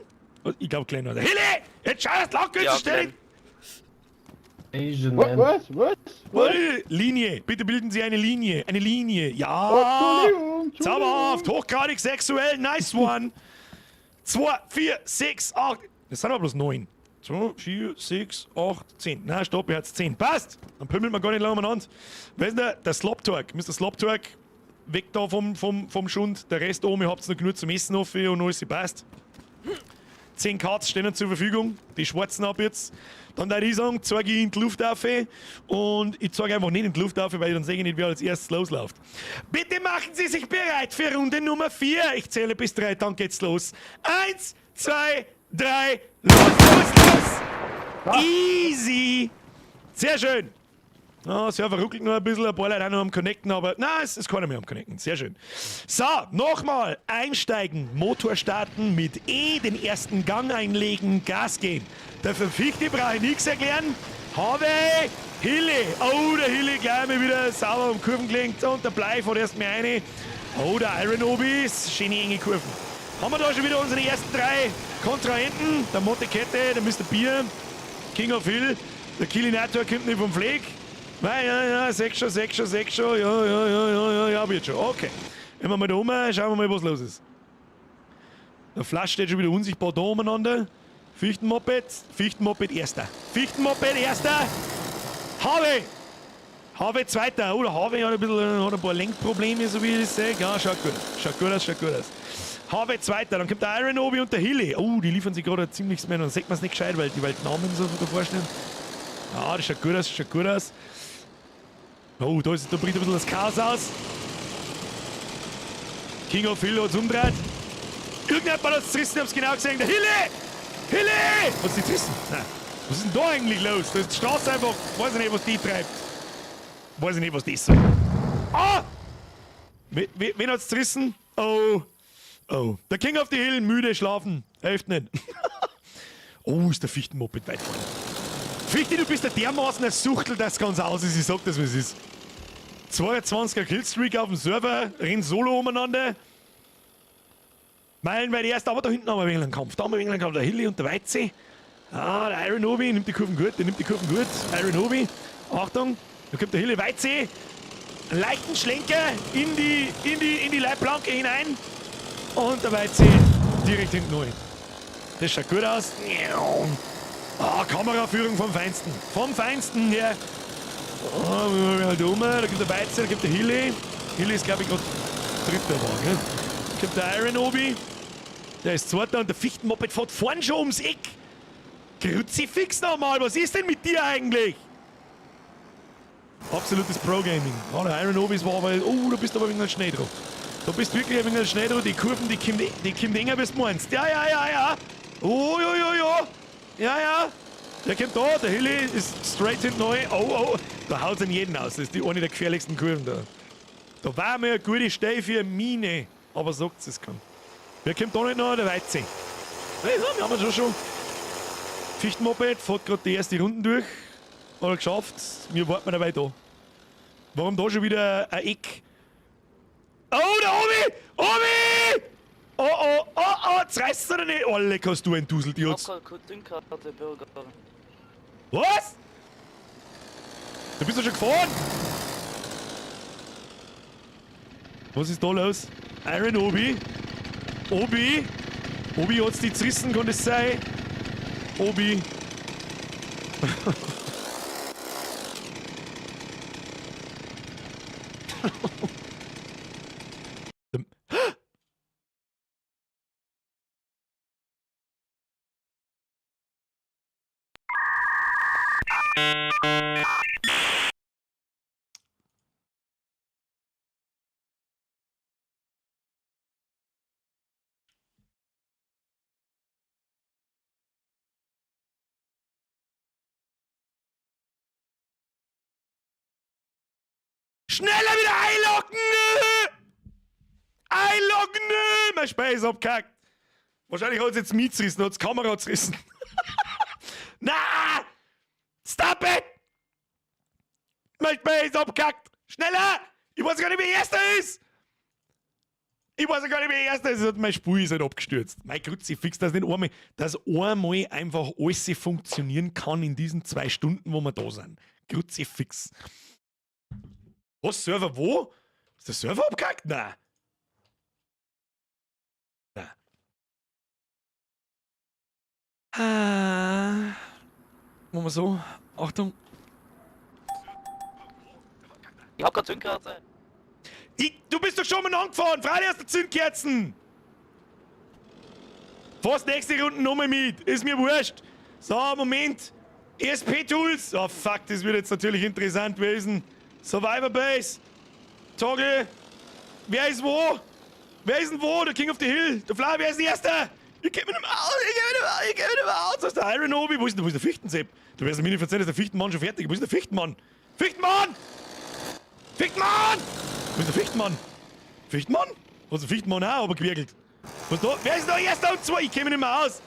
Ich glaube Glenn war der. Hille! Jetzt schau das Langkürzel Ja, stellen! Glenn. Asian Was? Man. Was? Was? Linie! Bitte bilden Sie eine Linie! Eine Linie! Ja! Oh, Entschuldigung, Entschuldigung. Zauberhaft! Hochgradig sexuell! Nice one! 2, 4, 6, 8. Das sind aber bloß 9. 2, 4, 6, 8, 10. Na, stopp, er hat's 10. Passt! Dann pümmelt man gar nicht lange umeinander. Wer ist denn der? Der Sloptork. Mr. Sloptork, weg da vom Schund. Der Rest oben, ihr habt's noch genug zum Essen offen und alles passt. 10 Cards stehen zur Verfügung, die schwarzen ab jetzt. Dann würde ich sagen, zeige ich in die Luft auf und ich zeige einfach nicht in die Luft auf, weil ich dann sehe ich nicht, wer als erstes losläuft. Bitte machen Sie sich bereit für Runde Nummer 4. Ich zähle bis 3, dann geht's los. 1, 2, 3, los, los, los! Easy! Sehr schön! Oh, Server ruckelt noch ein bisschen, ein paar Leute auch noch am Connecten, aber nein, es ist keiner mehr am Connecten. Sehr schön. So, nochmal einsteigen, Motor starten, mit E den ersten Gang einlegen, Gas geben. Der Verfichte brauche ich nichts erklären. Harvey, Hille. Oh, der Hille gleich mal wieder sauber um Kurven gelenkt und der Blei fährt erst mal rein. Oh, der Iron Obis, schöne enge Kurven. Haben wir da schon wieder unsere ersten 3 Kontrahenten? Der Mottekette, der Mr. Bier, King of Hill, der Killinator kommt nicht vom Fleck. Nein, ja, ja, sechs schon, ja, wird schon. Okay. Gehen wir mal da um, schauen wir mal, was los ist. Der Flasch steht schon wieder unsichtbar da umeinander. Fichtenmoped, Fichtenmoped erster. Fichtenmoped erster. Harvey! Harvey zweiter. Oh, der Harvey hat ein bisschen, hat ein paar Lenkprobleme, so wie ich das sehe. Ja, schaut gut aus. Schaut gut aus, schaut gut aus. Harvey zweiter, dann kommt der Iron Obi und der Hilly. Oh, die liefern sich gerade ziemlich mehr. Dann sieht man es nicht gescheit, weil die Namen so davor stehen. Ja, das schaut gut aus, schaut gut aus. Oh, da bricht ein bisschen das Chaos aus. King of Hill hat's umdreht. Irgendjemand hat's zerrissen, ich hab's genau gesehen. Der Hille! Hille! Hat's die zerrissen? Nein. Was ist denn da eigentlich los? Da ist die Straße einfach. Weiß ich nicht, was die treibt. Weiß ich nicht, was das soll. Ah! Wen hat's zerrissen? Oh. Oh. Der King of the Hill, müde, schlafen. Hilft nicht. Oh, ist der Fichtenmoped weit vorne. Fichte, du bist ja dermaßen ein Suchtel, dass ganz aus ist. Ich sag das, wie es ist. 22er Killstreak auf dem Server, rennt solo umeinander. Meilenweit erst, aber da hinten haben wir ein wenig einen Kampf. Da haben wir ein wenig einen Kampf. Der Hilly und der Weize. Ah, der Iron Obi nimmt die Kurven gut, der nimmt die Kurven gut. Iron Obi. Achtung, da kommt der Hilly Weize. Einen leichten Schlenker in die Leitplanke hinein. Und der Weize direkt hinten rein. Das schaut gut aus. Ah, Kameraführung vom Feinsten. Vom Feinsten her. Ah, da oben, da kommt der Weize, da kommt der Hilly. Hilly ist, glaub ich, grad dritter war, gell? Da kommt der Iron Obi. Der ist zweiter und der Fichtenmoped fährt vorn schon ums Eck. Kruzifix nochmal, was ist denn mit dir eigentlich? Absolutes Pro-Gaming. Ah, der Iron Obi war aber. Oh, da bist du aber ein wenig schnell drauf. Da bist du wirklich ein wenig schnell drauf. Die Kurven, die kommt enger, wie du meinst. Ja, ja, ja, ja. Oh, ja, ja, ja. Ja, ja. Der kommt da, der Hilly ist straight hinten rein. Oh, oh. Da haut's ihn jeden aus. Das ist die eine der gefährlichsten Kurven da. Da war mir eine gute Stelle für eine Mine. Aber sagt's, es kann. Wer kommt da nicht noch? Der Weize. Ja, wir haben schon. Fichtenmoped fährt grad die erste Runden durch. Hat er geschafft. Wir warten dabei da. Warum da schon wieder ein Eck? Oh, der Obi! Obi! Oh, oh, oh, oh, jetzt reißt's oder nicht? Oh, leck, hast du ein Dusel, die hat's. Was? Du bist doch schon gefahren! Was ist da los? Iron Obi? Obi? Obi hat's die zerrissen, kann das sein? Obi. Schneller wieder einloggen! Einloggen! Mein Speis ist abgehackt. Wahrscheinlich hat's jetzt mich zerrissen, hat's die Kamera zerrissen. Na! Stop it! Mein Speis ist abgehackt. Schneller! Ich weiß gar nicht, wer Erster ist! Ich weiß gar nicht, wer Erster ist. Mein Spiel ist halt abgestürzt. Mein Kruzifix, dass nicht einmal, dass einmal einfach alles funktionieren kann in diesen 2 Stunden, wo wir da sind. Kruzifix. Was? Server wo? Ist der Server abgehackt? Nein. Nein. Ah. Machen wir so. Achtung. Ich hab grad Zündkerze. Du bist doch schon mal angefahren. Freilich hast du Zündkerzen. Fast nächste Runde nochmal mit. Ist mir wurscht. So, Moment. ESP-Tools. Oh fuck, das wird jetzt natürlich interessant gewesen. Survivor Base. Toggle. Wer ist wo? Wer ist denn wo? Der King of the Hill. Der Fly, wer ist der Erste? Ich geh mit dem aus, ich geh mit dem aus, ich geh mit dem aus. Das ist der Iron Obi. Wo ist der Fichtensepp? Du wirst mir nicht erzählen, ist der Fichtenmann schon fertig. Wo ist der Fichtenmann? Fichtenmann! Fichtenmann! Wo ist der Fichtenmann? Fichtenmann? Was ist der Fichtenmann auch, aber gewickelt. Was da? Wer ist der Erste und zwei? Ich geh mir nicht mehr aus.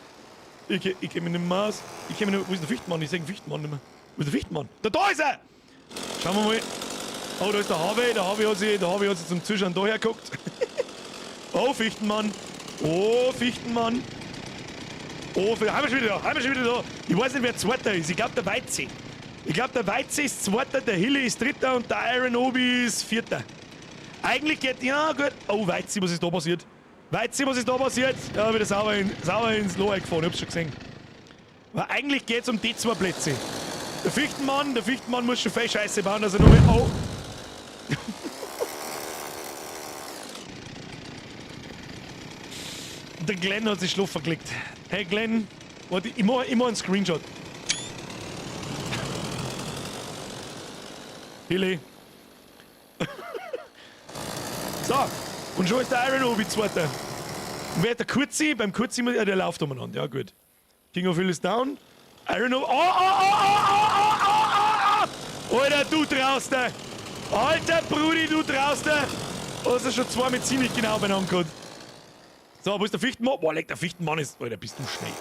Ich geh mir nicht mehr aus. Ich geh mir nicht mehr. Wo ist der Fichtenmann? Ich seh den Fichtenmann nicht mehr. Wo ist der Fichtenmann? Da ist er! Schauen wir mal. Oh, da ist der Harvey. Der Harvey hat sich zum Zuschauen da hergeguckt. Oh, Fichtenmann. Oh, Fichtenmann. Oh, haben wir schon wieder da. Haben wir schon wieder da. Ich weiß nicht, wer Zweiter ist. Ich glaub, der Weize. Ich glaub, der Weize ist Zweiter, der Hilly ist Dritter und der Iron Obi ist Vierter. Eigentlich geht... Ja, gut. Oh, Weize, was ist da passiert? Weize, was ist da passiert? Ja, wieder sauber ins Loch gefahren. Ich hab's schon gesehen. Aber eigentlich geht's um die 2 Plätze. Der Fichtenmann muss schon viel Scheiße bauen, dass er noch mit... Oh. Der Glenn hat sich Schlaf verklickt. Hey Glenn, warte, ich mach einen Screenshot. Hilly. Und schon ist der Iron Obi Zweiter. Und wer hat der Kurzi? Beim Kurzi, ja, der läuft umeinander. Ja, gut. King of Hill ist down. Iron Obi. Oh, oh, oh, oh, oh, oh, oh, oh, oh! Alter, du Trauster! Alter Brudi, du Trauster! Hast du schon zwei mit ziemlich genau beieinander gehabt. So, wo ist der Fichtenmann? Boah, leck, der Fichtenmann ist. Alter, bist du schnell.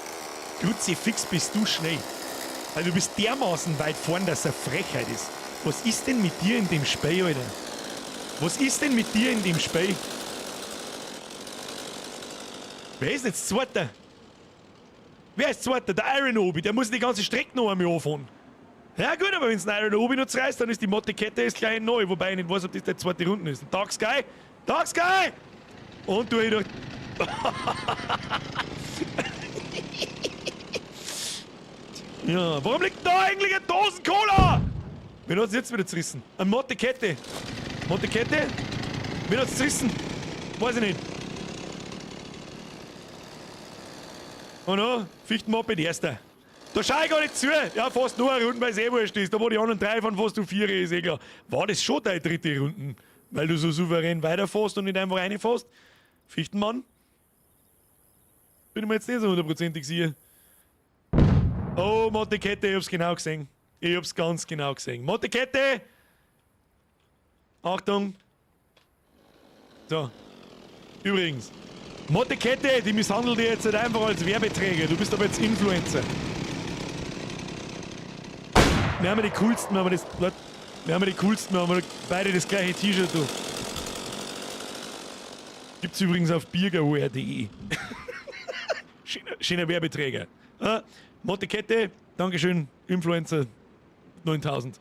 Kruzifix, bist du schnell. Also, du bist dermaßen weit vorn, dass es eine Frechheit ist. Was ist denn mit dir in dem Spey, Alter? Was ist denn mit dir in dem Spey? Wer ist denn jetzt Zweiter? Wer ist Zweiter? Der Iron Obi, der muss die ganze Strecke noch einmal anfahren. Ja gut, aber wenn es einen Iron Obi noch zerreißt, dann ist die Mottekette ist gleich neu, wobei ich nicht weiß, ob das der zweite Runde ist. Dark Sky! Dark Sky! Und du durch. Ja, warum liegt da eigentlich eine Dosen Cola? Wen hat's jetzt wieder zerrissen? Eine Mottekette. Mottekette? Wen hat's zerrissen? Weiß ich nicht. Oh no, Fichtenmoped erster. Da schau ich gar nicht zu. Ja, fast nur eine Runde, weil es eh wurscht ist. Da wo die anderen drei fahren, fast du vier, ist eh klar. War das schon deine dritte Runde? Weil du so souverän weiterfährst und nicht einfach reinfährst? Fichtenmann? Bin ich mir jetzt nicht so hundertprozentig sicher. Oh, Mottekette, ich hab's genau gesehen. Ich hab's ganz genau gesehen. Mottekette! Achtung! So. Übrigens, Mottekette, die misshandelt dich jetzt nicht einfach als Werbeträger. Du bist aber jetzt Influencer. Wir haben ja die coolsten, wir haben das, wir haben ja die coolsten, wir haben beide das gleiche T-Shirt, du. Gibt's übrigens auf biergerwear.de. Schöner, Werbeträger. Ah, Mottekette, Dankeschön, Influencer 9000.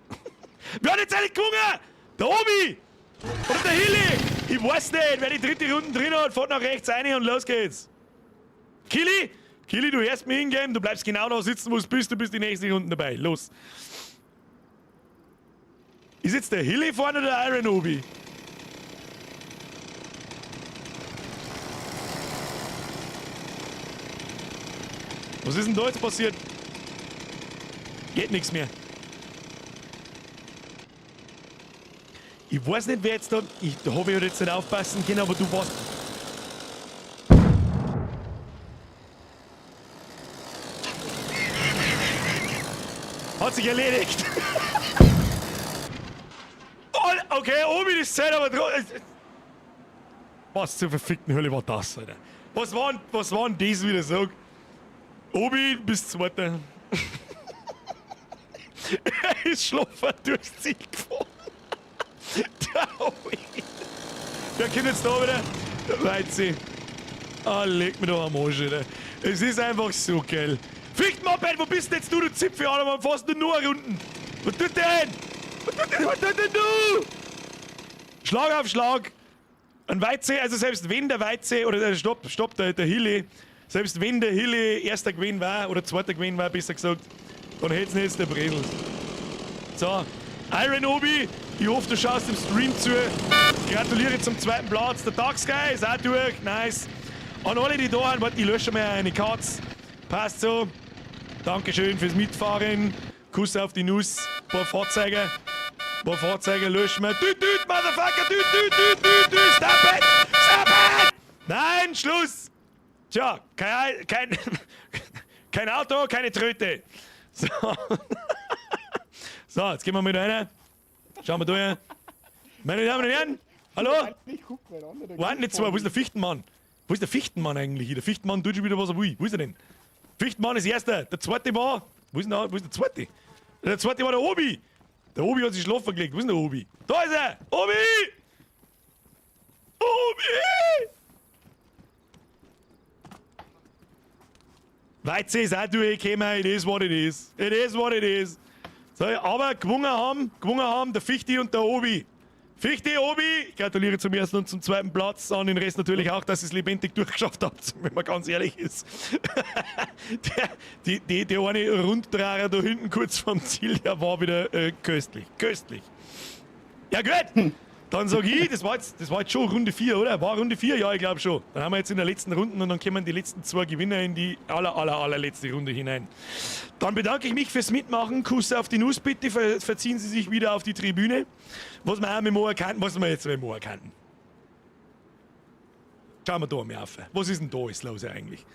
Wer hat jetzt eigentlich gewonnen? Der Obi! Oder der Hilly? Ich weiß nicht, wer die dritte Runde drin hat, fährt nach rechts rein und los geht's. Kili? Kili, du hörst mir hingehen, du bleibst genau da sitzen, wo du bist, du bist die nächste Runde dabei. Los. Ist jetzt der Hilly vorne oder der Iron Obi? Was ist denn da jetzt passiert? Geht nichts mehr. Ich weiß nicht, wer jetzt da. Ich, da habe ich halt jetzt nicht aufpassen können, aber du warst. Hat sich erledigt. Oh, okay, Obi, das Zeit aber trotzdem. Was zur verfickten Hölle war das, Alter? Was war, was war denn das wieder so? Obi, bis Zweiter. Er ist schlafen durchs Ziel gefahren. Der Obi. Wer kommt jetzt da wieder? Der Weizi. Ah, leg mir doch am Arsch, Alter. Es ist einfach so geil. Ficht Moped, wo bist denn jetzt du, du Zipfel, Alter? Man fährst du nur Runden. Was tut der denn? Was tut denn, was tut denn du? Schlag auf Schlag. Ein Weize, also selbst wenn der Weize, oder stopp, stopp, der Hilly, selbst wenn der Hilly erster Gewinn war, oder zweiter Gewinn war, besser gesagt, dann hätt's nicht der Bredel. So, Iron Obi, ich hoffe, du schaust im Stream zu. Gratuliere zum zweiten Platz. Der Dark Sky ist auch durch, nice. An alle, die da sind, warte, ich lösche mir eine Katze. Passt so. Dankeschön fürs Mitfahren. Kuss auf die Nuss. Ein paar Fahrzeuge. Ein paar Fahrzeuge löschen wir. Düt, düt, Motherfucker, düt, düt, düt, düt, düt. Stop it! Stop it! Nein, Schluss! Tja, kein Auto, keine Tröte. So. So, jetzt gehen wir mit rein. Schauen wir durch. Meine Damen und Herren, hallo? Warten nicht zwei, wo ist der Fichtenmann? Wo ist der Fichtenmann eigentlich? Der Fichtenmann tut schon wieder, was er will. Wo ist er denn? Fichtenmann ist erster. Der zweite war. Wo ist denn der, wo ist der zweite? Der zweite war der Obi. Der Obi hat sich schlafen gelegt. Wo ist denn der Obi? Da ist er! Obi! Obi! Weize ist auch durchgekommen. It is what it is. It is what it is. So, aber gewonnen haben der Fichti und der Obi. Fichti, Obi, ich gratuliere zum ersten und zum zweiten Platz. An den Rest natürlich auch, dass ihr es lebendig durchgeschafft habt, wenn man ganz ehrlich ist. Der eine Runddreher da hinten kurz vorm Ziel, der war wieder köstlich. Köstlich. Ja gut, dann sag ich, das war jetzt schon Runde 4, oder? War Runde 4? Ja, ich glaube schon. Dann haben wir jetzt in der letzten Runde und dann kommen die letzten zwei Gewinner in die allerletzte Runde hinein. Dann bedanke ich mich fürs Mitmachen. Kuss auf die Nuss, bitte. Verziehen Sie sich wieder auf die Tribüne. Was wir auch mit Moor kannten, was wir jetzt mit Moor kannten. Schauen wir da mal auf. Was ist denn da alles los eigentlich?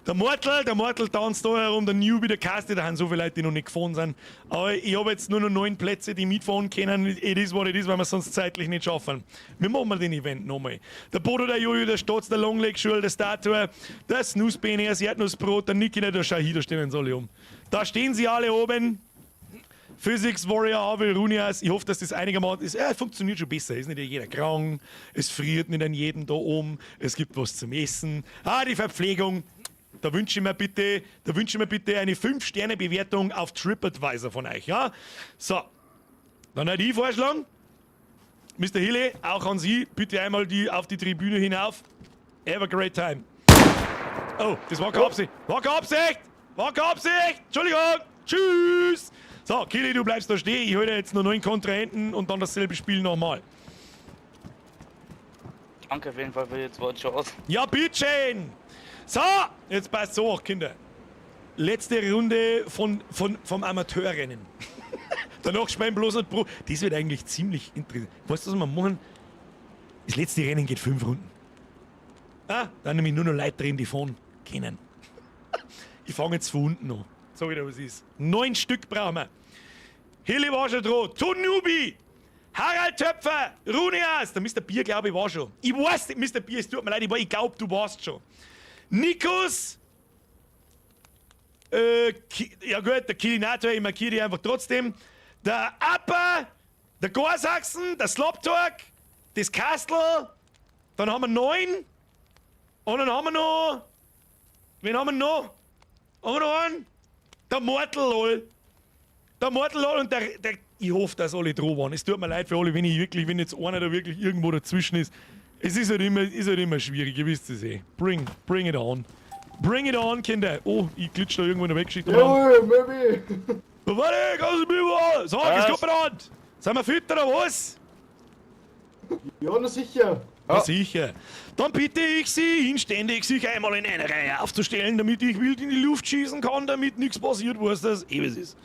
Der Mortel tanzt da herum, der Newbie, der Kasti, da haben so viele Leute, die noch nicht gefahren sind. Aber ich habe jetzt nur noch 9 Plätze, die mitfahren können. It is what it is, weil wir es sonst zeitlich nicht schaffen. Wir machen mal den Event nochmal. Der Bodo, der Jojo, der Stotz, der Longleg, Schul, der Statue, der Snooze-Bene, das Erdnussbrot, der Niki, der Shahid, da stehen sie alle um. Da stehen sie alle oben. Physics Warrior, Avel, Runias. Ich hoffe, dass das einigermaßen ist. Ja, funktioniert schon besser. Ist nicht jeder krank. Es friert nicht an jedem da oben. Es gibt was zum Essen. Ah, die Verpflegung. Da wünsche ich mir bitte, da wünsche ich mir bitte eine 5-Sterne-Bewertung auf TripAdvisor von euch. Ja? So. Dann hätte ich vorschlagen, Mr. Hille, auch an Sie, bitte einmal die auf die Tribüne hinauf. Have a great time. Oh, das war keine Absicht. War keine Absicht! War keine Absicht! Entschuldigung! Tschüss! So, Kili, du bleibst da stehen. Ich hole jetzt noch 9 Kontrahenten und dann dasselbe Spiel nochmal. Danke auf jeden Fall für die zweite Chance. Ja, bitteschön! So, jetzt passt so, Kinder. Letzte Runde vom Amateurrennen. Danach spielen bloß noch Pro. Das wird eigentlich ziemlich interessant. Weißt du, was wir machen? Das letzte Rennen geht 5 Runden. Ah, dann nehme ich nur noch Leute drin, die fahren können. Ich fange jetzt von unten an. Sag ich dir, was ist. 9 Stück brauchen wir. Hille war schon dran. Tonubi! Harald Töpfer! Runias! Der Mr. Bier, glaube ich, war schon. Ich weiß nicht, Mr. Bier, es tut mir leid, ich glaub, du warst schon. Nikos! Ja gut, der Kilinator, ich markiere dich einfach trotzdem. Der Upper, der Gorsachsen, der Sloptalk, das Kastel. Dann haben wir 9. Und dann haben wir noch. Wen haben wir noch? Haben wir noch einen? Der Mortal, lol. Der Mortal, lol. Und der, ich hoffe, dass alle dran waren. Es tut mir leid für alle, wenn ich wirklich, wenn jetzt einer da wirklich irgendwo dazwischen ist. Es ist halt immer, ist halt immer schwierig, ihr wisst es eh. Bring it on. Bring it on, Kinder. Oh, ich glitsch da irgendwo in der Weggeschichte. Jawohl, Möbi! Warte, kannst du mir mal? Sag, es kommt mir. Sind wir fit oder was? Ja, na sicher. Na sicher. Dann bitte ich Sie inständig, sich einmal in eine Reihe aufzustellen, damit ich wild in die Luft schießen kann, damit nichts passiert, was das eh was ist.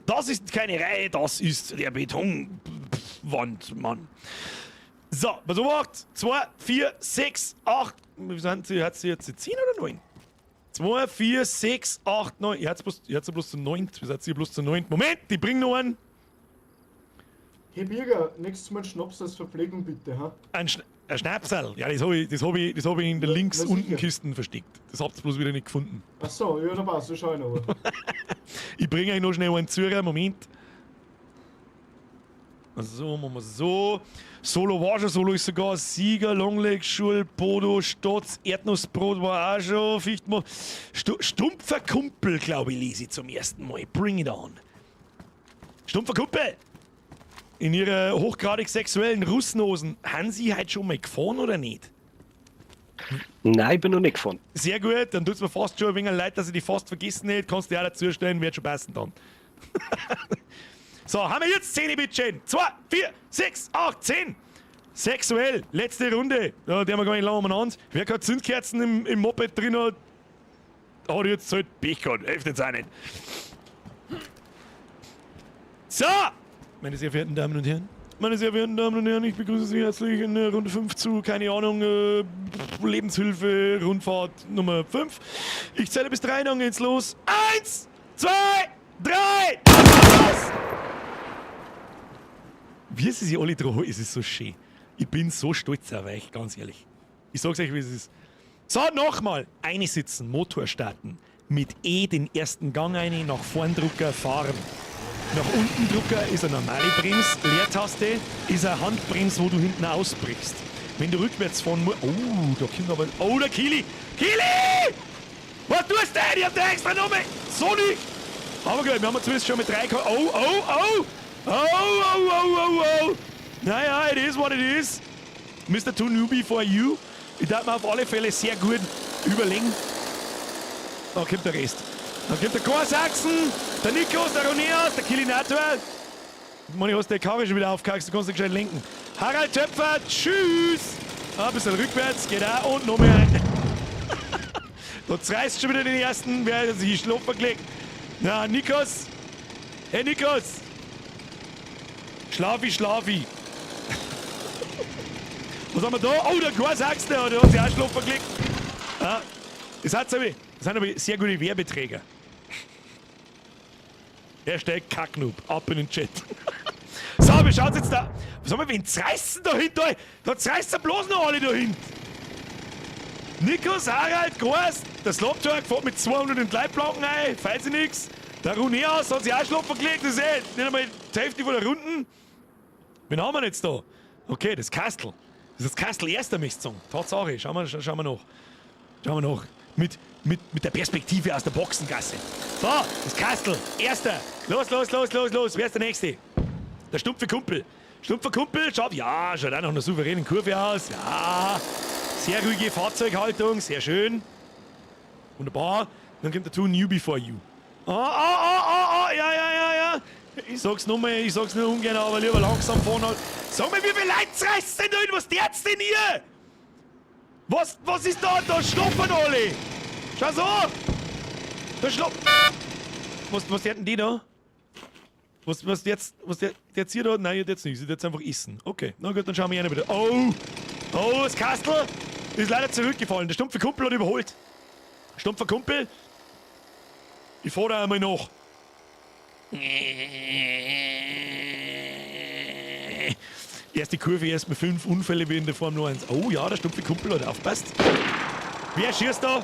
Das ist keine Reihe, das ist der Betonwand, Mann. So, was macht? 2, 4, 6, 8. Wie sind sie? Hat sie jetzt 10 oder 9? 2, 4, 6, 8, 9. Ihr habt bloß zu 9. Ihr seid bloß zu 9. Moment, ich bring noch einen. Hey Birger, nächstes Mal Schnaps als Verpflegung bitte, ha? Ein Schnapsal? Ja, das hab ich in der links unten Kisten versteckt. Das habt ihr bloß wieder nicht gefunden. Ach so, ja, da passt, das schau ich noch. Ich bringe euch noch schnell einen Zürcher, Moment. So, machen wir so. Solo war schon, Solo ist sogar Sieger, Longleg, Schul, Bodo, Stotz, Erdnussbrot war auch schon. Fichtmo. Stumpfer Kumpel, glaube ich, lese ich zum ersten Mal. Bring it on. Stumpfer Kumpel! In ihrer hochgradig sexuellen Russenhosen. Haben Sie heute schon mal gefahren oder nicht? Nein, ich bin noch nicht gefahren. Sehr gut, dann tut's mir fast schon ein wenig leid, dass ich die fast vergessen hätte. Kannst du dir auch dazu stellen, wird schon passen dann. So, haben wir jetzt 10, bitteschön. 2, 4, 6, 8, 10. Sexuell, letzte Runde. Ja, die haben wir gar nicht lange umeinander. Wer keine Zündkerzen im Moped drin hat, hat jetzt halt Pech gehabt. Hilft jetzt auch nicht. So! Meine sehr verehrten Damen und Herren, meine sehr verehrten Damen und Herren, ich begrüße Sie herzlich in Runde 5 zu, keine Ahnung, Lebenshilfe, Rundfahrt Nummer 5. Ich zähle bis 3, dann geht's los. 1, 2, 3! Das! Wie sie sich alle drohen, es ist so schön. Ich bin so stolz auf euch, ganz ehrlich. Ich sag's euch, wie es ist. So, nochmal. Einsitzen, Motor starten. Mit E den ersten Gang rein, nach vorn Drucker fahren. Nach unten Drucker ist eine normale Bremse, Leertaste ist eine Handbremse, wo du hinten ausbrichst. Wenn du rückwärts fahren musst. Oh, da kommt aber. Oh, der Kili! Kili! Was tust du denn? Ich hab dir extra genommen! So nicht! Aber gut, wir haben zumindest schon mit 3. Oh, oh, oh! Oh, oh, oh, oh, oh! Naja, it is what it is. Mr. Too Newbie for you. Ich darf mir auf alle Fälle sehr gut überlegen. Da kommt der Rest. Dann kommt der Gorsachsen, der Nikos, der Roneas, der Kilinator. Moni, hast du die Karre schon wieder aufgehackt, du kannst nicht gescheit lenken. Harald Töpfer, tschüss! Ein bisschen rückwärts, geht auch und noch mehr ein. Da zerreißt schon wieder den ersten, wer hat sich schlafen gelegt. Na, Nikos! Hey, Nikos! Schlafi, schlafi! Was haben wir da? Oh, der Gorsachsen, der hat sich auch schlafen gelegt. Ja, das, hat's aber, das sind aber sehr gute Werbeträger. Hashtag Kacknoob. Ab in den Chat. So, wie schaut's jetzt da? Was haben wir, wen zerreißen da hinten? Da zerreißen bloß noch alle da hinten. Nikos, Harald, Gors, der Sloptorg fährt mit 200 in die Leitplanken ein, falls ich nix. Der Runeas hat sich auch schlafen gelegt, das ist eh nicht einmal die Hälfte von der Runden. Wen haben wir denn jetzt da? Okay, das Kastel. Das ist das Kastel erster, möchte ich sagen. Tatsache, schauen wir nach. Schauen wir nach. Mit der Perspektive aus der Boxengasse. So, das Kastel, erster. Los, los, los, los, los. Wer ist der Nächste? Der stumpfe Kumpel. Stumpfer Kumpel, schaut, ja, schaut auch nach einer souveränen Kurve aus. Ja, sehr ruhige Fahrzeughaltung, sehr schön. Wunderbar. Dann kommt der Two Newbie for You. Ah, ah, ah, ah, ah, ja, ja, ja, ja. Ich sag's nur mal, ich sag's nur ungern, aber lieber langsam fahren. Sag mal, wie viele Leute reißt denn da hin? Was dert's denn hier? Was ist da? Da schlafen alle! Schau so! Da schlafen. Was der denn die da? Was jetzt, was der jetzt hier da? Nein, jetzt nicht. Sie jetzt einfach essen. Okay, na gut, dann schauen wir gerne wieder. Oh! Oh, das Kastel ist leider zurückgefallen. Der stumpfe Kumpel hat überholt. Stumpfer Kumpel, ich fahr da einmal nach. Erste Kurve, erst mal 5 Unfälle wie in der Formel 1. Oh ja, der stumpfe Kumpel hat aufpasst. Wer schießt da?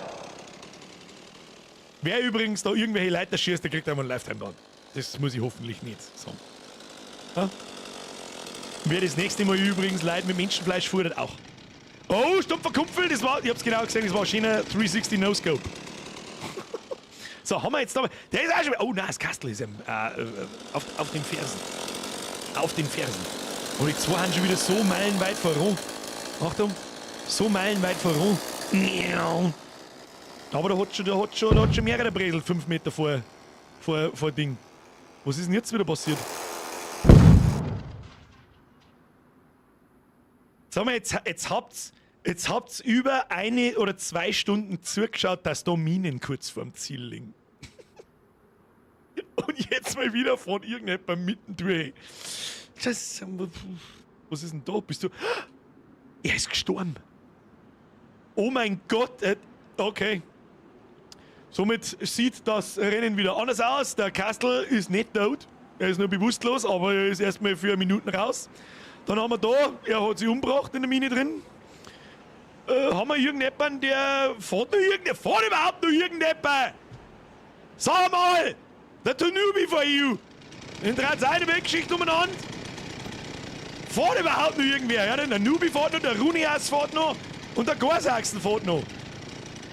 Wer übrigens da irgendwelche Leute schießt, der kriegt einmal einen Lifetime-Ban. Das muss ich hoffentlich nicht sagen. Ja? Wer das nächste Mal übrigens Leute mit Menschenfleisch futtert, auch. Oh, stumpfer Kumpel, das war, ich hab's genau gesehen, das war ein schöner 360 No-Scope. So, haben wir jetzt da. Der ist auch schon. Oh nein, das Kastel ist auf den Fersen. Auf den Fersen. Und die zwei haben schon wieder so meilenweit voran. Achtung, so meilenweit voran. Aber da hat schon mehrere Bresel 5 Meter vor Ding. Was ist denn jetzt wieder passiert? Sag mal, jetzt habt's über 1 oder 2 Stunden zugeschaut, dass da Minen kurz vorm Ziel liegen. Und jetzt mal wieder von irgendjemandem mittendurch. Das, was ist denn da? Bist du. Er ist gestorben. Oh mein Gott. Okay. Somit sieht das Rennen wieder anders aus. Der Kastel ist nicht tot. Er ist nur bewusstlos, aber er ist erstmal für Minuten raus. Dann haben wir da, er hat sich umgebracht in der Mine drin. Haben wir irgendjemanden, der fährt noch irgendjemand? Fährt überhaupt noch irgendjemand? Sag mal! Der Newbie for you! In dreht eine Weltgeschichte umeinander. Fährt überhaupt noch irgendwer? Ja, denn der Newbie fährt noch, der Runias fährt noch und der Gorsachsen fährt noch.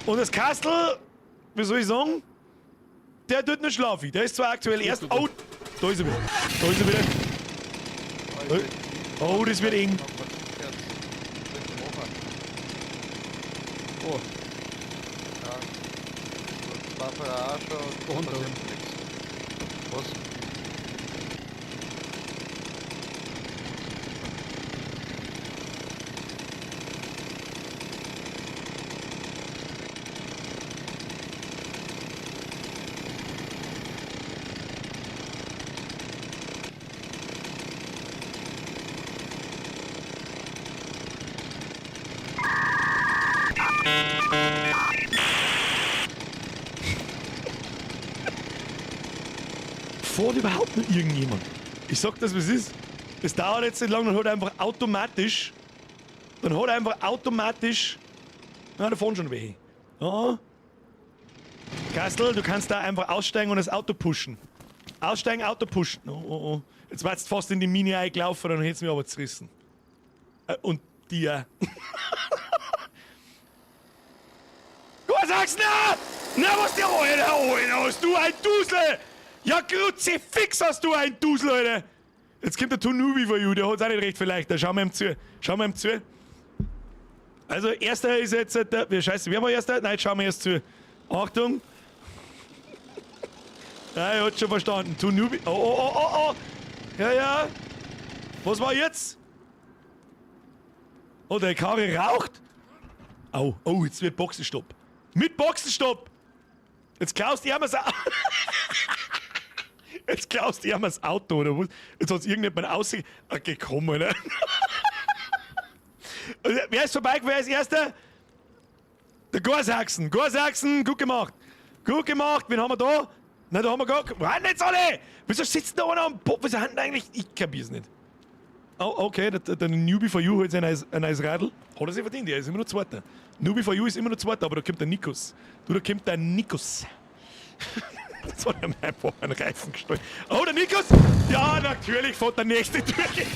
Und das Kastel, wie soll ich sagen, der tut nicht schlafen. Der ist zwar aktuell erst. Oh, da ist er wieder. Da ist er wieder. Oh, das wird eng. Oh. Ja. Das war vorher auch schon. Was? Fährt überhaupt nicht irgendjemand. Ich sag das, was ist. Es dauert jetzt nicht lange, dann hat er einfach automatisch. Dann hat er einfach automatisch. Na, da fahren schon welche. Ja. Kastel, du kannst da einfach aussteigen und das Auto pushen. Aussteigen, Auto pushen. Oh, oh, oh. Jetzt warst du fast in die Mine eingelaufen, dann hättest du mich aber zerrissen. Und dir. Was sagst du? Na! Na, was dir? Alter, Alter, hast du ein Dusel! Ja, Kruzifix hast du ein Dusel, Alter! Jetzt kommt der Tunubi for you, der hat's auch nicht recht vielleicht. Da schauen wir ihm zu. Schauen wir ihm zu. Also, erster ist jetzt der. Scheiße, wer war erster? Nein, jetzt schauen wir erst zu. Achtung! Ja, er hat schon verstanden. Tunubi. Oh, oh, oh, oh, oh! Ja, ja! Was war jetzt? Oh, der Karre raucht! Oh, oh, jetzt wird Boxenstopp. Mit Boxenstopp! Jetzt klaust du ihm das Jetzt klaust du ihm das Auto, oder was? Jetzt hat's irgendjemand ausgekommen, ne? Wer ist vorbei? Wer ist Erster? Der Gorsachsen. Gorsachsen, gut gemacht. Gut gemacht. Wen haben wir da? Na, da haben wir gar. Wann jetzt alle? Wieso sitzt da einer am Pop? Wieso haben denn eigentlich. Ich kapier's nicht. Oh, okay, der Newbie for You holt sich ein neues Radl. Hat er sich verdient, er ist immer noch Zweiter. Newbie for You ist immer noch Zweiter, aber da kommt der Nikos. Du, da kommt der Nikos. Das hat er mir einfach einen Reifen gestohlen. Oh, der Nikos! Ja, natürlich fährt der nächste durch.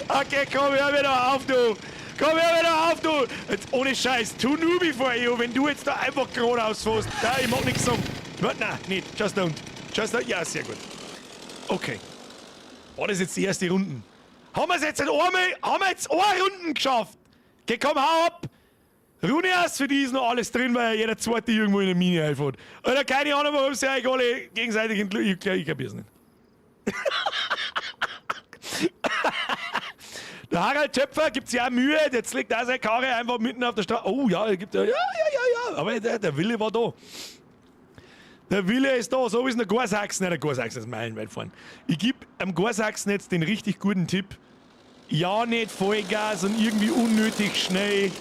Okay, komm, hör mir doch auf, du! Komm, hör mir doch auf, du! Jetzt ohne Scheiß, too newbie for you, wenn du jetzt da einfach geradeaus fährst. Da, ich mag nichts sagen. Nein, nicht. Just don't. Just don't. Ja, sehr gut. Okay. War das jetzt die erste Runde? Haben wir es jetzt einmal, haben wir jetzt eine Runden geschafft? Okay, komm, hau ab! Runias, für die ist noch alles drin, weil jeder zweite irgendwo in der Mine einfährt. Oder keine Ahnung, warum sie euch alle gegenseitig in die Ich kapier's nicht. Der Harald Töpfer gibt sich auch Mühe, jetzt legt auch seine Karre einfach mitten auf der Straße. Oh ja, er gibt ja, ja, ja, ja, ja. Aber der Wille war da. Der Wille ist da, so ist der Gorsachsen. Nein, der Gorsachsen ist meilenweit vorn. Ich gebe am Gorsachsen jetzt den richtig guten Tipp. Ja, nicht Vollgas und irgendwie unnötig schnell.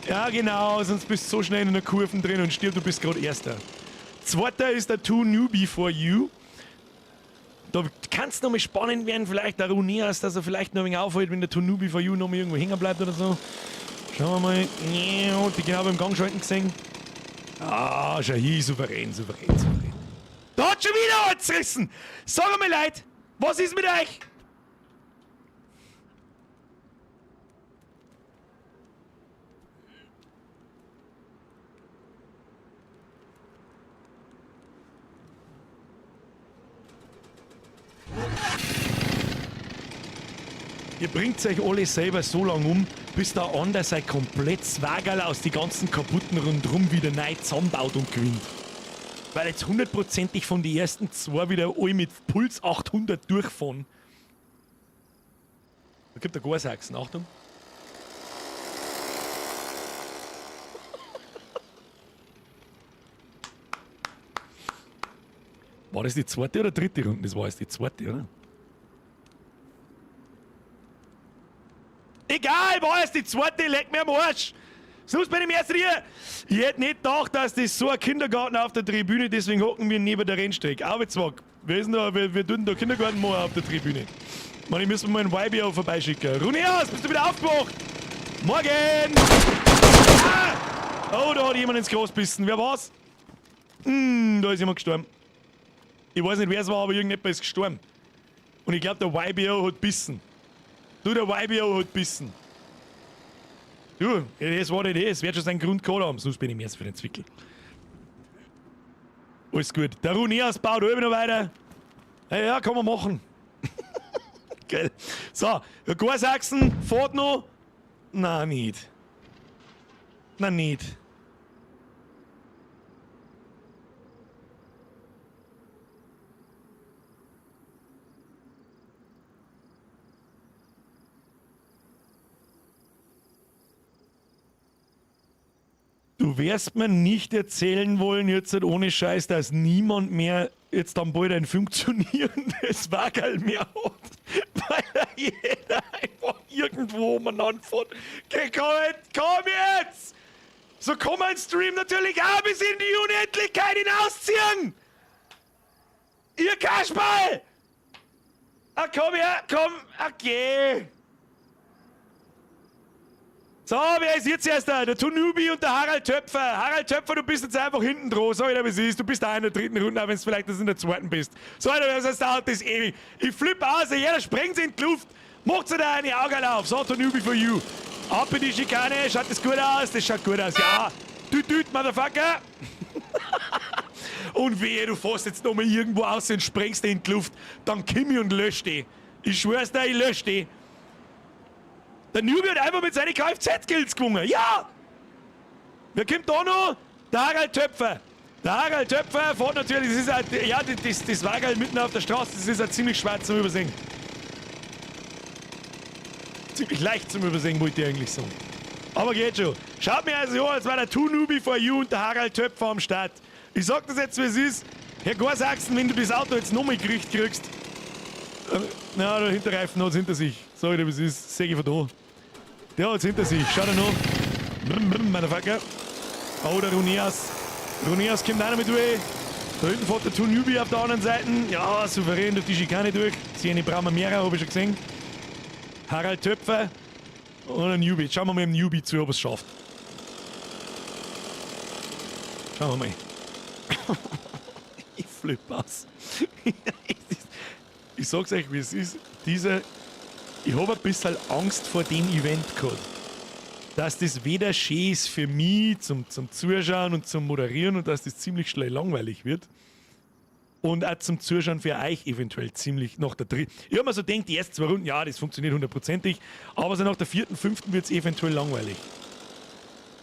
Ja, genau, sonst bist du so schnell in einer Kurve drin und stirb, du bist gerade Erster. Zweiter ist der Too Newbie for You. Da kann es nochmal spannend werden, vielleicht der Runias, dass er vielleicht noch ein wenig aufhält, wenn der Too Newbie for You nochmal irgendwo hängen bleibt oder so. Schauen wir mal. Die genau beim Gangschalten gesehen. Ah, schau hier, souverän, souverän, souverän. Da hat schon wieder was zerrissen! Sag mal, Leute, was ist mit euch? Ihr bringt euch alle selber so lange um, bis der andere sein komplettes Wagerl aus die ganzen kaputten rundrum wieder neu zusammenbaut und gewinnt. Weil jetzt hundertprozentig von den ersten zwei wieder alle mit Puls 800 durchfahren. Da gibt der Gorsachsen, Achtung. War das die zweite oder dritte Runde? Das war jetzt die zweite, oder? Egal, war es die zweite, leck mir am Arsch! Sonst bin ich mir erst hier. Ich hätte nicht gedacht, dass das so ein Kindergarten auf der Tribüne, deswegen hocken wir neben der Rennstrecke. Aber zwar, wir, sind da, wir tun da Kindergarten machen auf der Tribüne. Man, ich müssen mal einen YBO vorbeischicken. Runias, bist du wieder aufgewacht? Morgen! Ah! Oh, da hat jemand ins Gras bissen. Wer war's? Da ist jemand gestorben. Ich weiß nicht, wer es war, aber irgendjemand ist gestorben. Und ich glaube, der YBO hat bissen. Du, der YBO hat bissen. Du, das war nicht das. Wird schon seinen Grund gehabt haben. Sonst bin ich mir jetzt für den Zwickel. Alles gut. Der Runias baut oben noch weiter. Ja, ja, kann man machen. Geil. So, Gorsachsen fährt noch. Nein, nicht. Nein, nicht. Du wirst mir nicht erzählen wollen, jetzt halt ohne Scheiß, dass niemand mehr jetzt dann bald ein funktionierendes Wagerl mehr hat, weil jeder einfach irgendwo umeinander fährt. Okay, komm jetzt! So kann man Stream natürlich auch bis in die Unendlichkeit hinausziehen! Ihr Kasperl! Ah, komm her, komm, okay! So, wer ist jetzt erst da? Der Tunubi und der Harald Töpfer. Harald Töpfer, du bist jetzt einfach hinten dran. Sag ich dir, wie es ist. Du bist da in der dritten Runde, auch wenn du vielleicht das in der zweiten bist. So, Alter, das dauert das ewig. Ich flippe aus, jeder sprengt in die Luft. Macht sich da eine Augen auf. So, Tunubi for you. Ab in die Schikane. Schaut das gut aus? Das schaut gut aus, ja. Düt, düt, Motherfucker. Und wehe, du fährst jetzt nochmal irgendwo aus und sprengst in die Luft. Dann komm ich und lösch die. Ich schwör's dir, ich lösch die. Der Newbie hat einfach mit seinen Kfz-Skills gewonnen. Ja! Wer kommt da noch? Der Harald Töpfer. Der Harald Töpfer fährt natürlich, das ist ein, ja, das Wagerl mitten auf der Straße, das ist ein ziemlich schwer zum Übersehen. Ziemlich leicht zum Übersehen, wollte ich eigentlich sagen. Aber geht schon. Schaut mir also an, als war der Two Newbie for You und der Harald Töpfer am Start. Ich sag das jetzt, wie es ist. Herr Gorsachsen, wenn du das Auto jetzt nochmal gekriegt kriegst, Na, der Hinterreifen hat's hinter sich. Sag ich dir, wie es ist. Seh ich von da. Der hat's hinter sich. Schau dir noch. Brr, brr, Motherfucker. Oh, der Runias. Runias kommt auch noch mit durch. Da hinten fährt der Tunubi auf der anderen Seite. Ja, souverän durch die Schikane durch. Sie eine Braumer Mera, habe ich schon gesehen. Harald Töpfer und ein Newbie. Jetzt schauen wir mal dem Newbie zu, ob er es schafft. Schauen wir mal. Ich flippe aus. Ich sag's euch, wie es ist. Ich habe ein bisschen Angst vor dem Event gehabt. Dass das weder schön ist für mich zum Zuschauen und zum Moderieren und dass das ziemlich schnell langweilig wird. Und auch zum Zuschauen für euch eventuell ziemlich nach der dritten. Ich hab mir so gedacht, die ersten 2 Runden, ja, das funktioniert hundertprozentig, aber so nach der vierten, fünften wird's eventuell langweilig.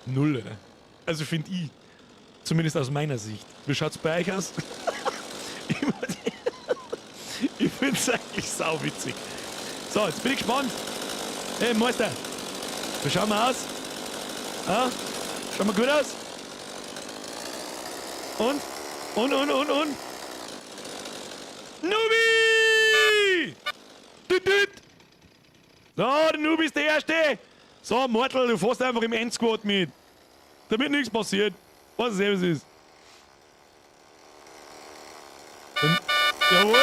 Null, oder? Also find ich. Zumindest aus meiner Sicht. Wie schaut's bei euch aus? Ich find's eigentlich sauwitzig. So, jetzt bin ich gespannt. Hey, Meister. Wie schauen wir aus? Ah, schauen wir gut aus? Und? Und? Nubi! Düt, düt! So, der Nubi ist der Erste! So, Mortal, du fährst einfach im Endsquad mit. Damit nichts passiert. Was es eben ist. Dann, jawohl!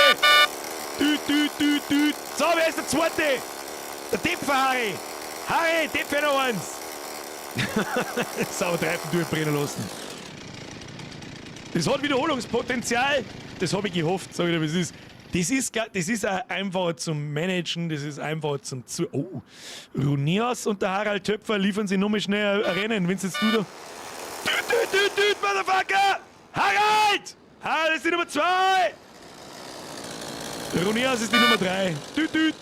Düt, düt, düt, düt! So, wer ist der Zweite? Der Depfer, Harry! Harry, Depfer noch eins! Sauber Reifen durchbrennen lassen. Das hat Wiederholungspotenzial. Das hab ich gehofft, sag ich dir, wie es ist. Das ist auch einfacher zum Managen, das ist einfacher zum Zu-, oh, Runias und der Harald Töpfer liefern sich nochmal schnell ein Rennen, wenn's jetzt du da. Düt, düt, düt, düt, Motherfucker! Harald! Harald ist die Nummer 2! Runias ist die Nummer 3. Düt, düt.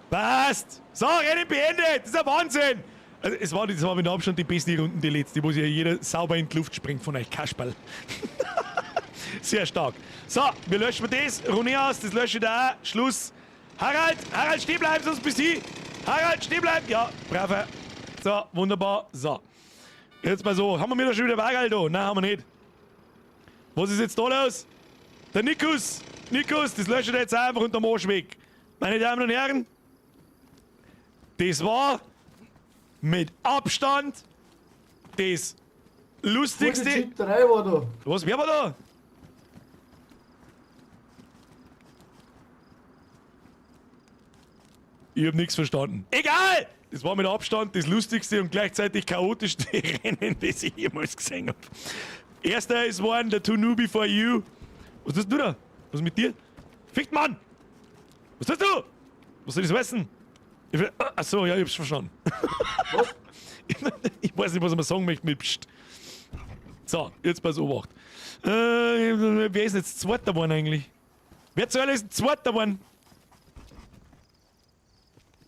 Passt! So, Rennen beendet! Das ist ein Wahnsinn! Also, das war mit Abstand die beste Runden, die letzte, wo sich ja jeder sauber in die Luft springt von euch Kasperl. Sehr stark. So, wir löschen das. Runias, das lösche ich da auch. Schluss. Harald, Harald, stehen bleiben, sonst bist du hin. Harald, stehen bleiben. Ja, braver. So, wunderbar. So. Jetzt mal so. Haben wir da schon wieder Wagerl da? Nein, haben wir nicht. Was ist jetzt da los? Der Nikus. Nikus, das lösche ich jetzt einfach unterm Arsch weg. Meine Damen und Herren, das war mit Abstand das lustigste. Jeep 3 war da. Was, wer war da? Ich hab nix verstanden. Egal! Das war mit Abstand das lustigste und gleichzeitig chaotischste Rennen, das ich jemals gesehen hab. Erster ist worden der Tunubi for You. Was tust du da? Was ist mit dir? Ficht Mann! Was tust du? Was soll das wissen? Achso, ja, ich hab's verstanden. Was? Ich weiß nicht, was ich mal sagen möchte mit Psst. So, jetzt pass Obacht. Wer ist denn jetzt Zweiter geworden eigentlich? Wer zur Hölle ist denn Zweiter geworden?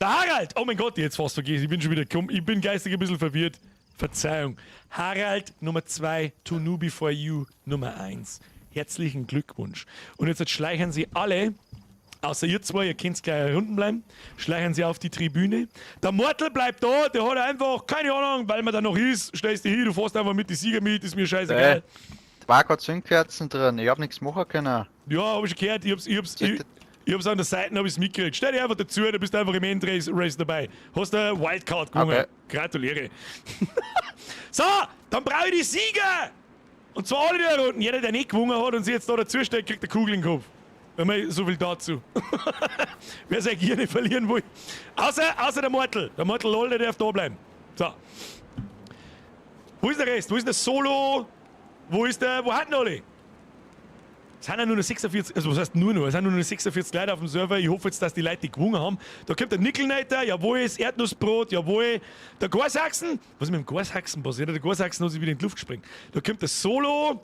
Der Harald! Oh mein Gott, ich hätt's fast vergessen. Ich bin schon wieder gekommen. Ich bin geistig ein bisschen verwirrt. Verzeihung. Harald Nummer 2, Tunubi for You Nummer 1. Herzlichen Glückwunsch. Und jetzt schleichen sie alle, außer ihr zwei, ihr könnt gleich unten bleiben, schleichen sie auf die Tribüne. Der Mortal bleibt da, der hat einfach, keine Ahnung, weil man da noch ist, stellst dich hin, du fährst einfach mit die Sieger mit, ist mir scheißegal. War grad Zündkerzen drin, ich hab nichts machen können. Ja, hab ich schon gehört, ich hab's an der Seite, hab ich's mitgekriegt. Stell dich einfach dazu, du bist einfach im Endrace Race dabei. Hast eine Wildcard gewonnen. Okay. Gratuliere. So, dann brauche ich die Sieger! Und zwar alle die Runden. Jeder, der nicht gewonnen hat und sich jetzt da dazu stellt, kriegt eine Kugel in den Kopf. Wenn man so viel dazu. Wer sein Gier nicht verlieren will. Außer der Mortal. Der Mortal Lol, der darf da bleiben. So. Wo ist der Rest? Wo ist der Solo? Wo ist der. Wo hatten alle? Es sind ja nur noch 46, also was heißt nur noch? Es sind nur noch 46 Leute auf dem Server. Ich hoffe jetzt, dass die Leute die gewonnen haben. Da kommt der Nickelneiter, jawohl, das Erdnussbrot, jawohl. Der Gorsachsen, was ist mit dem Gorsachsen passiert? Der Gorsachsen hat sich wieder in die Luft gesprengt. Da kommt der Solo,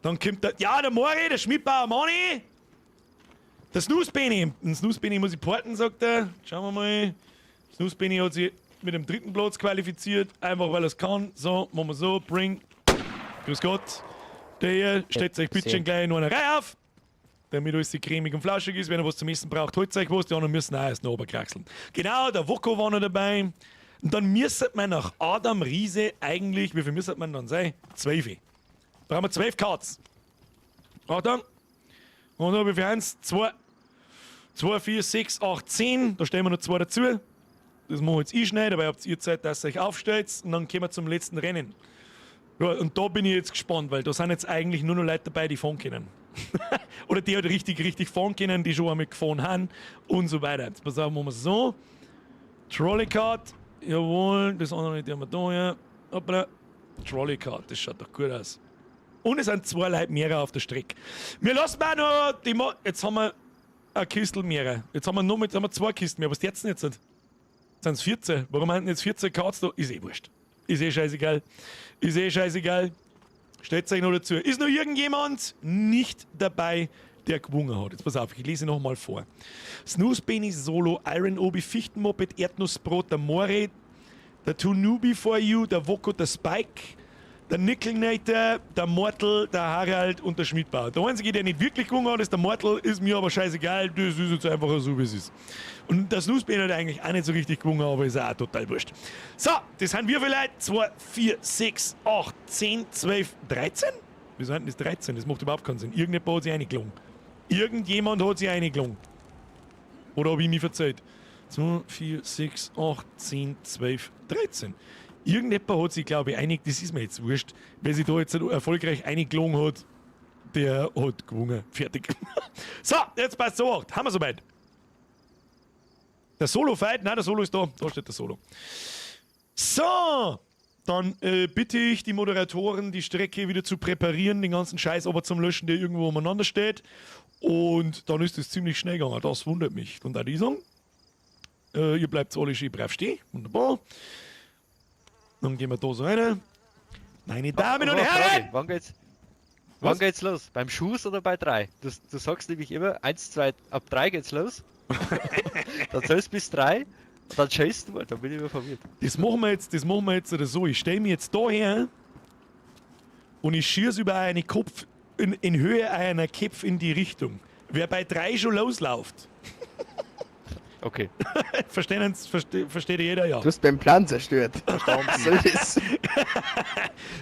dann kommt der, ja, der Mori, der Schmidbauer Mani. Der Snooze-Benny, den Snooze-Benny muss ich porten, sagt er. Schauen wir mal. Snooze-Benny hat sich mit dem dritten Platz qualifiziert, einfach weil er es kann. So, machen wir so, bring. Grüß Gott. Der hier stellt euch bitte schön gleich in einer Reihe auf, damit alles cremig und flauschig ist. Wenn ihr was zum Essen braucht, holt euch was. Die anderen müssen auch erst noch runterkraxeln. Genau, der Woko war noch dabei. Und dann müsste man nach Adam Riese eigentlich, wie viel müsste man dann sein? 12. Brauchen wir 12 Cards. Achtung. Und dann habe ich für 1, 2, 2, 4, 6, 8, 10. Da stellen wir noch zwei dazu. Das mache ich jetzt eh schnell, dabei habt ihr Zeit, dass ihr euch aufstellt. Und dann kommen wir zum letzten Rennen. Ja, und da bin ich jetzt gespannt, weil da sind jetzt eigentlich nur noch Leute dabei, die fahren können. Oder die halt richtig, richtig fahren können, die schon einmal gefahren haben und so weiter. Jetzt pass auf, machen wir so. Trolley Card, jawohl, das andere die haben wir da, ja. Hoppla. Trolley Card, das schaut doch gut aus. Und es sind zwei Leute mehr auf der Strecke. Wir lassen auch noch die Mo Jetzt haben wir eine Kistel mehr. Jetzt haben wir noch mit, haben wir zwei Kisten mehr. Was ist jetzt denn jetzt? Sind es 14? Warum haben denn jetzt 14 Cards da? Ist eh wurscht. Ist eh scheißegal. Ist eh scheißegal. Stellt euch noch dazu. Ist noch irgendjemand nicht dabei, der gewonnen hat? Jetzt pass auf, ich lese nochmal vor. Snooze Benny Solo, Iron Obi, Fichtenmoped, Erdnussbrot, der More, der Too Newbie for You, der Woko, der Spike, der Nickelnator, der Mortal, der Harald und der Schmidbauer. Der Einzige, der nicht wirklich gewonnen hat, ist der Mortal, ist mir aber scheißegal, das ist jetzt einfach so, wie es ist. Und der Snooze hat eigentlich auch nicht so richtig gewonnen, aber ist auch total wurscht. So, das sind wir vielleicht 2, 4, 6, 8, 10, 12, 13? Wieso sind denn das 13? Das macht überhaupt keinen Sinn. Irgendjemand hat sich reingelungen. Irgendjemand hat sich reingelungen. Oder habe ich mich verzählt? 2, 4, 6, 8, 10, 12, 13. Irgendjemand hat sich, glaube ich, einig, das ist mir jetzt wurscht, wer sich da jetzt erfolgreich eingelogen hat, der hat gewonnen. Fertig. So, jetzt passt so 8. Haben wir soweit. Der Solo-Fight? Nein, der Solo ist da. Da steht der Solo. So, dann bitte ich die Moderatoren, die Strecke wieder zu präparieren, den ganzen Scheiß aber zum Löschen, der irgendwo umeinander steht. Und dann ist es ziemlich schnell gegangen. Das wundert mich. Und auch die sagen, ihr bleibt alle schön brav stehen. Wunderbar. Dann gehen wir da so rein. Meine Damen und Aber Herren! Frage, wann geht's, wann geht's los? Beim Schuss oder bei 3? Du sagst nämlich immer, 1, 2, ab 3 geht's los. Dann sollst bis 3, dann schießt du mal, dann bin ich immer verwirrt. Das machen wir jetzt, das machen wir jetzt oder so. Ich stelle mich jetzt da her und ich schieße über einen Kopf in Höhe einer Köpfe in die Richtung. Wer bei 3 schon losläuft. Okay. Verstehen, versteht jeder, ja. Du hast beim Plan zerstört. Was soll das?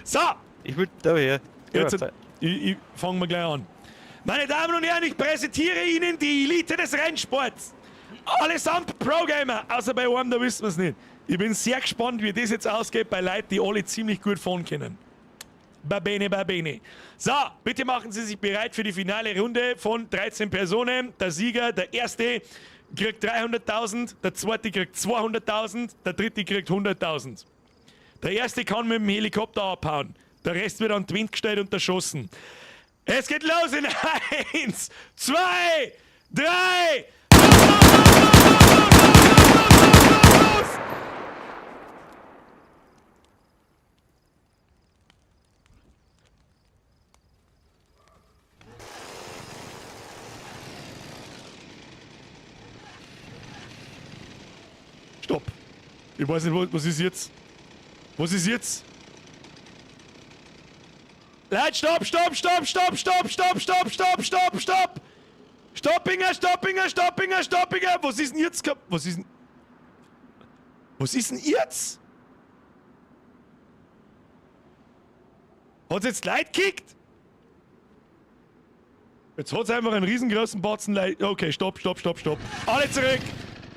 So! Ich will da her. Jetzt, ich fange mal gleich an. Meine Damen und Herren, ich präsentiere Ihnen die Elite des Rennsports. Allesamt Pro-Gamer, außer bei einem, da wissen wir es nicht. Ich bin sehr gespannt, wie das jetzt ausgeht bei Leuten, die alle ziemlich gut fahren können. Babene, babene. So, bitte machen Sie sich bereit für die finale Runde von 13 Personen. Der Sieger, der erste, kriegt 300.000, der zweite kriegt 200.000, der dritte kriegt 100.000. Der erste kann mit dem Helikopter abhauen. Der Rest wird an die Wind gestellt und erschossen. Es geht los in 1, 2, 3. Los, los, los, los, los, los, los, los! Stopp. Ich weiß nicht, was ist jetzt? Was ist jetzt? Leute, stopp, stopp, stopp, stopp, stopp, stopp, stopp, stopp, stopp, stopp! Stoppinger, Stoppinger, Stoppinger, Stoppinger! Was ist denn jetzt? Was ist denn? Was ist denn jetzt? Hat's jetzt Leute gekickt? Jetzt hat's einfach einen riesengroßen Batzen Leute. Okay, stopp, stopp, stopp, stopp. Alle zurück!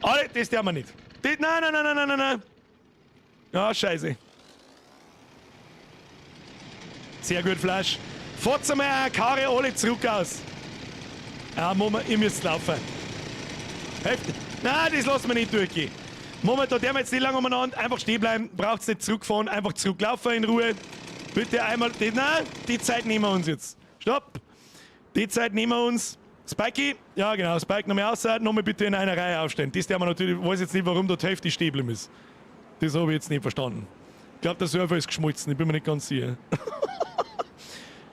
Alle, das dürfen wir nicht. Das, nein, nein, nein, nein, nein, nein, nein. Ja, scheiße. Sehr gut, Flash. Fahrt mal eine Karre alle zurück aus. Ja, Moment, ihr müsst laufen. Heftig. Nein, das lassen wir nicht durchgehen. Moment, da dürfen wir jetzt nicht lange umeinander. Einfach stehen bleiben. Braucht's nicht zurückfahren. Einfach zurücklaufen in Ruhe. Bitte einmal. Die, nein, die Zeit nehmen wir uns jetzt. Stopp. Die Zeit nehmen wir uns. Spikey? Ja, genau. Spike nochmal raus. Nochmal bitte in einer Reihe aufstehen. Das dürfen wir natürlich. Ich weiß jetzt nicht, warum da die Hälfte stehen geblieben ist. Das habe ich jetzt nicht verstanden. Ich glaube, der Server ist geschmolzen. Ich bin mir nicht ganz sicher.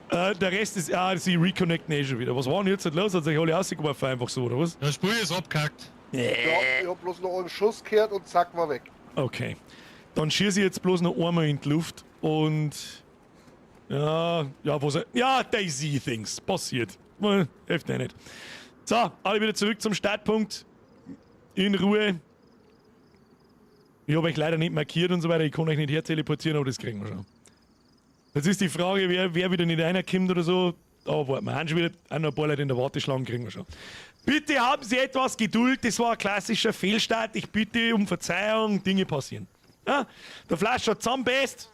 Der Rest ist. Ah, sie reconnecten eh schon wieder. Was war denn jetzt los? Hat sich alle rausgeworfen einfach so, oder was? Das Spiel ist abgehackt. Ja, ich hab bloß noch einen Schuss gehört und zack, war weg. Okay. Dann schieße ich jetzt bloß noch einmal in die Luft und. Ja, ja, was. Ja, Daisy Things. Passiert. Hilft eh nicht. So, alle wieder zurück zum Startpunkt. In Ruhe. Ich habe euch leider nicht markiert und so weiter. Ich kann euch nicht her teleportieren, aber das kriegen wir schon. Jetzt ist die Frage, wer wieder nicht reinkommt oder so. Da warten wir. Auch schon wieder auch noch ein paar Leute in der Warteschlange kriegen wir schon. Bitte haben Sie etwas Geduld, das war ein klassischer Fehlstart. Ich bitte um Verzeihung, Dinge passieren. Ja, der Flasch hat zusammenbest.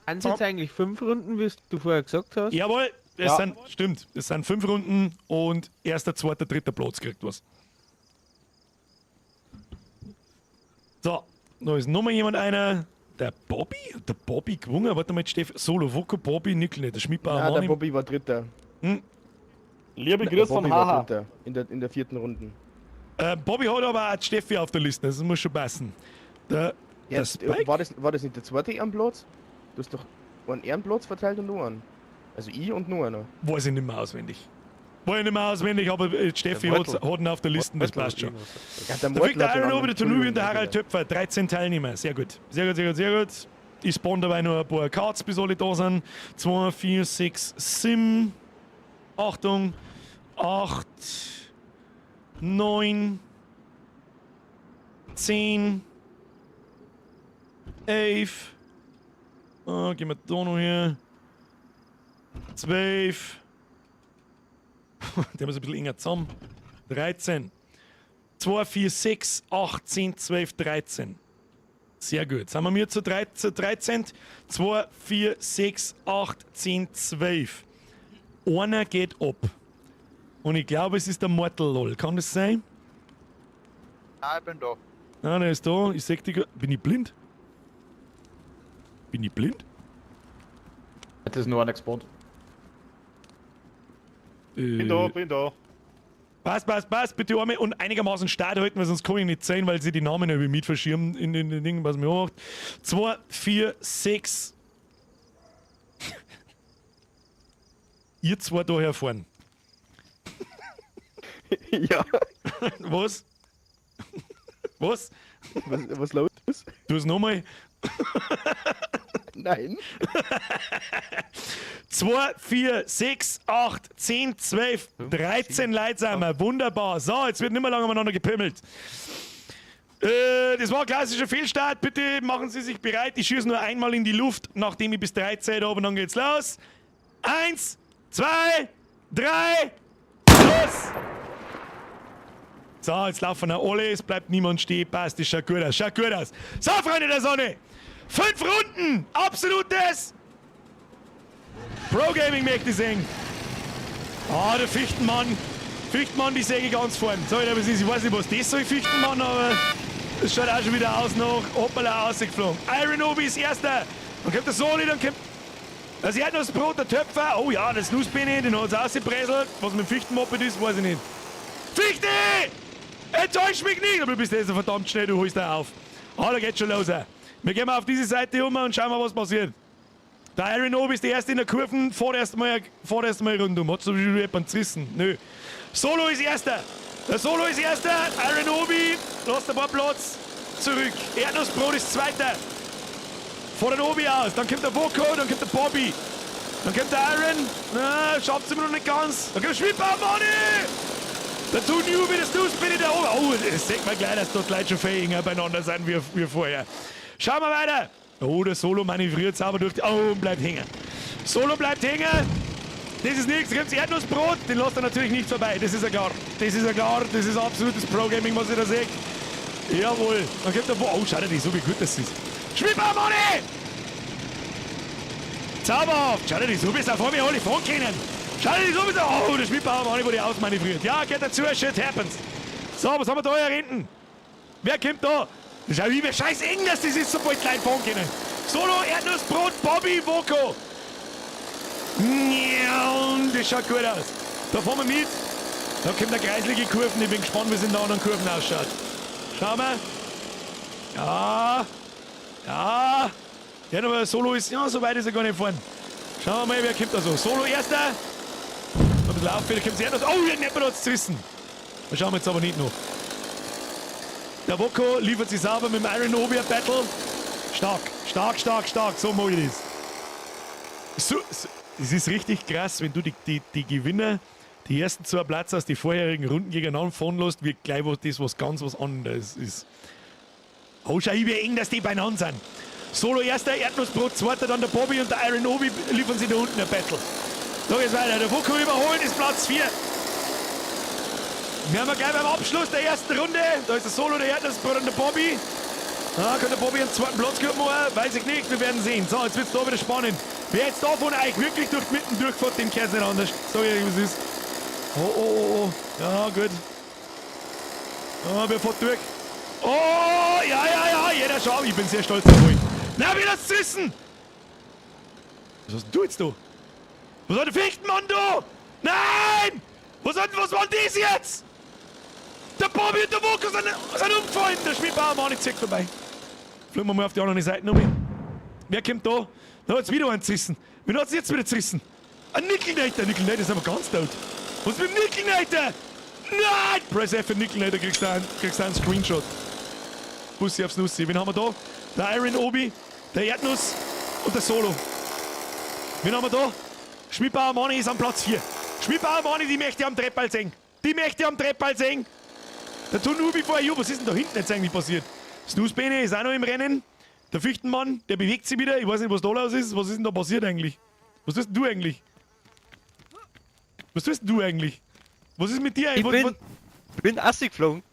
Sind es jetzt eigentlich 5 Runden, wie du vorher gesagt hast? Jawohl, das Ja. sind, stimmt, das sind 5 Runden und erster, zweiter, dritter Platz kriegt was. So, da ist nochmal jemand einer. Der Bobby? Hat der Bobby gewonnen? Warte mal, Steff. Solo, Woko, Bobby, Nickel nicht. Der Schmidbauer Nein, der Mani. Bobby war Dritter. Hm? Liebe Der Grüße vom Bobby war Haha. Dritter in der 4. Runde. Bobby hat aber auch die Steffi auf der Liste, das muss schon passen. Der, Ja, der Spike? war das nicht der zweite Ehrenplatz? Du hast doch einen Ehrenplatz verteilt und nur einen. Also ich und nur einer. Weiß ich nicht mehr auswendig. Weiß ich nicht mehr auswendig, aber Steffi Der Mortel. hat ihn auf der Liste, das Mortel passt schon. irgendwas. Ja, der Der Mortel Victor hat den Iron anderen. Obi, der Tonubi und der Entschuldigung, Harald Töpfer, 13 Teilnehmer. Sehr gut. Sehr gut, sehr gut, sehr gut. Ich spawn dabei nur ein paar Cards, bis alle da sind. 2, 4, 6, 7. Achtung. 8, 9, 10, 11. Oh, gehen wir da noch her. 12. Der muss ein bisschen enger zusammen. 13. 2, 4, 6, 8, 10, 12, 13. Sehr gut. Sind wir mir zu 13? 13? 2, 4, 6, 8, 10, 12. Einer geht ab. Und ich glaube, es ist der Mortal LOL. Kann das sein? Nein, ich bin da. Nein, der ist da. Ich seh dich. Bin ich blind? Bin ich blind? Das ist nur einer gespawnt. Bin da, bin da. Passt, passt, passt. Bitte einmal und einigermaßen Start halten, weil sonst kann ich nicht sehen, weil sie die Namen irgendwie mit verschirmen in den Dingen, was mir macht. 2, 4, 6. Ihr zwei da herfahren. Ja. Was? Was? Was los? Tu es nochmal. Nein. 2, 4, 6, 8, 10, 12, 13 Leute sind wir. Wunderbar. So, jetzt wird nicht mehr lange miteinander gepimmelt. Das war ein klassischer Fehlstart. Bitte machen Sie sich bereit. Ich schieße nur einmal in die Luft, nachdem ich bis 13 habe und dann geht's los. 1, 2, 3, los! So, jetzt laufen noch alle, es bleibt niemand stehen. Passt, das schaut gut aus, schaut gut aus. So, Freunde der Sonne, 5 Runden, absolutes Pro Gaming möchte ich sehen. Ah, der Fichtenmann. Fichtenmann, die sehe ich ganz vorn. So, ich weiß nicht, was das soll, Fichtenmann, aber es schaut auch schon wieder aus nach hoppala, rausgeflogen. Iron Obi ist Erster. Dann kommt der Soli, dann kommt das Erdnussbrot, der Töpfer. Oh ja, das Nussbeine, den hat's rausgepresselt. Was mit dem Fichtenmoped ist, weiß ich nicht. Fichte! Enttäusch mich nicht! Aber du bist jetzt so verdammt schnell, du holst da auf. Ah, da geht's schon los. Wir gehen mal auf diese Seite um und schauen mal, was passiert. Der Iron Obi ist der Erste in der Kurve, fährt erst mal rundum. Hat zum Beispiel jemanden zerrissen? Nö. Solo ist Erster. Der Solo ist Erster. Iron Obi lässt ein paar Platz zurück. Erdnussbrot ist Zweiter. Vor den Obi aus. Dann kommt der Voko, dann kommt der Bobby. Dann kommt der Iron. Na, schafft's immer noch nicht ganz. Dann kommt Schwipper, Manni! Der Two Newbie, das Nussbini da oben. Oh, das sieht man gleich, dass dort Leute schon viel enger beieinander sind wie vorher. Schauen wir weiter. Oh, der Solo manövriert sauber durch die... Oh, und bleibt hängen. Solo bleibt hängen. Das ist nichts. Da gibt's Erdnussbrot. Den lässt er natürlich nicht vorbei. Das ist ja klar. Das ist ja klar. Das ist absolutes Pro-Gaming, was ich da sehe. Jawohl. Dann kommt der... Oh, schau dir das so, wie gut das ist. Schwipper, Manni! Zauberhaft. Schau dir das so, wie es auf mir alle fahren können. Schau dir das so, wie es... Oh, der Schwipper, Manni, wurde ausmanövriert. Ja, geht dazu. Shit happens. So, was haben wir da hier hinten? Wer kommt da? Das ist ja wie scheiß eng, dass das ist, sobald klein fahren können. Solo, Erdnussbrot, Bobby, Voko. Das schaut gut aus. Da fahren wir mit. Da kommt eine kreislige Kurven. Ich bin gespannt, wie es in der anderen Kurven ausschaut. Schauen wir. Ja. Ja. Ja, aber Solo ist, ja, so weit ist er gar nicht fahren. Schauen wir mal, wer kommt da so. Solo erster. Ein bisschen auf, wieder kommt das Erdnuss. Oh, der Nepper hat's zerrissen. Da schauen wir jetzt aber nicht noch. Der Voko liefert sich sauber mit dem Iron Obi ein Battle. Stark, stark, stark, stark. So mag ich das. So, so, es ist richtig krass, wenn du die Gewinner, die ersten 2 Plätze aus den vorherigen Runden gegeneinander fahren lässt, wird gleich was, das was ganz was anderes ist. Oh, schau, wie eng, dass die beieinander sind. Solo erster, Erdnussbrot zweiter, dann der Bobby und der Iron Obi liefern sich da unten ein Battle. Da geht's weiter. Der Woko überholen ist Platz 4. Wir haben gleich beim Abschluss der ersten Runde. Da ist der Solo, der Erdnussbruder und der Bobby. Ah, könnte der Bobby einen zweiten Platz kriegen? Weiß ich nicht. Wir werden sehen. So, jetzt wird's da wieder spannend. Wer jetzt da von euch wirklich durch die Mitten durchfährt, dem kehrt's nicht anders. Sag ich euch, was ist. Oh, oh, oh, oh. Ja, gut. Ah, wer fährt durch? Oh, ja, ja, ja. Jeder schau. Ich bin sehr stolz auf euch. Na, wir das wissen! Was hast denn du jetzt da? Was hat der Fichtenmann da? Nein! Was, hat, was war denn das jetzt? Der Bobby und der Woko sind umgefallen. Der Schmidbauer Mann, ich zieh vorbei. Fliegen wir mal auf die andere Seite um. Wer kommt da? Da hat's wieder einen zerrissen. Wen hat's jetzt wieder zerrissen? Ein Nickelneiter. Nickelneiter ist aber ganz tot. Was ist mit dem Nickelneiter? Nein! Press F für Nickelneiter, kriegst du einen Screenshot. Bussi aufs Nussi. Wen haben wir da? Der Iron Obi, der Erdnuss und der Solo. Wen haben wir da? Schmidbauer Mani ist am Platz 4. Schmidbauer Mani, die möchte ich am Treppal sehen. Die möchte ich am Treppal sehen. Der Tunubi vor you. Was ist denn da hinten jetzt eigentlich passiert? Snooze-Bene ist auch noch im Rennen. Der Fichtenmann, der bewegt sich wieder. Ich weiß nicht, was da los ist. Was ist denn da passiert eigentlich? Was tust denn du eigentlich? Was tust denn du eigentlich? Was ist mit dir eigentlich? Ich bin assig geflogen.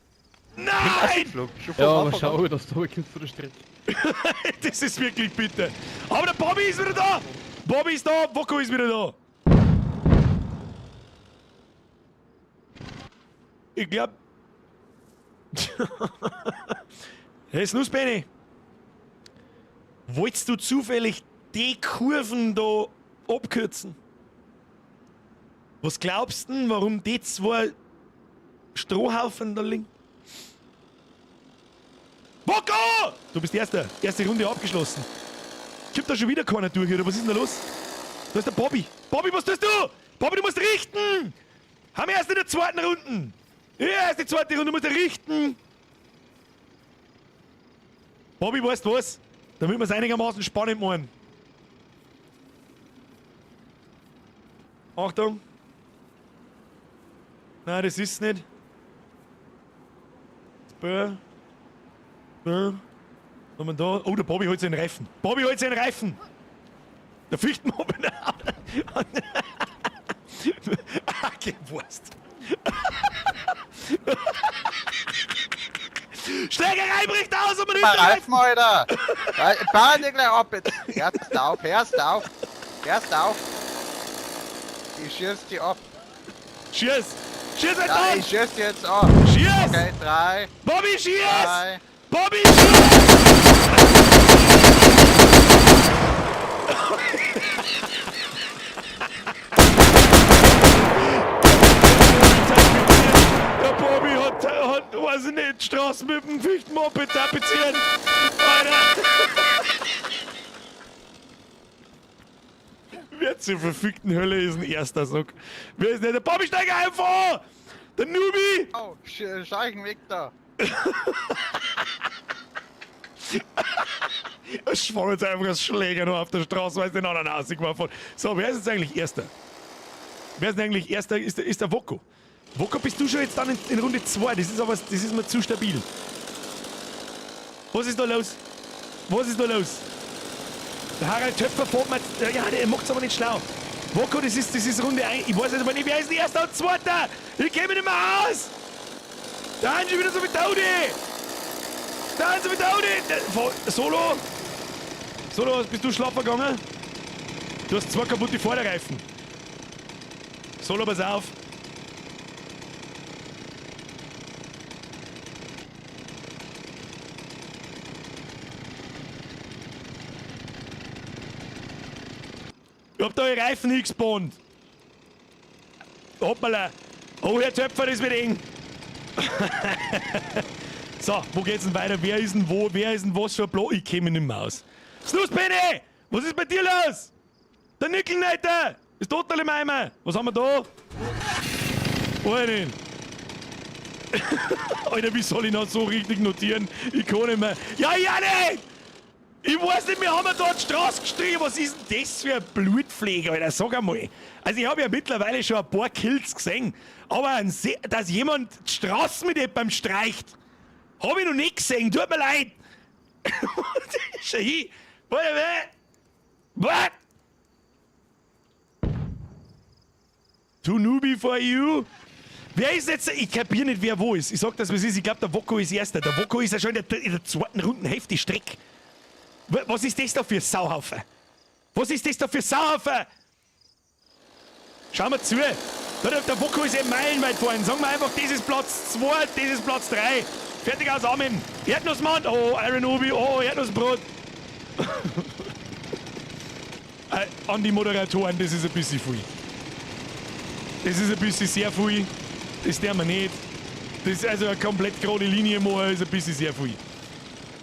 Nein! Ja, aber schau, dass du kommst von der Strecke. Das ist wirklich bitter. Aber der Bobby ist wieder da! Bobby ist da, Woko ist wieder da. Ich glaub. Hey, Snooze-Benny. Wolltest du zufällig die Kurven da abkürzen? Was glaubst du denn, warum die zwei Strohhaufen da liegen? Woko! Du bist Erster. Erste Runde abgeschlossen. Kommt da schon wieder keiner durch, oder was ist denn da los? Da ist der Bobby. Bobby, was tust du? Bobby, du musst richten! Haben wir erst in der zweiten Runde. Ja, erst die zweite Runde, du musst richten! Bobby, weißt du was? Damit wir es einigermaßen spannend machen. Achtung! Nein, das ist's nicht. Bö. Bö. Was haben wir da? Oh, der Bobby holt seinen Reifen. Bobby holt seinen Reifen! Der Fichtenmob in der Ah, gewurst. Schlägerei bricht aus und man Mal Reifen, Alter! Fahr dir gleich ab jetzt! Hörst auf, hörst auf! Hörst auf! Ich schieß dich ab! Schieß! Schieß halt Ja, an! ich schieß dich jetzt ab! Schieß! Okay, 3! Bobby, schieß! 3! Bobby, schieß! Der Bobby hat, weiß ich nicht, Straßen mit dem Fichtenmoped tapeziert. Alter! Wer zur verfickten Hölle ist ein erster Sack? Wer ist denn der Bobby steig einfach! Der Nubi! Oh, Scheichen weg da! Es schwor jetzt einfach als Schläger nur auf der Straße, weil es den anderen rausgeworfen hat. So, wer ist jetzt eigentlich Erster? Wer ist denn eigentlich Erster? Ist der Woko. Woko, bist du schon jetzt dann in Runde 2? Das ist aber, das ist mir zu stabil. Was ist da los? Was ist da los? Der Harald Töpfer fährt mir. Ja, der macht's aber nicht schlau. Woko, das ist Runde 1. Ich weiß jetzt aber nicht, wer ist denn Erster und Zweiter? Ich geh mich nicht mehr aus! Da haben sie wieder so mit Audi! Da haben sie mit Audi! Solo? Solo, bist du schlafen gegangen? Du hast 2 kaputte Vorderreifen. Solo, pass auf. Ich hab da die Reifen hingespawnt. Hoppala. Oh, Herr Töpfer, das wird eng. So, wo geht's denn weiter? Wer ist denn wo? Wer ist denn was für ein Blo? Ich käme mich nicht mehr aus. Snooze, Benny! Was ist bei dir los? Der Nickelneiter! Ist total im Eimer! Was haben wir da? Alter. Alter, wie soll ich noch so richtig notieren? Ich kann nicht mehr. Ja, ja, nicht! Ich weiß nicht, wir haben ja da die Straße gestrichen. Was ist denn das für ein Blutpfleger, Alter? Sag einmal. Also ich habe ja mittlerweile schon ein paar Kills gesehen. Aber dass jemand die Straße mit jemandem streicht, hab ich noch nicht gesehen. Tut mir leid. Schau hin. Warte, warte. Was? Too newbie for you. Wer ist jetzt? Ich kapier nicht, wer wo ist. Ich sag das, was ist. Ich glaube, der Woko ist Erster. Der Woko ist ja schon in der zweiten Runde heftig Streck. Was ist das da für Sauhaufen? Was ist das da für Sauhaufen? Schau mal zu. Der Woko ist eben meilenweit vorhin. Sagen wir einfach, das ist Platz 2, das ist Platz 3. Fertig aus, Amen. Erdnussmann. Oh, Iron Obi. Oh, Erdnussbrot. An die Moderatoren, das ist ein bisschen viel. Das ist ein bisschen sehr viel. Das dürfen wir nicht. Das ist also eine komplett gerade Linie machen, ist ein bisschen sehr viel.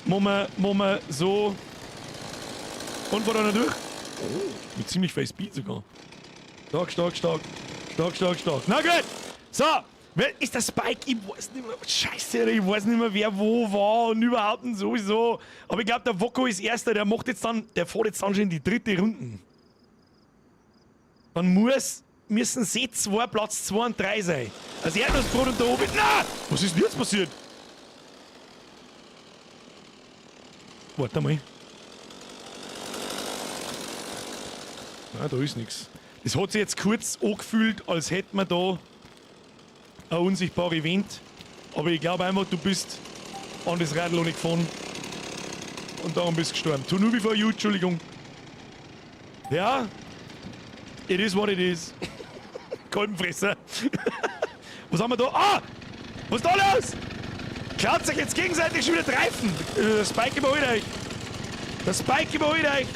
Machen wir so. Und fahren wir durch. Oh, mit ziemlich viel Speed sogar. Stark, stark, stark. Stark, stark, stark. Na gut! So! Wer ist der Spike? Ich weiß nicht mehr. Scheiße, ich weiß nicht mehr, wer wo war und überhaupt und sowieso. Aber ich glaub, der Woko ist Erster. Der macht jetzt dann, der fährt jetzt dann schon in die dritte Runde. Dann müssen sie zwei Platz 2 und 3 sein. Also Erdnussbrot und der Obi. Na! Was ist denn jetzt passiert? Warte mal. Na, da ist nix. Das hat sich jetzt kurz angefühlt, als hätten wir da ein unsichtbares Event. Aber ich glaube einfach, du bist an das Radl noch nicht gefahren. Und darum bist du gestorben. To newbie for you, Entschuldigung. Ja. It is what it is. Kolbenfresser. Was haben wir da? Ah! Was ist da los? Klaut sich jetzt gegenseitig schon wieder die Reifen. Der Spike überholt euch. Der Spike überholt euch.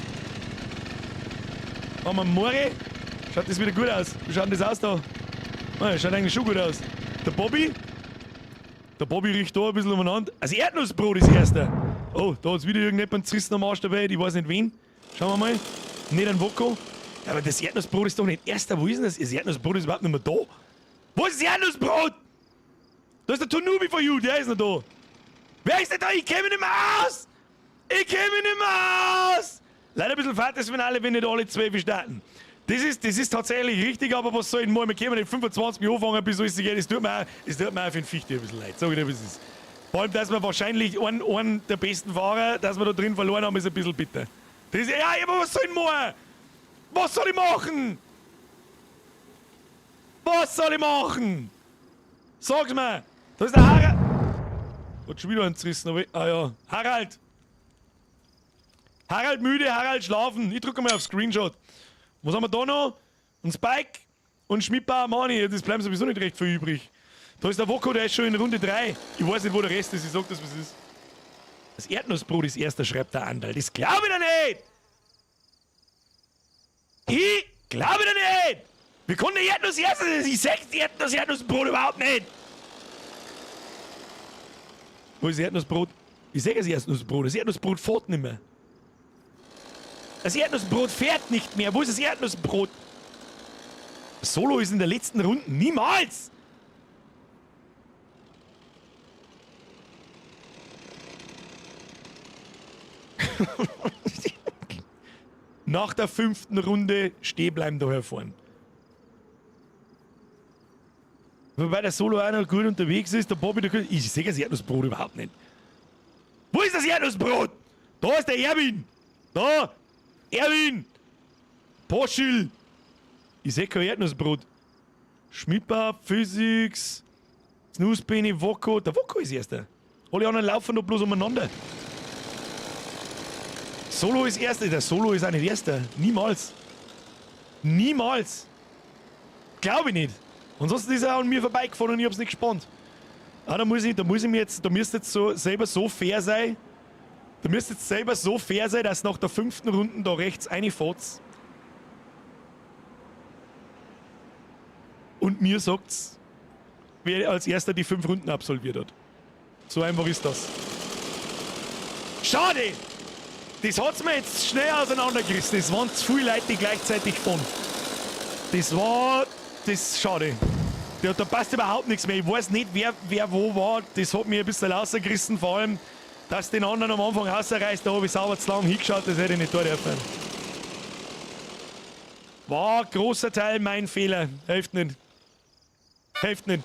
Haben wir More? Schaut das wieder gut aus? Wie schaut denn das aus da? Ah, schaut eigentlich schon gut aus. Der Bobby? Der Bobby riecht da ein bisschen umeinander. Also Erdnussbrot ist erster. Oh, da hat's wieder irgendjemand zerrissen am Arsch dabei. Ich weiß nicht wen. Schauen wir mal. Nicht ein Woko. Ja, aber das Erdnussbrot ist doch nicht erster. Wo ist denn das? Das Erdnussbrot ist überhaupt nicht mehr da. Wo ist das Erdnussbrot? Da ist der Tonubi for you, der ist noch da. Wer ist denn da? Ich kenn mich nicht mehr aus! Ich kenn mich nicht mehr aus! Leider ein bisschen fad das Finale, wenn nicht alle 12 starten. Das ist tatsächlich richtig, aber was soll ich denn machen? Wir können nicht 25 Minuten anfangen, bis alles geht. Das tut mir auch, das tut mir auch für den Fichte ein bisschen leid. Sag ich dir, wie es ist. Vor allem, dass wir wahrscheinlich einen der besten Fahrer, dass wir da drin verloren haben, ist ein bisschen bitter. Das ist, ja, aber was soll ich denn machen? Was soll ich machen? Was soll ich machen? Sag's mir! Da ist der Harald! Hat schon wieder einen zerrissen, aber ich, ah ja. Harald! Harald müde, Harald schlafen. Ich drücke mal auf Screenshot. Was haben wir da noch? Ein Spike und Schmidbauer Mani. Das bleiben sowieso nicht recht viel übrig. Da ist der Woko, der ist schon in Runde 3. Ich weiß nicht, wo der Rest ist. Ich sag das, was es ist. Das Erdnussbrot ist erster, schreibt der Anderl. Das glaub ich doch nicht! Ich glaube doch nicht! Wir konnten Erdnuss erster. Ich sag das Erdnussbrot überhaupt nicht! Wo ist das Erdnussbrot? Ich sag das Erdnussbrot. Das Erdnussbrot fährt nicht mehr. Das Erdnussbrot fährt nicht mehr. Wo ist das Erdnussbrot? Solo ist in der letzten Runde. Niemals! Nach der 5. Runde stehen bleiben da herfahren. Wobei der Solo auch noch gut unterwegs ist, der Bobby, der, ich sehe das Erdnussbrot überhaupt nicht. Wo ist das Erdnussbrot? Da ist der Erwin! Da! Erwin! Poschil! Ich seh kein Erdnussbrot. Schmidbauer, Physics, Snooze-Benny, Woko. Der Woko ist erster. Alle anderen laufen noch bloß umeinander. Solo ist erster. Der Solo ist auch nicht erster. Niemals. Niemals. Glaube ich nicht. Ansonsten ist er an mir vorbeigefahren und ich hab's nicht gespannt. Ah, da muss ich, da muss ich mir jetzt, da müsst jetzt so selber so fair sein. Da müsst jetzt selber so fair sein, dass nach der 5. Runde da rechts reinfahrt. Und mir sagt's, wer als erster die 5 Runden absolviert hat. So einfach ist das. Schade! Das hat's mir jetzt schnell auseinandergerissen. Es waren zu viele Leute, die gleichzeitig fahren. Das war... Das ist schade. Da passt überhaupt nichts mehr. Ich weiß nicht, wer wo war. Das hat mich ein bisschen rausgerissen. Vor allem, dass den anderen am Anfang rausreißt. Da hab ich sauber zu lang hingeschaut. Das hätte ich nicht tun dürfen. War ein großer Teil mein Fehler. Hilft nicht. Hilft nicht.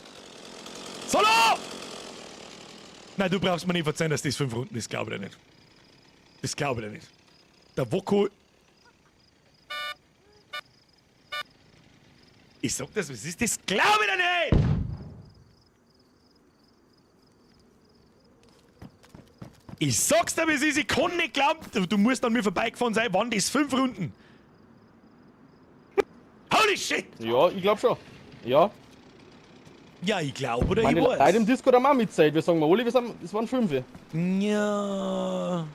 Solo! Nein, du brauchst mir nicht verzeihen, dass das 5 Runden ist. Glaube ich dir nicht. Das glaube ich dir nicht. Der Woko... Ich sag das, was ist das? Glaub ich dir nicht! Ich sag's dir, wie es ist, ich kann nicht glauben, du musst an mir vorbeigefahren sein, wann das 5 Runden? Holy shit! Ja, ich glaub schon. Ja. Ja, ich glaub oder Meine ich weiß. Leute im Discord haben auch mitzählt. Wir sagen mal, alle, wir sind, es waren 5. Ja.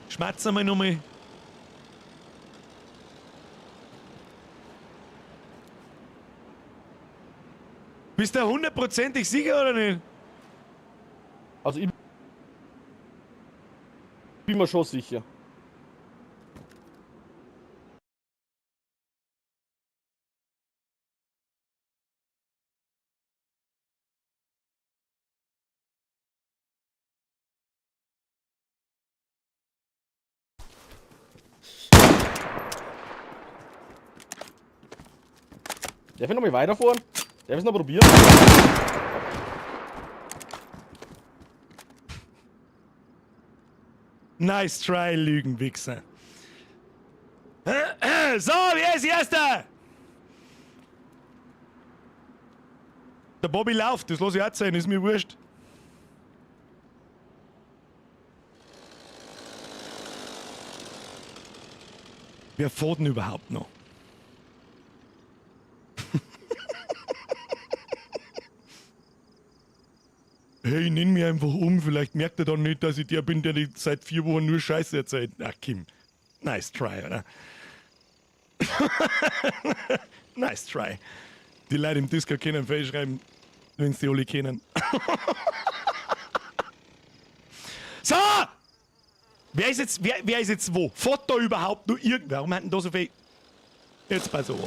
Schmatz einmal nochmal. Bist du hundertprozentig sicher oder nicht? Also ich bin mir schon sicher. Darf ich noch mal weiterfahren? Darf ich es noch probieren? Nice try, Lügenwichser. So, wer ist Erster? Der Bobby lauft, das lass ich auch sein, ist mir wurscht. Wer fährt denn überhaupt noch? Hey, nenn mich einfach um, vielleicht merkt er dann nicht, dass ich der bin, der die seit 4 Wochen nur Scheiße erzählt. Ach, Kim. Nice try, oder? Nice try. Die Leute im Discord können Face schreiben, wenn sie die alle kennen. So! Wer ist jetzt, wer ist jetzt wo? Fährt da überhaupt nur irgendwer? Warum hat denn da so viel? Jetzt pass auf.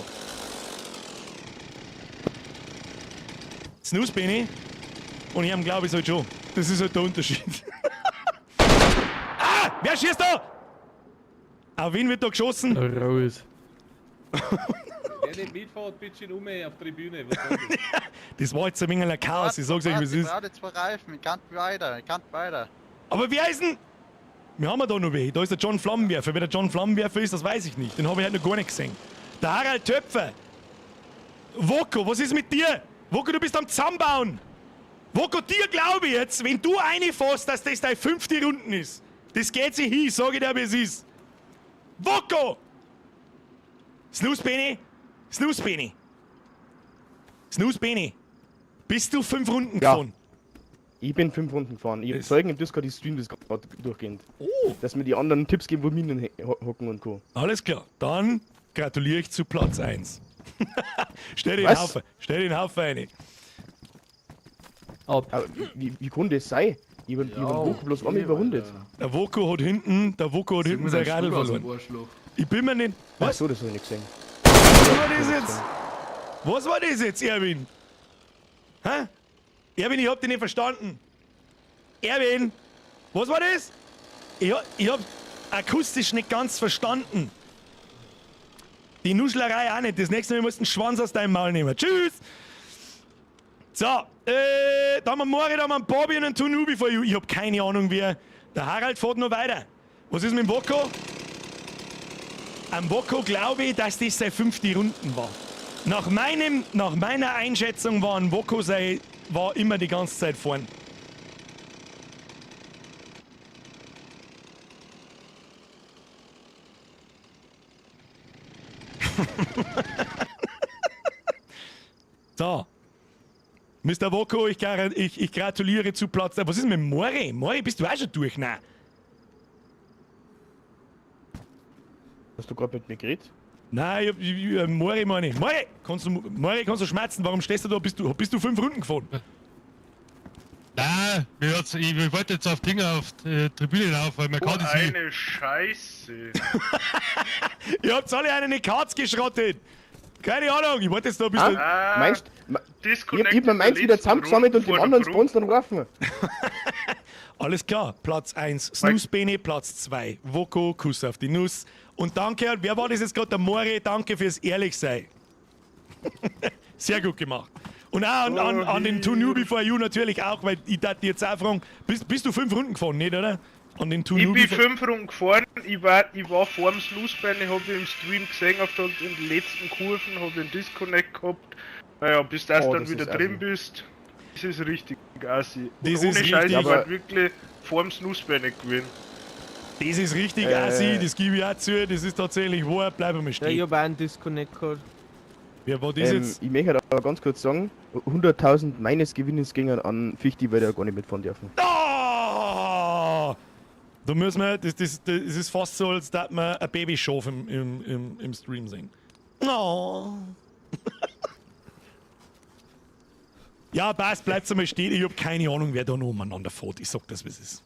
Snooze bin ich. Und ich glaube ich halt schon. Das ist halt der Unterschied. Ah! Wer schießt da? Auf wen wird da geschossen? Raus. Wer nicht mitfährt, bitte schön um auf die Tribüne. Was soll das? Das war jetzt ein wenig ein Chaos, ich sag's euch, wie es Ich ist. brauche 2 Reifen, ich kann weiter, ich kann weiter. Aber wer ist denn? Wir haben ja da noch welche. Da ist der John Flammenwerfer. Wer der John Flammenwerfer ist, das weiß ich nicht. Den habe ich halt noch gar nicht gesehen. Der Harald Töpfer. Woko, was ist mit dir? Woko, du bist am Zusammenbauen. Woko, dir glaube ich jetzt, wenn du reinfährst, dass das deine 5. Runden ist. Das geht sich hin, sag ich dir, wie es ist. Woko! Snooze, Benny. Snooze, Benny. Snooze, Benny. Bist du 5 Runden Ja. gefahren? Ich bin 5 Runden gefahren. Ich hab Zeugen im Discord, die streamen das gerade durchgehend. Oh. Dass mir die anderen Tipps geben, wo Minen hocken und Co. Alles klar. Dann gratuliere ich zu Platz 1. Stell den Was? Haufen, stell den Haufen rein. Ab. Aber wie kann das sein? Ich hab den Woko bloß einmal überrundet. Der Woko hat hinten, der Woko hat hinten sein Radl verloren. Ich bin mir nicht. Ach so, das hab ich nicht gesehen. Was war das jetzt? Was war das jetzt, Erwin? Hä? Erwin, ich hab dich nicht verstanden. Erwin, was war das? Ich hab akustisch nicht ganz verstanden. Die Nuschlerei auch nicht. Das nächste Mal musst du einen Schwanz aus deinem Maul nehmen. Tschüss! So, da haben wir Mori, da haben wir einen Bobby und einen Tunubi for you. Ich hab keine Ahnung, wer. Der Harald fährt noch weiter. Was ist mit dem Woko? Am Woko glaube ich, dass das seine 5. Runden war. Nach meiner Einschätzung war ein Woko sei, war immer die ganze Zeit vorn. So. Mister Woko, ich gratuliere zu Platz. Was ist mit Mori? Mori, bist du auch schon durch? Nein. Hast du gerade mit mir geredet? Nein, Mori meine ich. Mori, Mori, kannst du schmerzen? Warum stehst du da? Bist du 5 Runden gefahren? Nein, ich wollte jetzt auf Dinge auf die Tribüne rauf, weil man kann das nicht. Eine Scheiße. Ihr habt alle einen Katz geschrottet. Keine Ahnung, ich wollte jetzt da ein bisschen. Ah, meinst du, ich hab mir meins der wieder letzten zusammengesammelt und Runde dem vor anderen der Sponsor geworfen. Alles klar, Platz 1 Snooze Bene, Platz 2 Woko, Kuss auf die Nuss. Und danke, und wer war das jetzt gerade? Der Mori, danke fürs Ehrlichsein. Sehr gut gemacht. Und auch an den Tunubi for You natürlich auch, weil ich dachte jetzt auch fragen, bist du 5 Runden gefahren, nicht, oder? An den Ich Tunubi. bin 5 Runden gefahren, ich war vor dem Snoozebein, ich habe im Stream gesehen, auf der, in den letzten Kurven habe ich einen Disconnect gehabt. Naja, bis das Oh, dann das wieder ist drin assi. bist, das ist richtig assi. Und Das ohne ist Scheiß, richtig. ich war wirklich vor dem Snoozebein gewesen. Das ist richtig assi, das gebe ich auch zu, das ist tatsächlich wahr, bleib einmal Ja, stehen. ich hab auch einen Disconnect gehabt. Wer war das jetzt? Ich möchte aber ganz kurz sagen, 100.000 meines Gewinnes gingen an Fichti, weil der gar nicht mitfahren dürfen. Oh! Da müssen wir, das ist fast so, als würde man ein Babyschaf im Stream sehen. Oh. Ja, passt, bleibt einmal stehen. Ich hab keine Ahnung, wer da noch umeinander fährt. Ich sag das, wie es ist.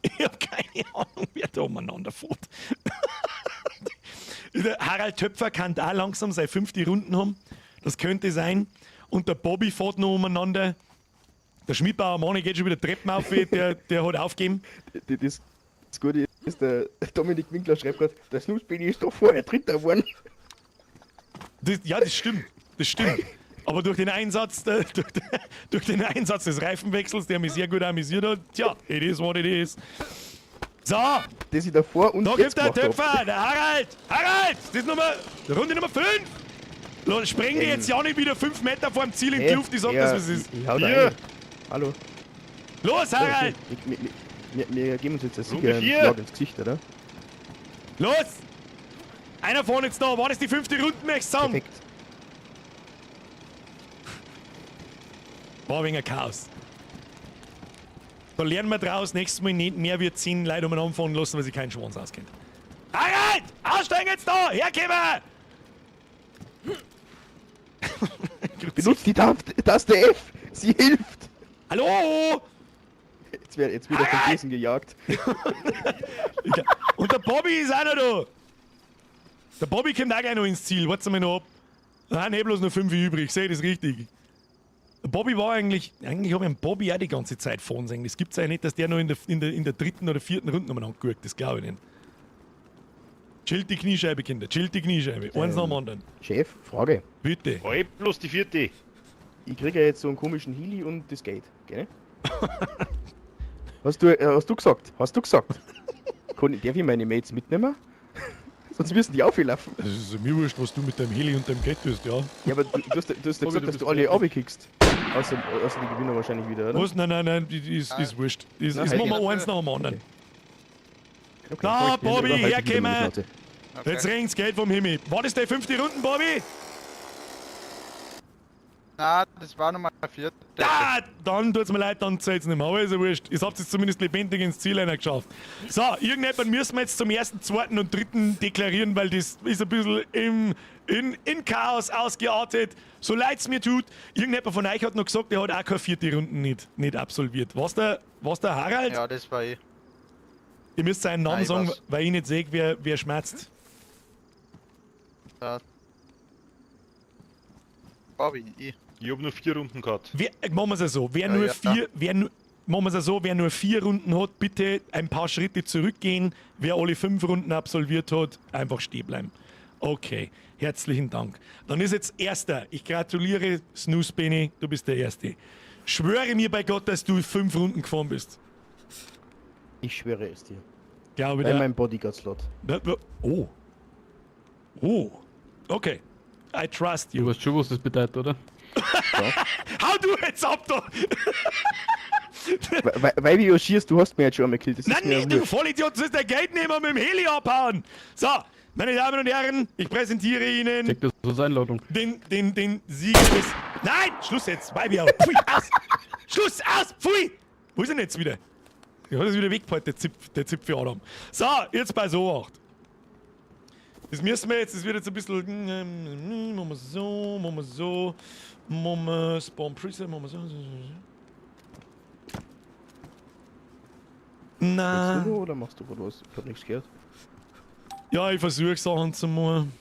Ich hab keine Ahnung, wer da umeinander fährt. Der Harald Töpfer kann da langsam seine 5. Runden haben. Das könnte sein. Und der Bobby fährt noch umeinander. Der Schmidbauer Mani geht schon wieder Treppen auf, der hat aufgegeben. Das Gute ist, der Dominik Winkler schreibt gerade, der Snooze-Benny ist doch vorher Dritter geworden. Ja, das stimmt. Das stimmt. Aber durch den Einsatz, durch den Einsatz des Reifenwechsels, der mich sehr gut amüsiert hat, tja, it is what it is. So! Das ich davor und Da jetzt gibt der gemacht hab. Töpfer, der Harald! Harald! Das ist Runde Nummer 5! Los, spring die jetzt ja nicht wieder 5 Meter vor dem Ziel in die Hä? Luft, ich sag Ja, das, was es ist. Ich hau da Hier. rein. Hallo. Los, Harald! Okay. Wir geben uns jetzt einen Runde Sieger einen vier. Schlag ins Gesicht, oder? Los! Einer vorne jetzt da, war das die 5. Runde, möchtest du sagen? Perfekt. War ein wenig ein Chaos. Da lernen wir draus, nächstes Mal nicht mehr wird 10 Leute umeinander fahren lassen, weil sie keinen Schwanz auskennt. Harald! Aussteigen jetzt da! Herkommen! Benutzt die Taste F! Sie hilft! Hallo! Jetzt wird er vom Besen gejagt. Und der Bobby ist auch noch da! Der Bobby kommt auch gleich noch ins Ziel. Warte mal noch ab. Nein, ich hab bloß noch 5 übrig. Sehe ich das richtig? Der Bobby war eigentlich. Eigentlich habe ich den Bobby auch die ganze Zeit fahren sehen. Das gibt's ja nicht, dass der noch in der 3. oder 4. Runde nochmal angeguckt. Das glaube ich nicht. Chillt die Kniescheibe, Kinder. Chillt die Kniescheibe. Eins nach dem anderen. Chef, Frage. Bitte. Hey, bloß die 4. Ich kriege ja jetzt so einen komischen Healy und das Geld, gell? Hast du gesagt? Hast du gesagt? Darf ich meine Mates mitnehmen? Sonst müssen die auflaufen. Das ist mir wurscht, was du mit deinem Heli und deinem Geld tust, ja. Ja, aber du hast ja Bobby, gesagt, du dass bist du alle fertig. runterkickst. Außer die Gewinner wahrscheinlich wieder, oder? Was? Nein, nein, nein, die ist wurscht. Das Nein, ist halt machen wir nicht. eins nach dem anderen. Okay, Na, okay, Bobby, dann halt ich wieder meine herkommen! Schnauze. Okay. Jetzt regt's Geld vom Himmel. War das die 5. Runde, Bobby? Na, das war Nummer 4. Ah, dann tut's mir leid, dann zählt's nicht mehr. Aber ist ja wurscht. Ihr habt es zumindest lebendig ins Ziel geschafft. So, irgendjemand müssen wir jetzt zum 1., 2. und 3. deklarieren, weil das ist ein bisschen in Chaos ausgeartet. So leid's mir tut. Irgendjemand von euch hat noch gesagt, der hat auch keine 4. Runde nicht absolviert. War's der Harald? Ja, das war ich. Ihr müsst seinen Namen Nein, ich sagen, war's. weil ich nicht sehe, wer schmerzt. Ja. Bobby, ich. Ich hab nur 4 Runden gehabt. Machen wir's ja so, wer Ja, nur ja. vier, wer nu, machen wir's ja so, wer nur 4 Runden hat, bitte ein paar Schritte zurückgehen. Wer alle 5 Runden absolviert hat, einfach stehen bleiben. Okay, herzlichen Dank. Dann ist jetzt Erster. Ich gratuliere, Snooze Benny, du bist der Erste. Schwöre mir bei Gott, dass du 5 Runden gefahren bist. Ich schwöre es dir. Glaube Bei da- meinem Bodyguard-Slot. Oh. Oh. Okay. I trust you. Du weißt schon, was das bedeutet, oder? Hau du jetzt ab da! Weil du schießt, du hast mir jetzt schon einmal gekillt. Das Nein, ist mir nee, du wurscht. Vollidiot, du sollst dein Geld nehmen und mit dem Heli abhauen! So, meine Damen und Herren, ich präsentiere Ihnen Check das als Einladung. den Sieger des... Nein! Schluss jetzt! Weibi auf! Pfui, aus! Schluss, aus! Pfui! Wo ist denn jetzt wieder? Ich hab das wieder weggehalten, der Zipfel Adam. So, jetzt bei so 8. Das müssen wir jetzt, das wird jetzt ein bisschen... Machen wir so, machen wir so, machen wir Spawn Preset, machen wir so, so, so, so. Na. Willst du noch oder machst du gerade was? Ich hab nichts gehört. Ja, ich versuche Sachen zu machen.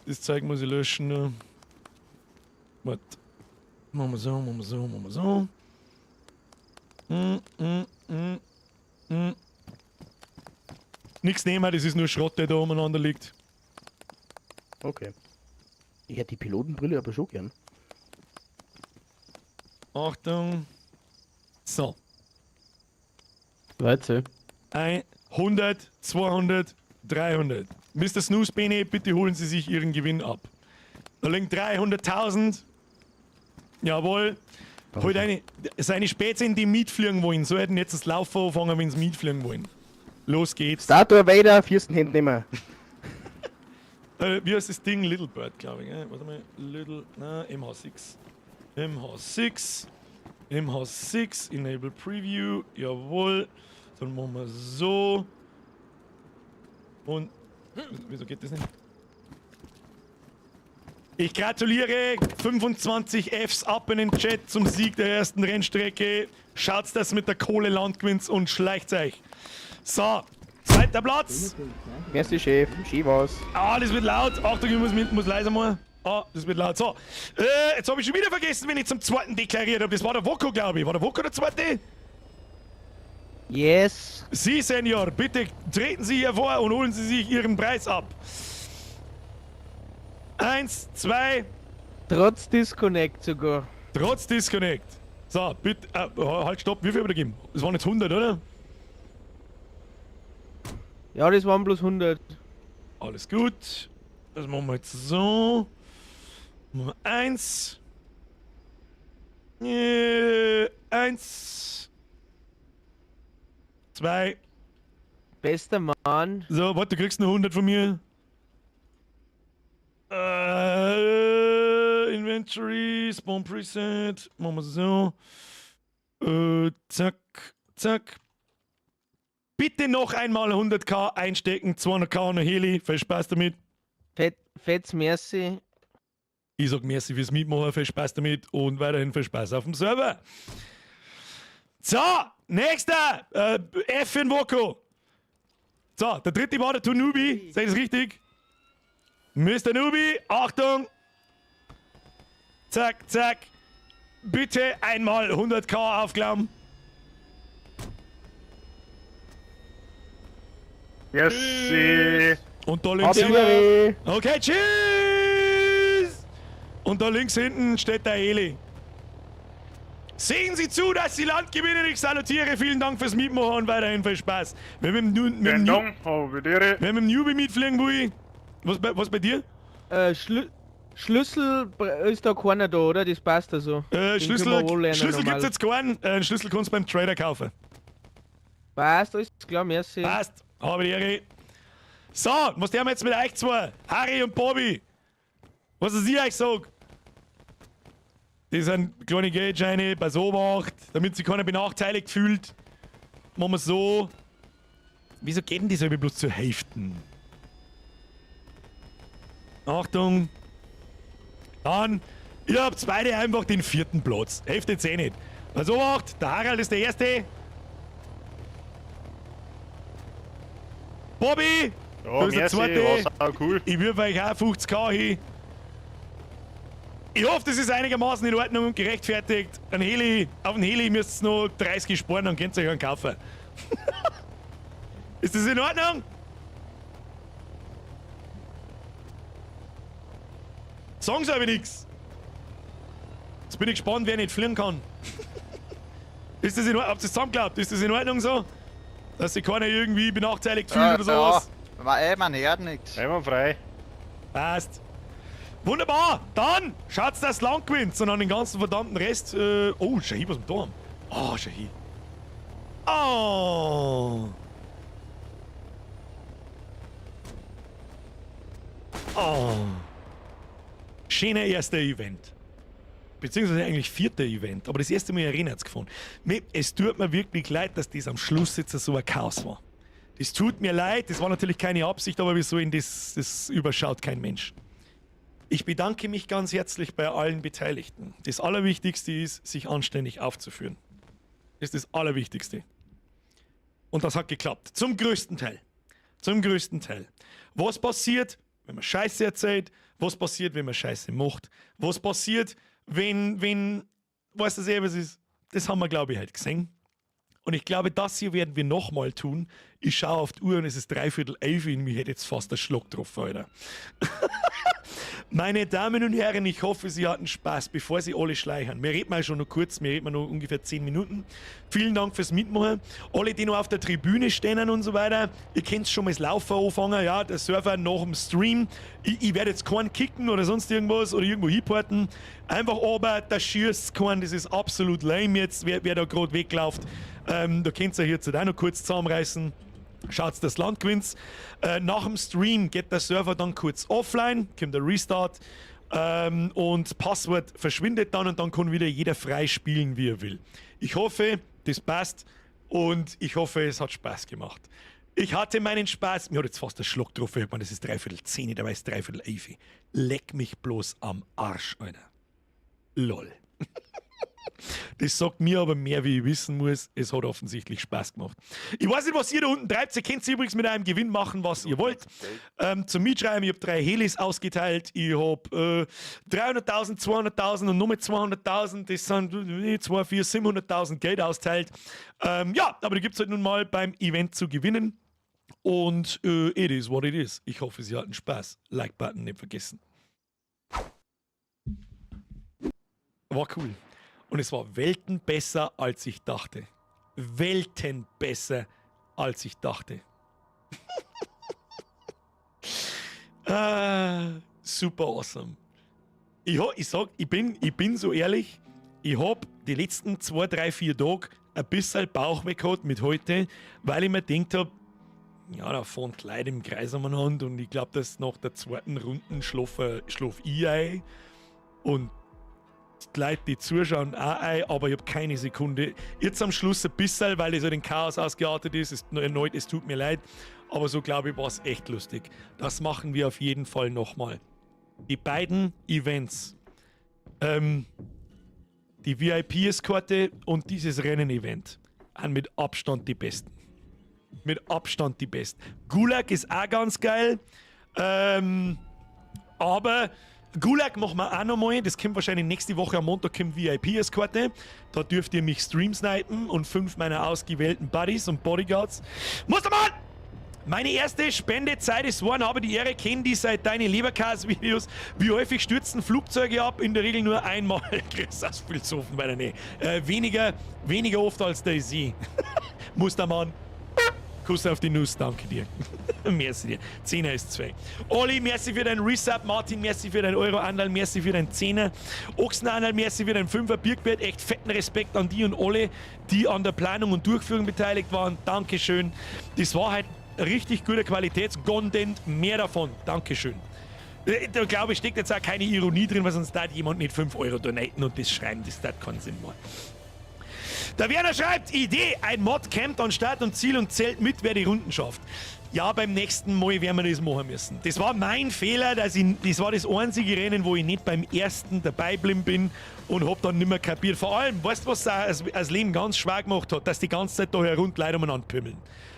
Das Zeug muss ich löschen. Ne? Warte. Machen wir so, machen wir so, machen wir so. Nix nehmen, das ist nur Schrott, der da umeinander liegt. Okay. Ich hätte die Pilotenbrille aber schon gern. Achtung. So. Leute. 100, 200, 300. Mr. Snooze Bene, bitte holen Sie sich Ihren Gewinn ab. Da liegen 300.000. Jawohl. Holt eine, seine Spätzchen, die mitfliegen wollen, sollten jetzt das Laufen anfangen, wenn sie mitfliegen wollen. Los geht's. Statue weiter, viersten Händen immer. Wie heißt das Ding? Little Bird, glaube ich. Gell? Warte mal. Little. Na, MH6. MH6. MH6. Enable Preview. Jawohl. Dann machen wir so. Und. Wieso geht das nicht? Ich gratuliere 25 Fs ab in den Chat zum Sieg der ersten Rennstrecke. Schaut's, dass mit der Kohle Land gewinnt und schleicht euch. So, zweiter Platz. Merci, Chef. Schön was. Ah, das wird laut. Achtung, ich muss leiser machen. Ah, das wird laut. So, jetzt habe ich schon wieder vergessen, wenn ich zum zweiten deklariert habe. Das war der Woko, glaube ich. War der Woko der zweite? Yes. Sie, Senior, bitte treten Sie hier vor und holen Sie sich Ihren Preis ab. 1, 2. Trotz Disconnect sogar. Trotz Disconnect. So, bitte, halt, stopp. Wie viel haben wir da gegeben? Das waren jetzt 100, oder? Ja, das waren bloß 100. Alles gut. Das machen wir jetzt so. Machen wir 1. 1. 2. Bester Mann. So, warte, du kriegst nur 100 von mir. Inventory, Spawn Preset. Machen wir so. Zack, zack. Bitte noch einmal 100k einstecken, 200k und ein Heli. Viel Spaß damit. Fetz, merci. Ich sag merci fürs Mitmachen, viel Spaß damit und weiterhin viel Spaß auf dem Server. So, nächster! F in Woko. So, der dritte war der Tunubi. Seid das richtig? Mr. Nubi, Achtung! Zack, zack. Bitte einmal 100k aufklappen. Merci. Und da links hinten. Okay, tschüss! Und da links hinten steht der Eli. Sehen Sie zu, dass Sie Land gewinnen. Ich salutiere. Vielen Dank fürs Mitmachen und weiterhin viel Spaß. Wenn wir mit dem Newbie mitfliegen will, was bei dir? Schlüssel ist da keiner da, oder? Das passt also. Schlüssel gibt's jetzt keinen. Einen Schlüssel kannst du beim Trader kaufen. Passt, alles klar, merci. Passt, habe die Ehre. So, was tun wir jetzt mit euch zwei? Harry und Bobby. Was ist ich euch sag? Das sind kleine Geldscheine, bei Obacht, damit sich keiner benachteiligt fühlt. Machen wir so. Wieso geht denn das irgendwie bloß zur Hälfte? Achtung. Dann, ihr habt beide einfach den vierten Platz. Hälfte jetzt eh nicht. Pass Obacht, der Harald ist der Erste. Bobby, ja, du bist der Zweite. War's auch cool. Ich würfe euch auch 50k hin. Ich hoffe, das ist einigermaßen in Ordnung und gerechtfertigt. Ein Heli, auf den Heli müsst ihr noch 30 sparen, dann könnt ihr euch einen kaufen. Ist das in Ordnung? Sagen Sie aber nichts. Jetzt bin ich gespannt, wer nicht fliegen kann. Ist das in Ordnung? Habt ihr das zusammengeglaubt? Ist das in Ordnung so? Dass sich keiner irgendwie benachteiligt fühlt oder sowas? Ja, man hört nichts. Einwandfrei. Passt. Wunderbar! Dann schaut's, dass Land gewinnt, sondern den ganzen verdammten Rest. Oh, Shahi, was mit da haben? Oh, Shahi. Oh. Oh. Schöner erster Event. Beziehungsweise eigentlich vierter Event. Aber das erste Mal erinnert es gefunden. Es tut mir wirklich leid, dass das am Schluss jetzt so ein Chaos war. Das tut mir leid, das war natürlich keine Absicht, aber wieso in das überschaut kein Mensch. Ich bedanke mich ganz herzlich bei allen Beteiligten. Das Allerwichtigste ist, sich anständig aufzuführen. Das ist das Allerwichtigste. Und das hat geklappt. Zum größten Teil. Zum größten Teil. Was passiert, wenn man Scheiße erzählt? Was passiert, wenn man Scheiße macht? Was passiert, wenn, weißt du selber, was ist? Das haben wir, glaube ich, heute gesehen. Und ich glaube, das hier werden wir nochmal tun. Ich schaue auf die Uhr und es ist 10:45 und mich hätte jetzt fast der Schluck getroffen, Alter. Meine Damen und Herren, ich hoffe, Sie hatten Spaß, bevor Sie alle schleichen. Wir reden mal schon noch kurz, wir reden mal noch ungefähr 10 Minuten. Vielen Dank fürs Mitmachen. Alle, die noch auf der Tribüne stehen und so weiter, ihr könnt schon mal das Laufen anfangen, ja, der Server nach dem Stream. Ich werde jetzt keinen kicken oder sonst irgendwas oder irgendwo hinporten. Einfach aber, da schießt keinen, das ist absolut lame jetzt, wer da gerade wegläuft. Da könnt ihr jetzt auch noch kurz zusammenreißen. Schaut, das Land gewinnt. Nach dem Stream geht der Server dann kurz offline, kommt der Restart und Passwort verschwindet dann und dann kann wieder jeder frei spielen, wie er will. Ich hoffe, das passt und ich hoffe, es hat Spaß gemacht. Ich hatte meinen Spaß. Mir hat jetzt fast der Schluck drauf. Ich meine, das ist 9:45, dabei ist 10:45. Leck mich bloß am Arsch, Alter. Lol. Das sagt mir aber mehr, wie ich wissen muss. Es hat offensichtlich Spaß gemacht. Ich weiß nicht, was ihr da unten treibt. Ihr könnt übrigens mit einem Gewinn machen, was ihr wollt. Zum Mitschreiben, ich habe 3 Helis ausgeteilt. Ich habe 300.000, 200.000 und nochmal 200.000. Das sind 2, 4, 700.000 Geld austeilt. Ja, aber die gibt es halt nun mal beim Event zu gewinnen. Und it is what it is. Ich hoffe, Sie hatten Spaß. Like-Button nicht vergessen. War cool. Und es war Welten besser, als ich dachte. Welten besser, als ich dachte. Super awesome. Ich sag, ich bin so ehrlich, ich hab die letzten 2, 3, 4 Tage ein bisschen Bauchweh gehabt mit heute, weil ich mir gedacht hab, ja, da fahren die Leute im Kreis umeinander und ich glaub, dass nach der zweiten Runde schlaf ich ein und die Leute, die zuschauen, auch ein, aber ich hab keine Sekunde. Jetzt am Schluss ein bisschen, weil es halt in Chaos ausgeartet ist, ist erneut, es tut mir leid, aber so glaube ich, war's echt lustig. Das machen wir auf jeden Fall nochmal. Die beiden Events, die VIP-Eskorte und dieses Rennen-Event, sind mit Abstand die besten. Mit Abstand die besten. Gulag ist auch ganz geil, aber Gulag machen wir auch nochmal, das kommt wahrscheinlich nächste Woche am Montag, kommt VIP-Eskorte. Da dürft ihr mich stream snipen und 5 meiner ausgewählten Buddies und Bodyguards. Mustermann! Meine erste Spendezeit ist worden, habe die Ehre, kenn die seit deine Leberkäse-Videos. Wie häufig stürzen Flugzeuge ab? In der Regel nur einmal. Chris, das Philosophen bei der Nähe. Weniger oft als der Sie. Mustermann. Kuss auf die Nuss, danke dir. Merci dir. 10er ist 2. Olli, merci für deinen Resub. Martin, merci für deinen Euro. Anderl, merci für deinen 10er. Ochsenandal, merci für deinen 5er. Birkbert, echt fetten Respekt an die und alle, die an der Planung und Durchführung beteiligt waren. Dankeschön. Das war halt richtig guter Qualitätscontent. Mehr davon. Dankeschön. Da glaube ich, steckt jetzt auch keine Ironie drin, weil sonst da jemand nicht 5 Euro donaten und das schreiben. Das hat keinen Sinn mehr. Der Werner schreibt, Idee, ein Mod campt an Start und Ziel und zählt mit, wer die Runden schafft. Ja, beim nächsten Mal werden wir das machen müssen. Das war mein Fehler, dass ich, das war das einzige Rennen, wo ich nicht beim ersten dabei geblieben bin und hab dann nimmer kapiert. Vor allem, weißt du, was das Leben ganz schwer gemacht hat, dass die ganze Zeit da herunter Leute umeinander pümmeln.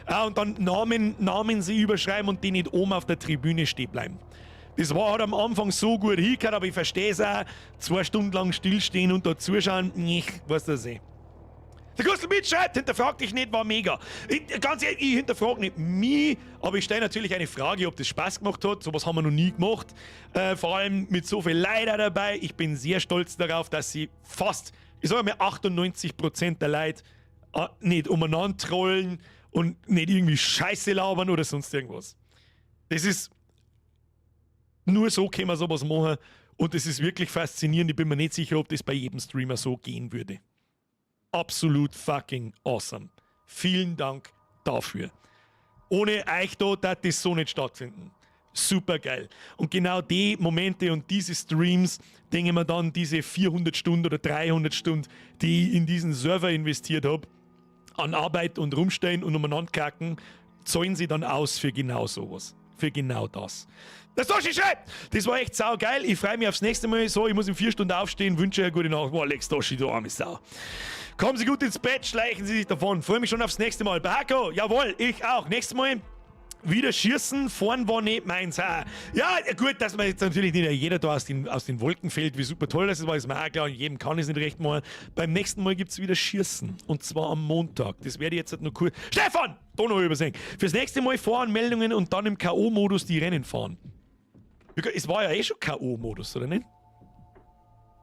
Ja, und dann Namen sie überschreiben und die nicht oben auf der Tribüne stehen bleiben. Das war halt am Anfang so gut hingehört, aber ich verstehe es auch. 2 Stunden lang stillstehen und da zuschauen, nicht, weißt du das eh. Der Gustl Mitsch schreibt, hinterfrag dich nicht, war mega. Ich, ganz ehrlich, ich hinterfrag nicht mich, aber ich stelle natürlich eine Frage, ob das Spaß gemacht hat. Sowas haben wir noch nie gemacht. Vor allem mit so viel Leid dabei. Ich bin sehr stolz darauf, dass sie fast, ich sage mal 98% der Leute nicht umeinander trollen und nicht irgendwie Scheiße labern oder sonst irgendwas. Das ist, nur so können wir sowas machen und das ist wirklich faszinierend. Ich bin mir nicht sicher, ob das bei jedem Streamer so gehen würde. Absolut fucking awesome. Vielen Dank dafür. Ohne euch da, darf das so nicht stattfinden. Super geil. Und genau die Momente und diese Streams, denke ich mir dann, diese 400 Stunden oder 300 Stunden, die ich in diesen Server investiert hab, an Arbeit und rumstehen und umeinander kacken, zahlen sie dann aus für genau sowas. Für genau das. Das Toshi schreibt! Das war echt saugeil. Ich freue mich aufs nächste Mal. So, ich muss in 4 Stunden aufstehen. Wünsche euch eine gute Nacht. Boah, Lex Toshi, du arme Sau. Kommen Sie gut ins Bett, schleichen Sie sich davon. Freue mich schon aufs nächste Mal. Bahako, jawohl, ich auch. Nächstes Mal wieder schießen. Vorn war nicht meins. Ha. Ja, gut, dass man jetzt natürlich nicht jeder da aus den Wolken fällt, wie super toll das war, ist mir auch klar. Und jedem kann ich es nicht recht machen. Beim nächsten Mal gibt's wieder Schießen. Und zwar am Montag. Das werde ich jetzt halt noch kurz. Stefan! Da noch übersehen. Fürs nächste Mal Voranmeldungen und dann im K.O.-Modus die Rennen fahren. Es war ja eh schon K.O.-Modus, oder nicht?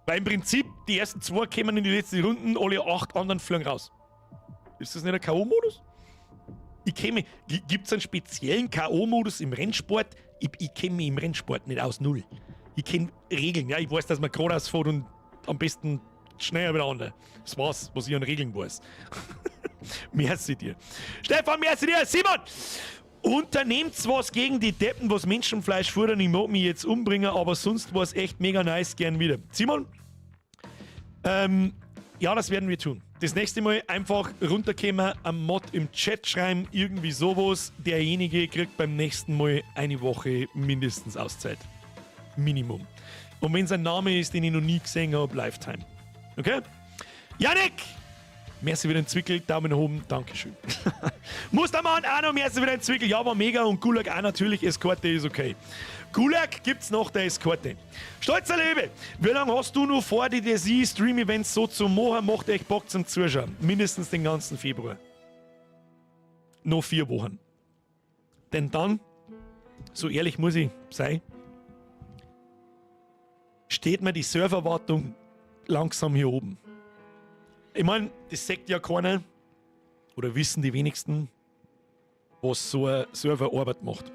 Weil im Prinzip die ersten zwei kämen in die letzten Runden, alle acht anderen fliegen raus. Ist das nicht ein K.O.-Modus? Ich kenne Gibt es einen speziellen K.O.-Modus im Rennsport? Ich kenne mich im Rennsport nicht aus, null. Ich kenne Regeln, ja. Ich weiß, dass man geradeaus fährt und am besten schneller wieder andere. Das war's, was ich an Regeln weiß. Merci dir. Stefan, merci dir. Simon! Unternehmt was gegen die Deppen, was Menschenfleisch futtern. Ich mag mich jetzt umbringen, aber sonst war es echt mega nice. Gern wieder. Simon? Ja, das werden wir tun. Das nächste Mal einfach runterkommen, am Mod im Chat schreiben, irgendwie sowas. Derjenige kriegt beim nächsten Mal eine Woche mindestens Auszeit. Minimum. Und wenn es ein Name ist, den ich noch nie gesehen habe, Lifetime. Okay? Janik! Merci für den Zwickel, Daumen oben, Dankeschön. Mustermann, auch noch merci für den Zwickel. Ja, war mega und Gulag auch natürlich, Eskorte ist okay. Gulag gibt's noch der Eskorte. Stolzer Löwe, wie lange hast du noch vor, die DayZ Stream Events so zu machen? Macht echt Bock zum Zuschauen. Mindestens den ganzen Februar. Noch 4 Wochen. Denn dann, so ehrlich muss ich sein, steht mir die Serverwartung langsam hier oben. Ich meine, das sagt ja keiner oder wissen die wenigsten, was so eine Serverarbeit macht.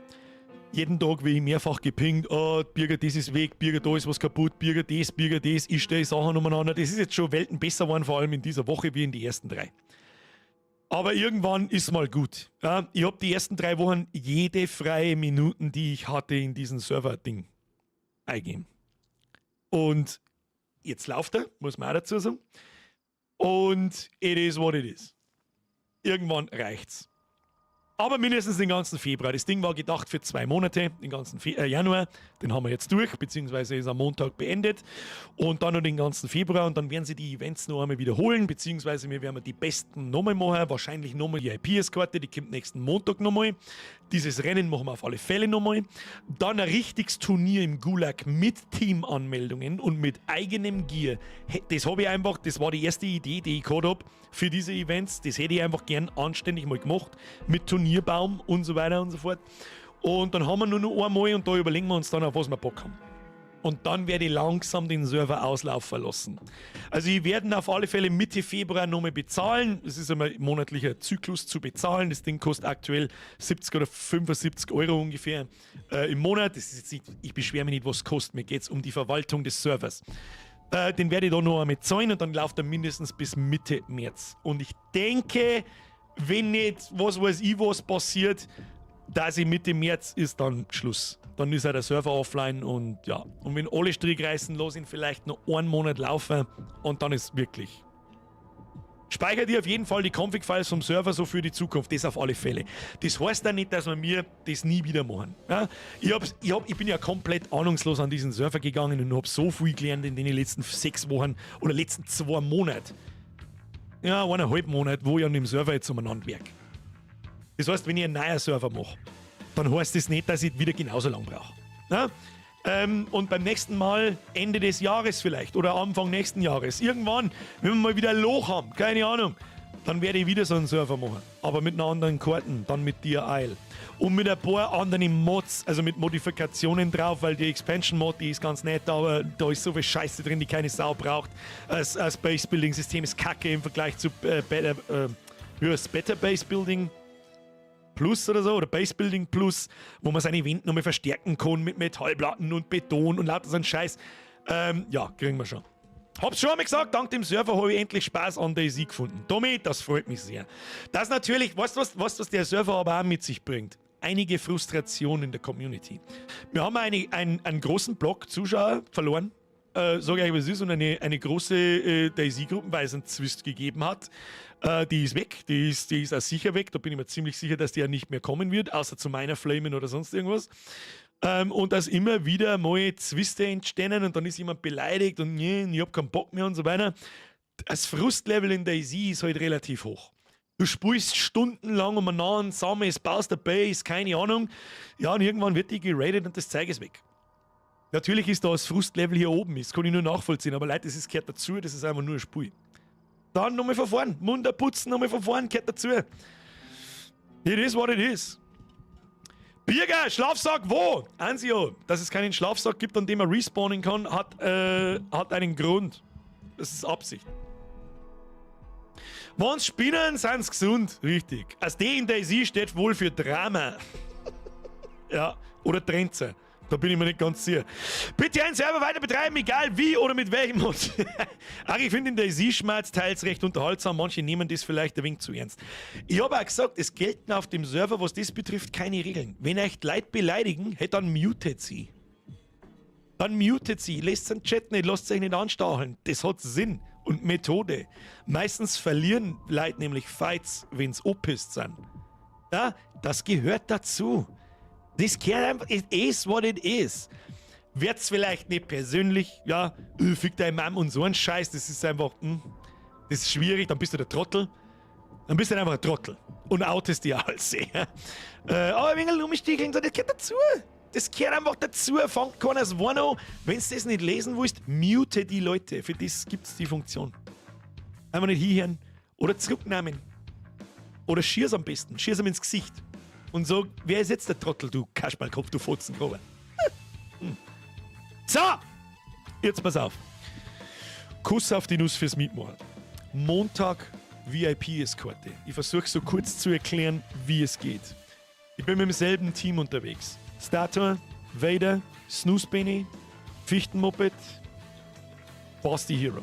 Jeden Tag werde ich mehrfach gepingt, oh, Birger, das ist weg, Birger, da ist was kaputt, Birger, das, Birger, das, ich stelle Sachen umeinander. Das ist jetzt schon Welten besser geworden, vor allem in dieser Woche wie in die ersten drei. Aber irgendwann ist mal gut. Ja, ich habe die ersten 3 Wochen jede freie Minuten, die ich hatte, in diesen Server-Ding eingeben. Und jetzt läuft er, muss man auch dazu sagen. Und it is what it is. Irgendwann reicht's. Aber mindestens den ganzen Februar. Das Ding war gedacht für 2 Monate, den ganzen Fe Januar. Den haben wir jetzt durch, beziehungsweise ist am Montag beendet. Und dann noch den ganzen Februar. Und dann werden sie die Events noch einmal wiederholen, beziehungsweise wir werden die besten nochmal machen. Wahrscheinlich nochmal die VIP-Eskorte, die kommt nächsten Montag nochmal. Dieses Rennen machen wir auf alle Fälle nochmal. Dann ein richtiges Turnier im Gulag mit Teamanmeldungen und mit eigenem Gear. Das habe ich einfach, das war die erste Idee, die ich gehabt habe für diese Events. Das hätte ich einfach gern anständig mal gemacht mit Turnierbaum und so weiter und so fort. Und dann haben wir nur noch einmal und da überlegen wir uns dann, auf was wir Bock haben. Und dann werde ich langsam den Server auslaufen lassen. Also ich werde auf alle Fälle Mitte Februar nochmal bezahlen. Es ist immer ein monatlicher Zyklus zu bezahlen. Das Ding kostet aktuell 70 oder 75 € ungefähr im Monat. Das ist jetzt nicht, ich beschwere mich nicht, was es kostet. Mir geht es um die Verwaltung des Servers. Den werde ich da noch einmal zahlen und dann läuft er mindestens bis Mitte März. Und ich denke, wenn nicht, was weiß ich, was passiert, dass ich Mitte März ist dann Schluss. Dann ist auch der Server offline und ja. Und wenn alle Stricke reißen, lass ihn vielleicht noch einen Monat laufen und dann ist wirklich. Speicher dir auf jeden Fall die Config-Files vom Server so für die Zukunft, das auf alle Fälle. Das heißt dann nicht, dass wir mir das nie wieder machen. Ja? Ich bin ja komplett ahnungslos an diesen Server gegangen und hab so viel gelernt in den letzten 6 Wochen oder letzten 2 Monaten. Ja, 1,5 Monate, wo ich an dem Server jetzt umeinander werk. Das heißt, wenn ich einen neuen Server mache, dann heißt das nicht, dass ich wieder genauso lang brauche. Ja? Und beim nächsten Mal Ende des Jahres vielleicht oder Anfang nächsten Jahres, irgendwann, wenn wir mal wieder ein Loch haben, keine Ahnung, dann werde ich wieder so einen Server machen. Aber mit einer anderen Karten, dann mit Deer Isle. Und mit ein paar anderen Mods, also mit Modifikationen drauf, weil die Expansion Mod, die ist ganz nett, aber da ist so viel Scheiße drin, die keine Sau braucht. Das Base Building System ist kacke im Vergleich zu Better, wie heißt's, Better Base Building Plus oder so, oder Base Building Plus, wo man seine Wände nochmal verstärken kann mit Metallplatten und Beton und lauter so ein Scheiß. Ja, kriegen wir schon. Hab's schon einmal gesagt, dank dem Server habe ich endlich Spaß an DayZ gefunden. Tommy, das freut mich sehr. Das natürlich, weißt du, was der Server aber auch mit sich bringt? Einige Frustration in der Community. Wir haben einen großen Block Zuschauer verloren, sage ich, was es ist, und eine große DayZ-Gruppe, weil es einen Zwist gegeben hat. Die ist weg, die ist auch sicher weg. Da bin ich mir ziemlich sicher, dass die ja nicht mehr kommen wird, außer zu meiner Flamen oder sonst irgendwas. Und dass immer wieder mal Zwiste entstehen und dann ist jemand beleidigt und nee, ich hab keinen Bock mehr und so weiter. Das Frustlevel in DayZ ist halt relativ hoch. Du spielst stundenlang umeinander, sammelst, baust eine Base, keine Ahnung. Ja, und irgendwann wird die geraidet und das Zeug ist weg. Natürlich ist da das Frustlevel hier oben, das kann ich nur nachvollziehen, aber Leute, das ist, gehört dazu, das ist einfach nur ein Spiel. Dann nochmal von vorn, Munter putzen, nochmal von vorn, gehört dazu. It is what it is. Birger, Schlafsack wo? Ansio, dass es keinen Schlafsack gibt, an dem man respawnen kann, hat einen Grund. Das ist Absicht. Wenn's spinnen, sind's gesund. Richtig. Als D in DayZ steht wohl für Drama. Ja, oder Trenze. Da bin ich mir nicht ganz sicher. Bitte einen Server weiter betreiben, egal wie oder mit welchem Mod. Ach, ich finde den DayZ-Schmerz teils recht unterhaltsam. Manche nehmen das vielleicht ein wenig zu ernst. Ich habe auch gesagt, es gelten auf dem Server, was das betrifft, keine Regeln. Wenn euch die Leute beleidigen, hey, dann mutet sie. Dann mutet sie. Lest den Chat nicht, lasst euch nicht anstacheln. Das hat Sinn und Methode. Meistens verlieren Leute nämlich Fights, wenn's opisst sind. Ja, das gehört dazu. Das gehört einfach, it is what it is. Wird's vielleicht nicht persönlich, ja, fick deine Mom und so ein Scheiß, das ist einfach, das ist schwierig, dann bist du der Trottel. Dann bist du einfach ein Trottel und outest dich als sehr. Aber ein wenig rumsticheln, so, das gehört dazu. Das gehört einfach dazu. Fangt keiner das Wort an. Wenn du das nicht lesen willst, mute die Leute. Für das gibt's die Funktion. Einfach nicht hinhören oder zurücknehmen. Oder schieß am besten. Schieß ihm ins Gesicht. Und sag, wer ist jetzt der Trottel, du Kasperlkopf, du Fotzengrober? So! Jetzt pass auf. Kuss auf die Nuss fürs Mitmachen. Montag VIP-Eskorte. Ich versuche so kurz zu erklären, wie es geht. Ich bin mit demselben Team unterwegs. Stator, Vader, Snooze Benny, Fichtenmoped, Basti Hero.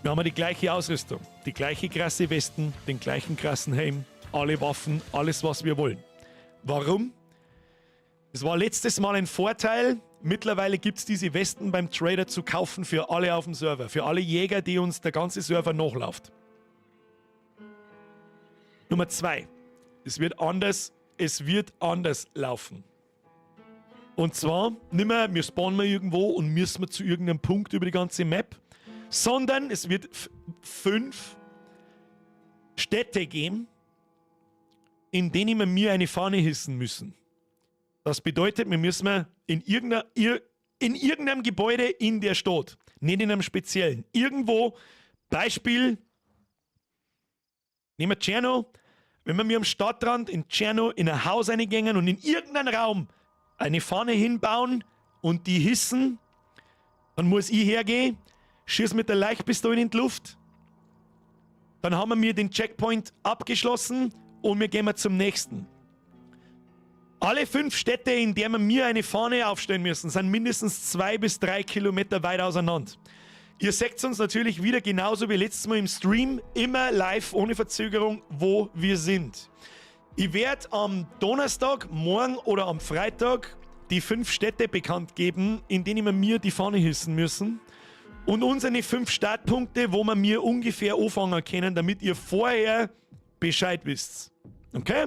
Wir haben die gleiche Ausrüstung, die gleiche krasse Westen, den gleichen krassen Helm, alle Waffen, alles, was wir wollen. Warum? Es war letztes Mal ein Vorteil. Mittlerweile gibt's diese Westen beim Trader zu kaufen für alle auf dem Server, für alle Jäger, die uns der ganze Server nachläuft. Nummer 2. Es wird anders, es wird anders laufen. Und zwar nimmer, wir spawnen mal irgendwo und müssen wir zu irgendeinem Punkt über die ganze Map, sondern es wird 5 Städte geben, in denen wir mir eine Fahne hissen müssen. Das bedeutet, wir müssen in irgendeinem Gebäude in der Stadt, nicht in einem speziellen, irgendwo, Beispiel, nehmen wir Tscherno, wenn wir mir am Stadtrand in Tscherno in ein Haus reingehen und in irgendeinen Raum eine Fahne hinbauen und die hissen, dann muss ich hergehen, schieß mit der Leichtpistole in die Luft, dann haben wir mir den Checkpoint abgeschlossen und wir gehen zum nächsten. Alle 5 Städte, in denen wir mir eine Fahne aufstellen müssen, sind mindestens 2 bis 3 Kilometer weit auseinander. Ihr seht uns natürlich wieder genauso wie letztes Mal im Stream, immer live, ohne Verzögerung, wo wir sind. Ich werd am Donnerstag, morgen oder am Freitag die 5 Städte bekannt geben, in denen wir mir die Fahne hissen müssen. Und unsere 5 Startpunkte, wo wir mir ungefähr anfangen können, damit ihr vorher Bescheid wisst. Okay?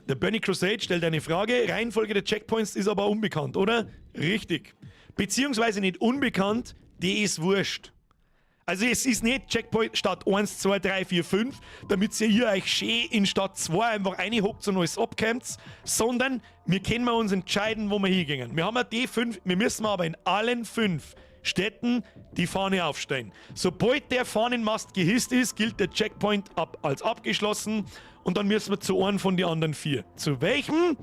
Der Bernie Crusade stellt eine Frage. Reihenfolge der Checkpoints ist aber unbekannt, oder? Richtig. Beziehungsweise nicht unbekannt, die ist wurscht. Also es ist nicht Checkpoint Stadt 1, 2, 3, 4, 5, damit ihr euch schön in Stadt 2 einfach reinhockt und alles abkämpft, sondern wir können uns entscheiden, wo wir hingehen. Wir haben ja die 5, wir müssen aber in allen 5 Städten die Fahne aufstellen. Sobald der Fahnenmast gehisst ist, gilt der Checkpoint als abgeschlossen und dann müssen wir zu einem von den anderen 4. Zu welchem?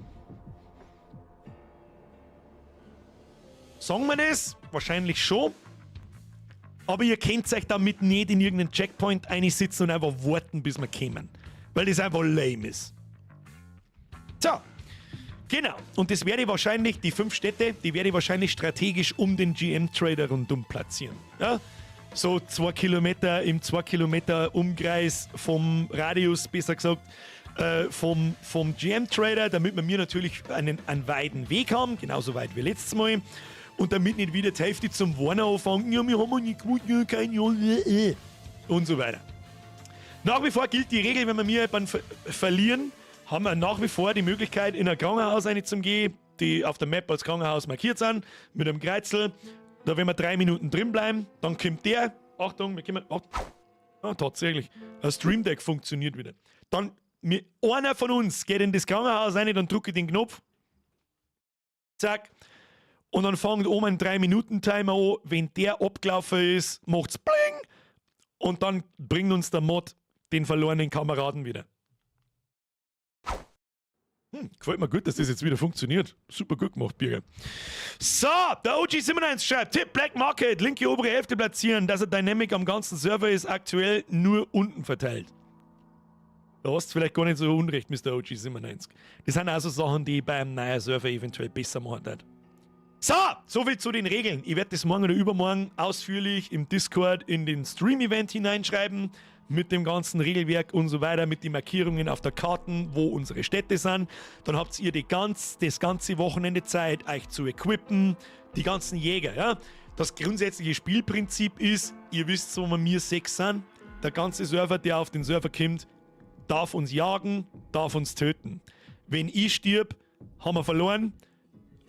Sagen wir das? Wahrscheinlich schon. Aber ihr könnt euch damit nicht in irgendeinen Checkpoint einsitzen und einfach warten, bis wir kommen. Weil das einfach lame ist. So. Genau. Und das werde ich wahrscheinlich, die 5 Städte, die werde ich wahrscheinlich strategisch um den GM-Trader rundum platzieren. Ja? So 2 Kilometer im 2 Kilometer Umkreis vom Radius, besser gesagt, vom GM-Trader, damit wir mir natürlich einen weiten Weg haben, genauso weit wie letztes Mal. Und damit nicht wieder die Hälfte zum Warner anfangen, ja, wir haben nicht gut, ja, kein Jahr, und so weiter. Nach wie vor gilt die Regel, wenn wir mir jemanden verlieren, haben wir nach wie vor die Möglichkeit, in ein Krankenhaus reinzugehen, die auf der Map als Krankenhaus markiert sind, mit einem Kreuzel. Da wenn wir 3 Minuten drin bleiben, dann kommt der, Achtung, wir kommen, oh, oh, tatsächlich, das Stream Deck funktioniert wieder. Dann, einer von uns geht in das Krankenhaus rein, dann drücke ich den Knopf, zack, und dann fängt oben ein 3-Minuten-Timer an, wenn der abgelaufen ist, macht's bling, und dann bringt uns der Mod den verlorenen Kameraden wieder. Gefällt mir gut, dass das jetzt wieder funktioniert. Super gut gemacht, Birger. So, der OG97 schreibt: Tipp Black Market, linke obere Hälfte platzieren, dass er Dynamic am ganzen Server ist, aktuell nur unten verteilt. Da hast du vielleicht gar nicht so unrecht, Mr. OG97. Das sind also Sachen, die ich beim neuen Server eventuell besser machen würde. So, soviel zu den Regeln. Ich werde das morgen oder übermorgen ausführlich im Discord in den Stream-Event hineinschreiben. Mit dem ganzen Regelwerk und so weiter, mit den Markierungen auf der Karte, wo unsere Städte sind. Dann habt ihr das ganze Wochenende Zeit, euch zu equippen. Die ganzen Jäger, ja. Das grundsätzliche Spielprinzip ist, ihr wisst, wo wir sechs sind. Der ganze Server, der auf den Server kommt, darf uns jagen, darf uns töten. Wenn ich stirb, haben wir verloren.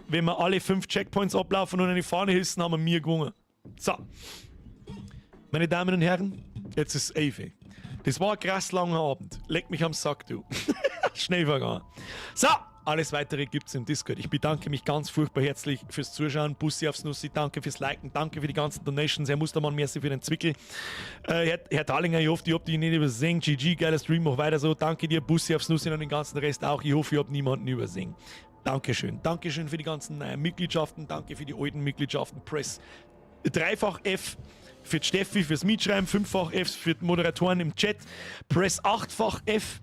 Wenn wir alle fünf Checkpoints ablaufen und eine Fahne hissen, haben wir mir gewonnen. So. Meine Damen und Herren, jetzt ist Eve. Das war ein krass langer Abend. Leck mich am Sack, du. Schnell vergangen. So, alles weitere gibt's im Discord. Ich bedanke mich ganz furchtbar herzlich fürs Zuschauen. Bussi aufs Nussi, danke fürs Liken, danke für die ganzen Donations. Herr Mustermann, merci für den Zwickel. Herr Thallinger, ich hoffe, ich hab dich nicht übersehen. GG, geiler Stream, mach weiter so. Danke dir, Bussi aufs Nussi und den ganzen Rest auch. Ich hoffe, ich hab niemanden übersehen. Dankeschön. Dankeschön für die ganzen neuen Mitgliedschaften. Danke für die alten Mitgliedschaften. Press dreifach F für die Steffi fürs Mitschreiben, fünffach F für die Moderatoren im Chat, Press achtfach F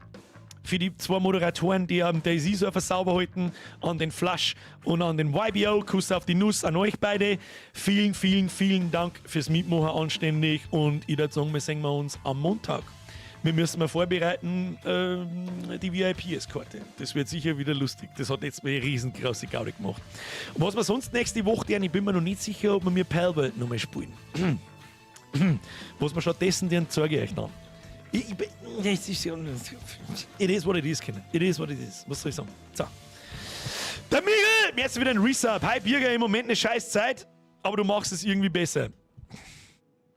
für die zwei Moderatoren, die am DayZ-Server sauber halten, an den Flush und an den YBO. Kuss auf die Nuss an euch beide. Vielen, vielen, vielen Dank fürs Mitmachen anständig und ich würde sagen, wir sehen wir uns am Montag. Wir müssen mal vorbereiten, die VIP-Eskorte. Das wird sicher wieder lustig. Das hat jetzt mal eine riesengroße Gaudi gemacht. Und was wir sonst nächste Woche tun, ich bin mir noch nicht sicher, ob wir mir Palworld nochmal spielen. Was wir stattdessen den zeige ich euch dann. Ich, ich, bin- es ist, it is what it is, Kinder. It is what it is. Was soll ich sagen? So. Der Michael, mir jetzt wieder ein Resub. Hi Birger, im Moment eine scheiß Zeit, aber du machst es irgendwie besser.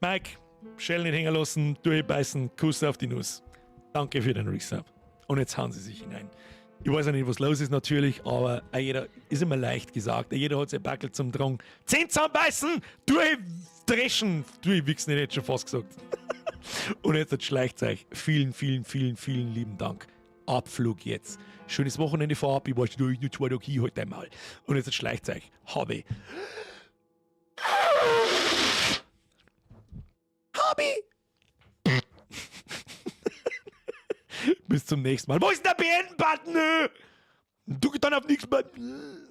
Mike, Schell nicht hängen lassen, durchbeißen, Kuss auf die Nuss. Danke für den Resub. Und jetzt hauen sie sich hinein. Ich weiß ja nicht, was los ist natürlich, aber jeder ist immer leicht gesagt. Jeder hat sein Backel zum Drang. Zehn zusammenbeißen, durchdreschen, durchwichsen, hätte ich schon fast gesagt. Und jetzt schleicht euch. Vielen, vielen, vielen, vielen lieben Dank. Abflug jetzt. Schönes Wochenende vorab. Ich weiß nicht, nur 2 Tage hier heute einmal. Und jetzt schleicht euch. Habe. Hobby. Bis zum nächsten Mal. Wo ist denn der Beenden-Button? Du dann auf nichts Button.